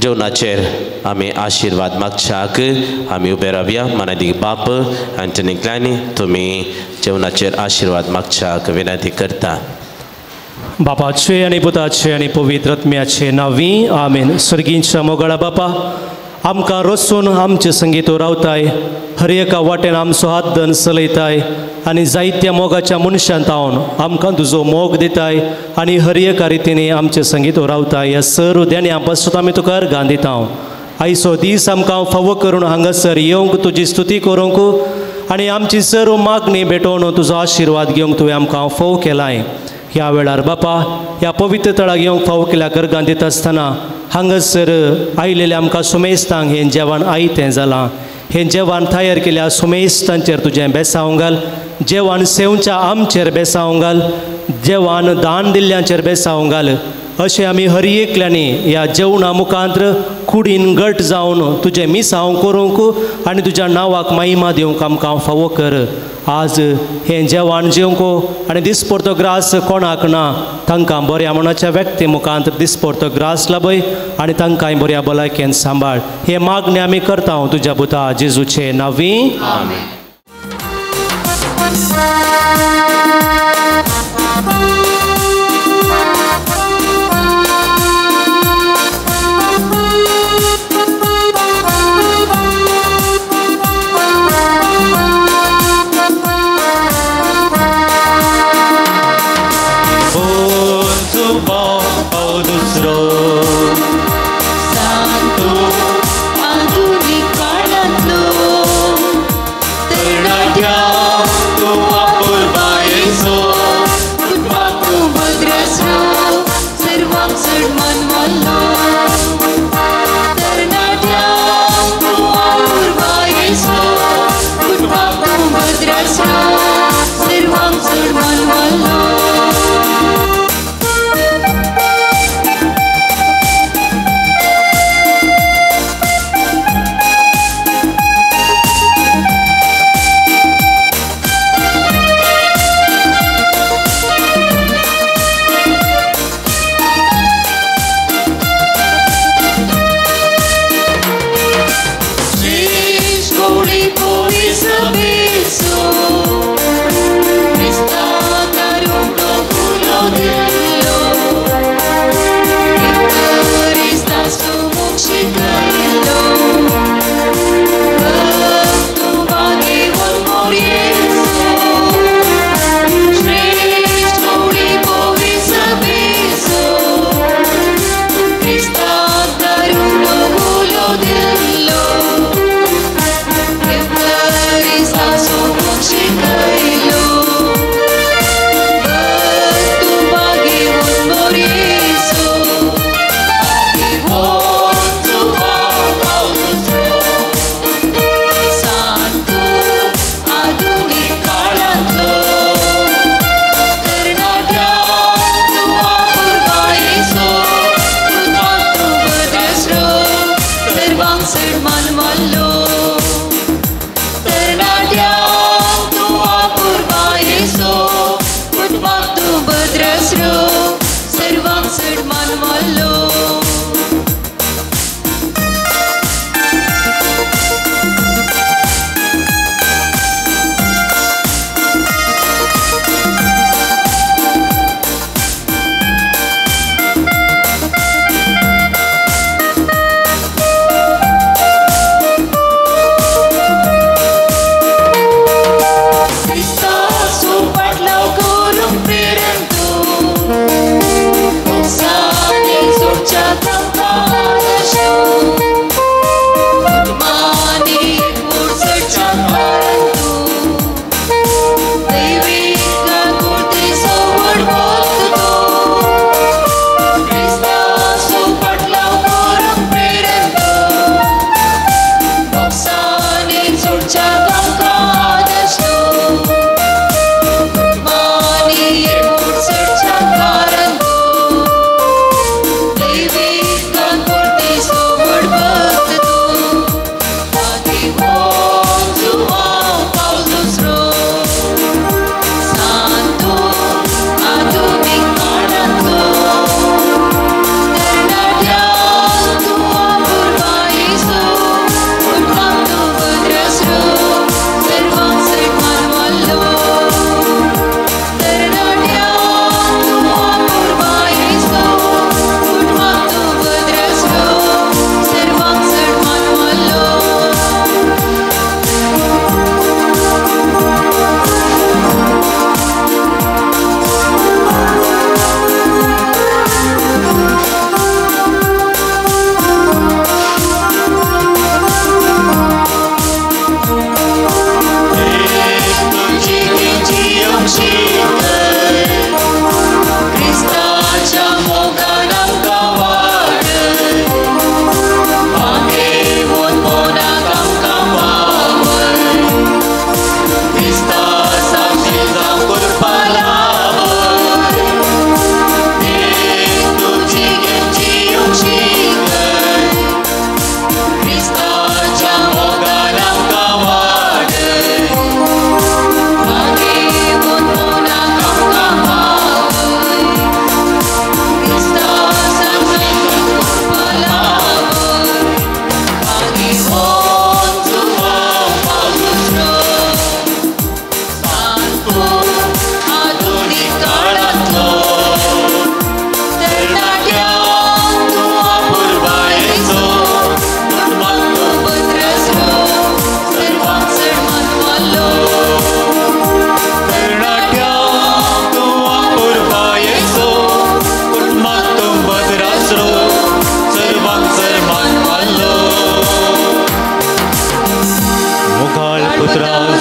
जेवणाचेर आमी आशिर्वाद मागच्याक आमी उबे रावया. मनादीक बाप एंटनी क्लानी तुमी जेवणाचेर आशिर्वाद मागच्याक विनंती करता. बापाचे आनी पुताचे आनी पवित्र आत्म्याचे नांवी आमेन. स्वर्गींच्या मोगाळा बापा आमकां रसून आमचे संगीत रावताय हर एका वाटेन आमचो हात धन चलयताय आनी जायत्या मोगाच्या मनशान तावन आमकां तुजो मोग दिताय आनी हर एका रितीन आमचे संगीत रावताय. ह्या सर्व देण्या पासून आमी तुका अर्गां दिता. आयचो दीस आमकां फावो करून हांगासर येवंक तुजी स्तुती करूंक आनी आमची सर्व मागणी भेटोवन तुजो आशिर्वाद घेवंक तुवें आमकां फोव केलाय. ह्या वेळार बापा ह्या पवित्र तळाक येवंक फावो केल्या गर्गान दिता आसतना हांगासर आयिल्ल्या आमकां सुमेस्तांक हें जेवण आयतें जालां. हें जेवण तयार केल्या सुमेस्तांचेर तुजें बेसांव घाल, जेवण सेवच्या आमचेर बेसांव घाल, जेवण दान दिल्ल्यांचेर बेसांव घाल. अशें आमी हर एकल्यांनी ह्या जेवणा मुखांत्र कुडीन घट जावन तुजें मिसांव करूंक आनी तुज्या नांवाक महिमा दिवंक आमकां फावो कर. आज हें जेवण जेवंक आनी दिसपडतो ग्रास कोणाक ना तांकां बऱ्या मनाच्या व्यक्ती मुखांत दिसपडतो ग्रास लाभय आनी तांकांय बऱ्या भलायकेन सांबाळ. हे मागणें आमी करता तुज्या पुता जेजूचे नांवी. आमेन.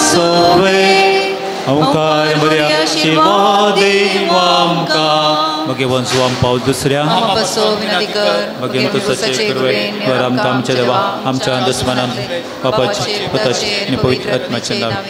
सोवे ओंकार मर्या आशीर्वाद आमकां. भगवंत सुवाम पावस दुसऱ्या भगवंत सचे कृपेन आमच्या देवा आमच्या दुस्मनान बापाचे पुताचे आनी पवित्र आत्म्याच्या नांवान.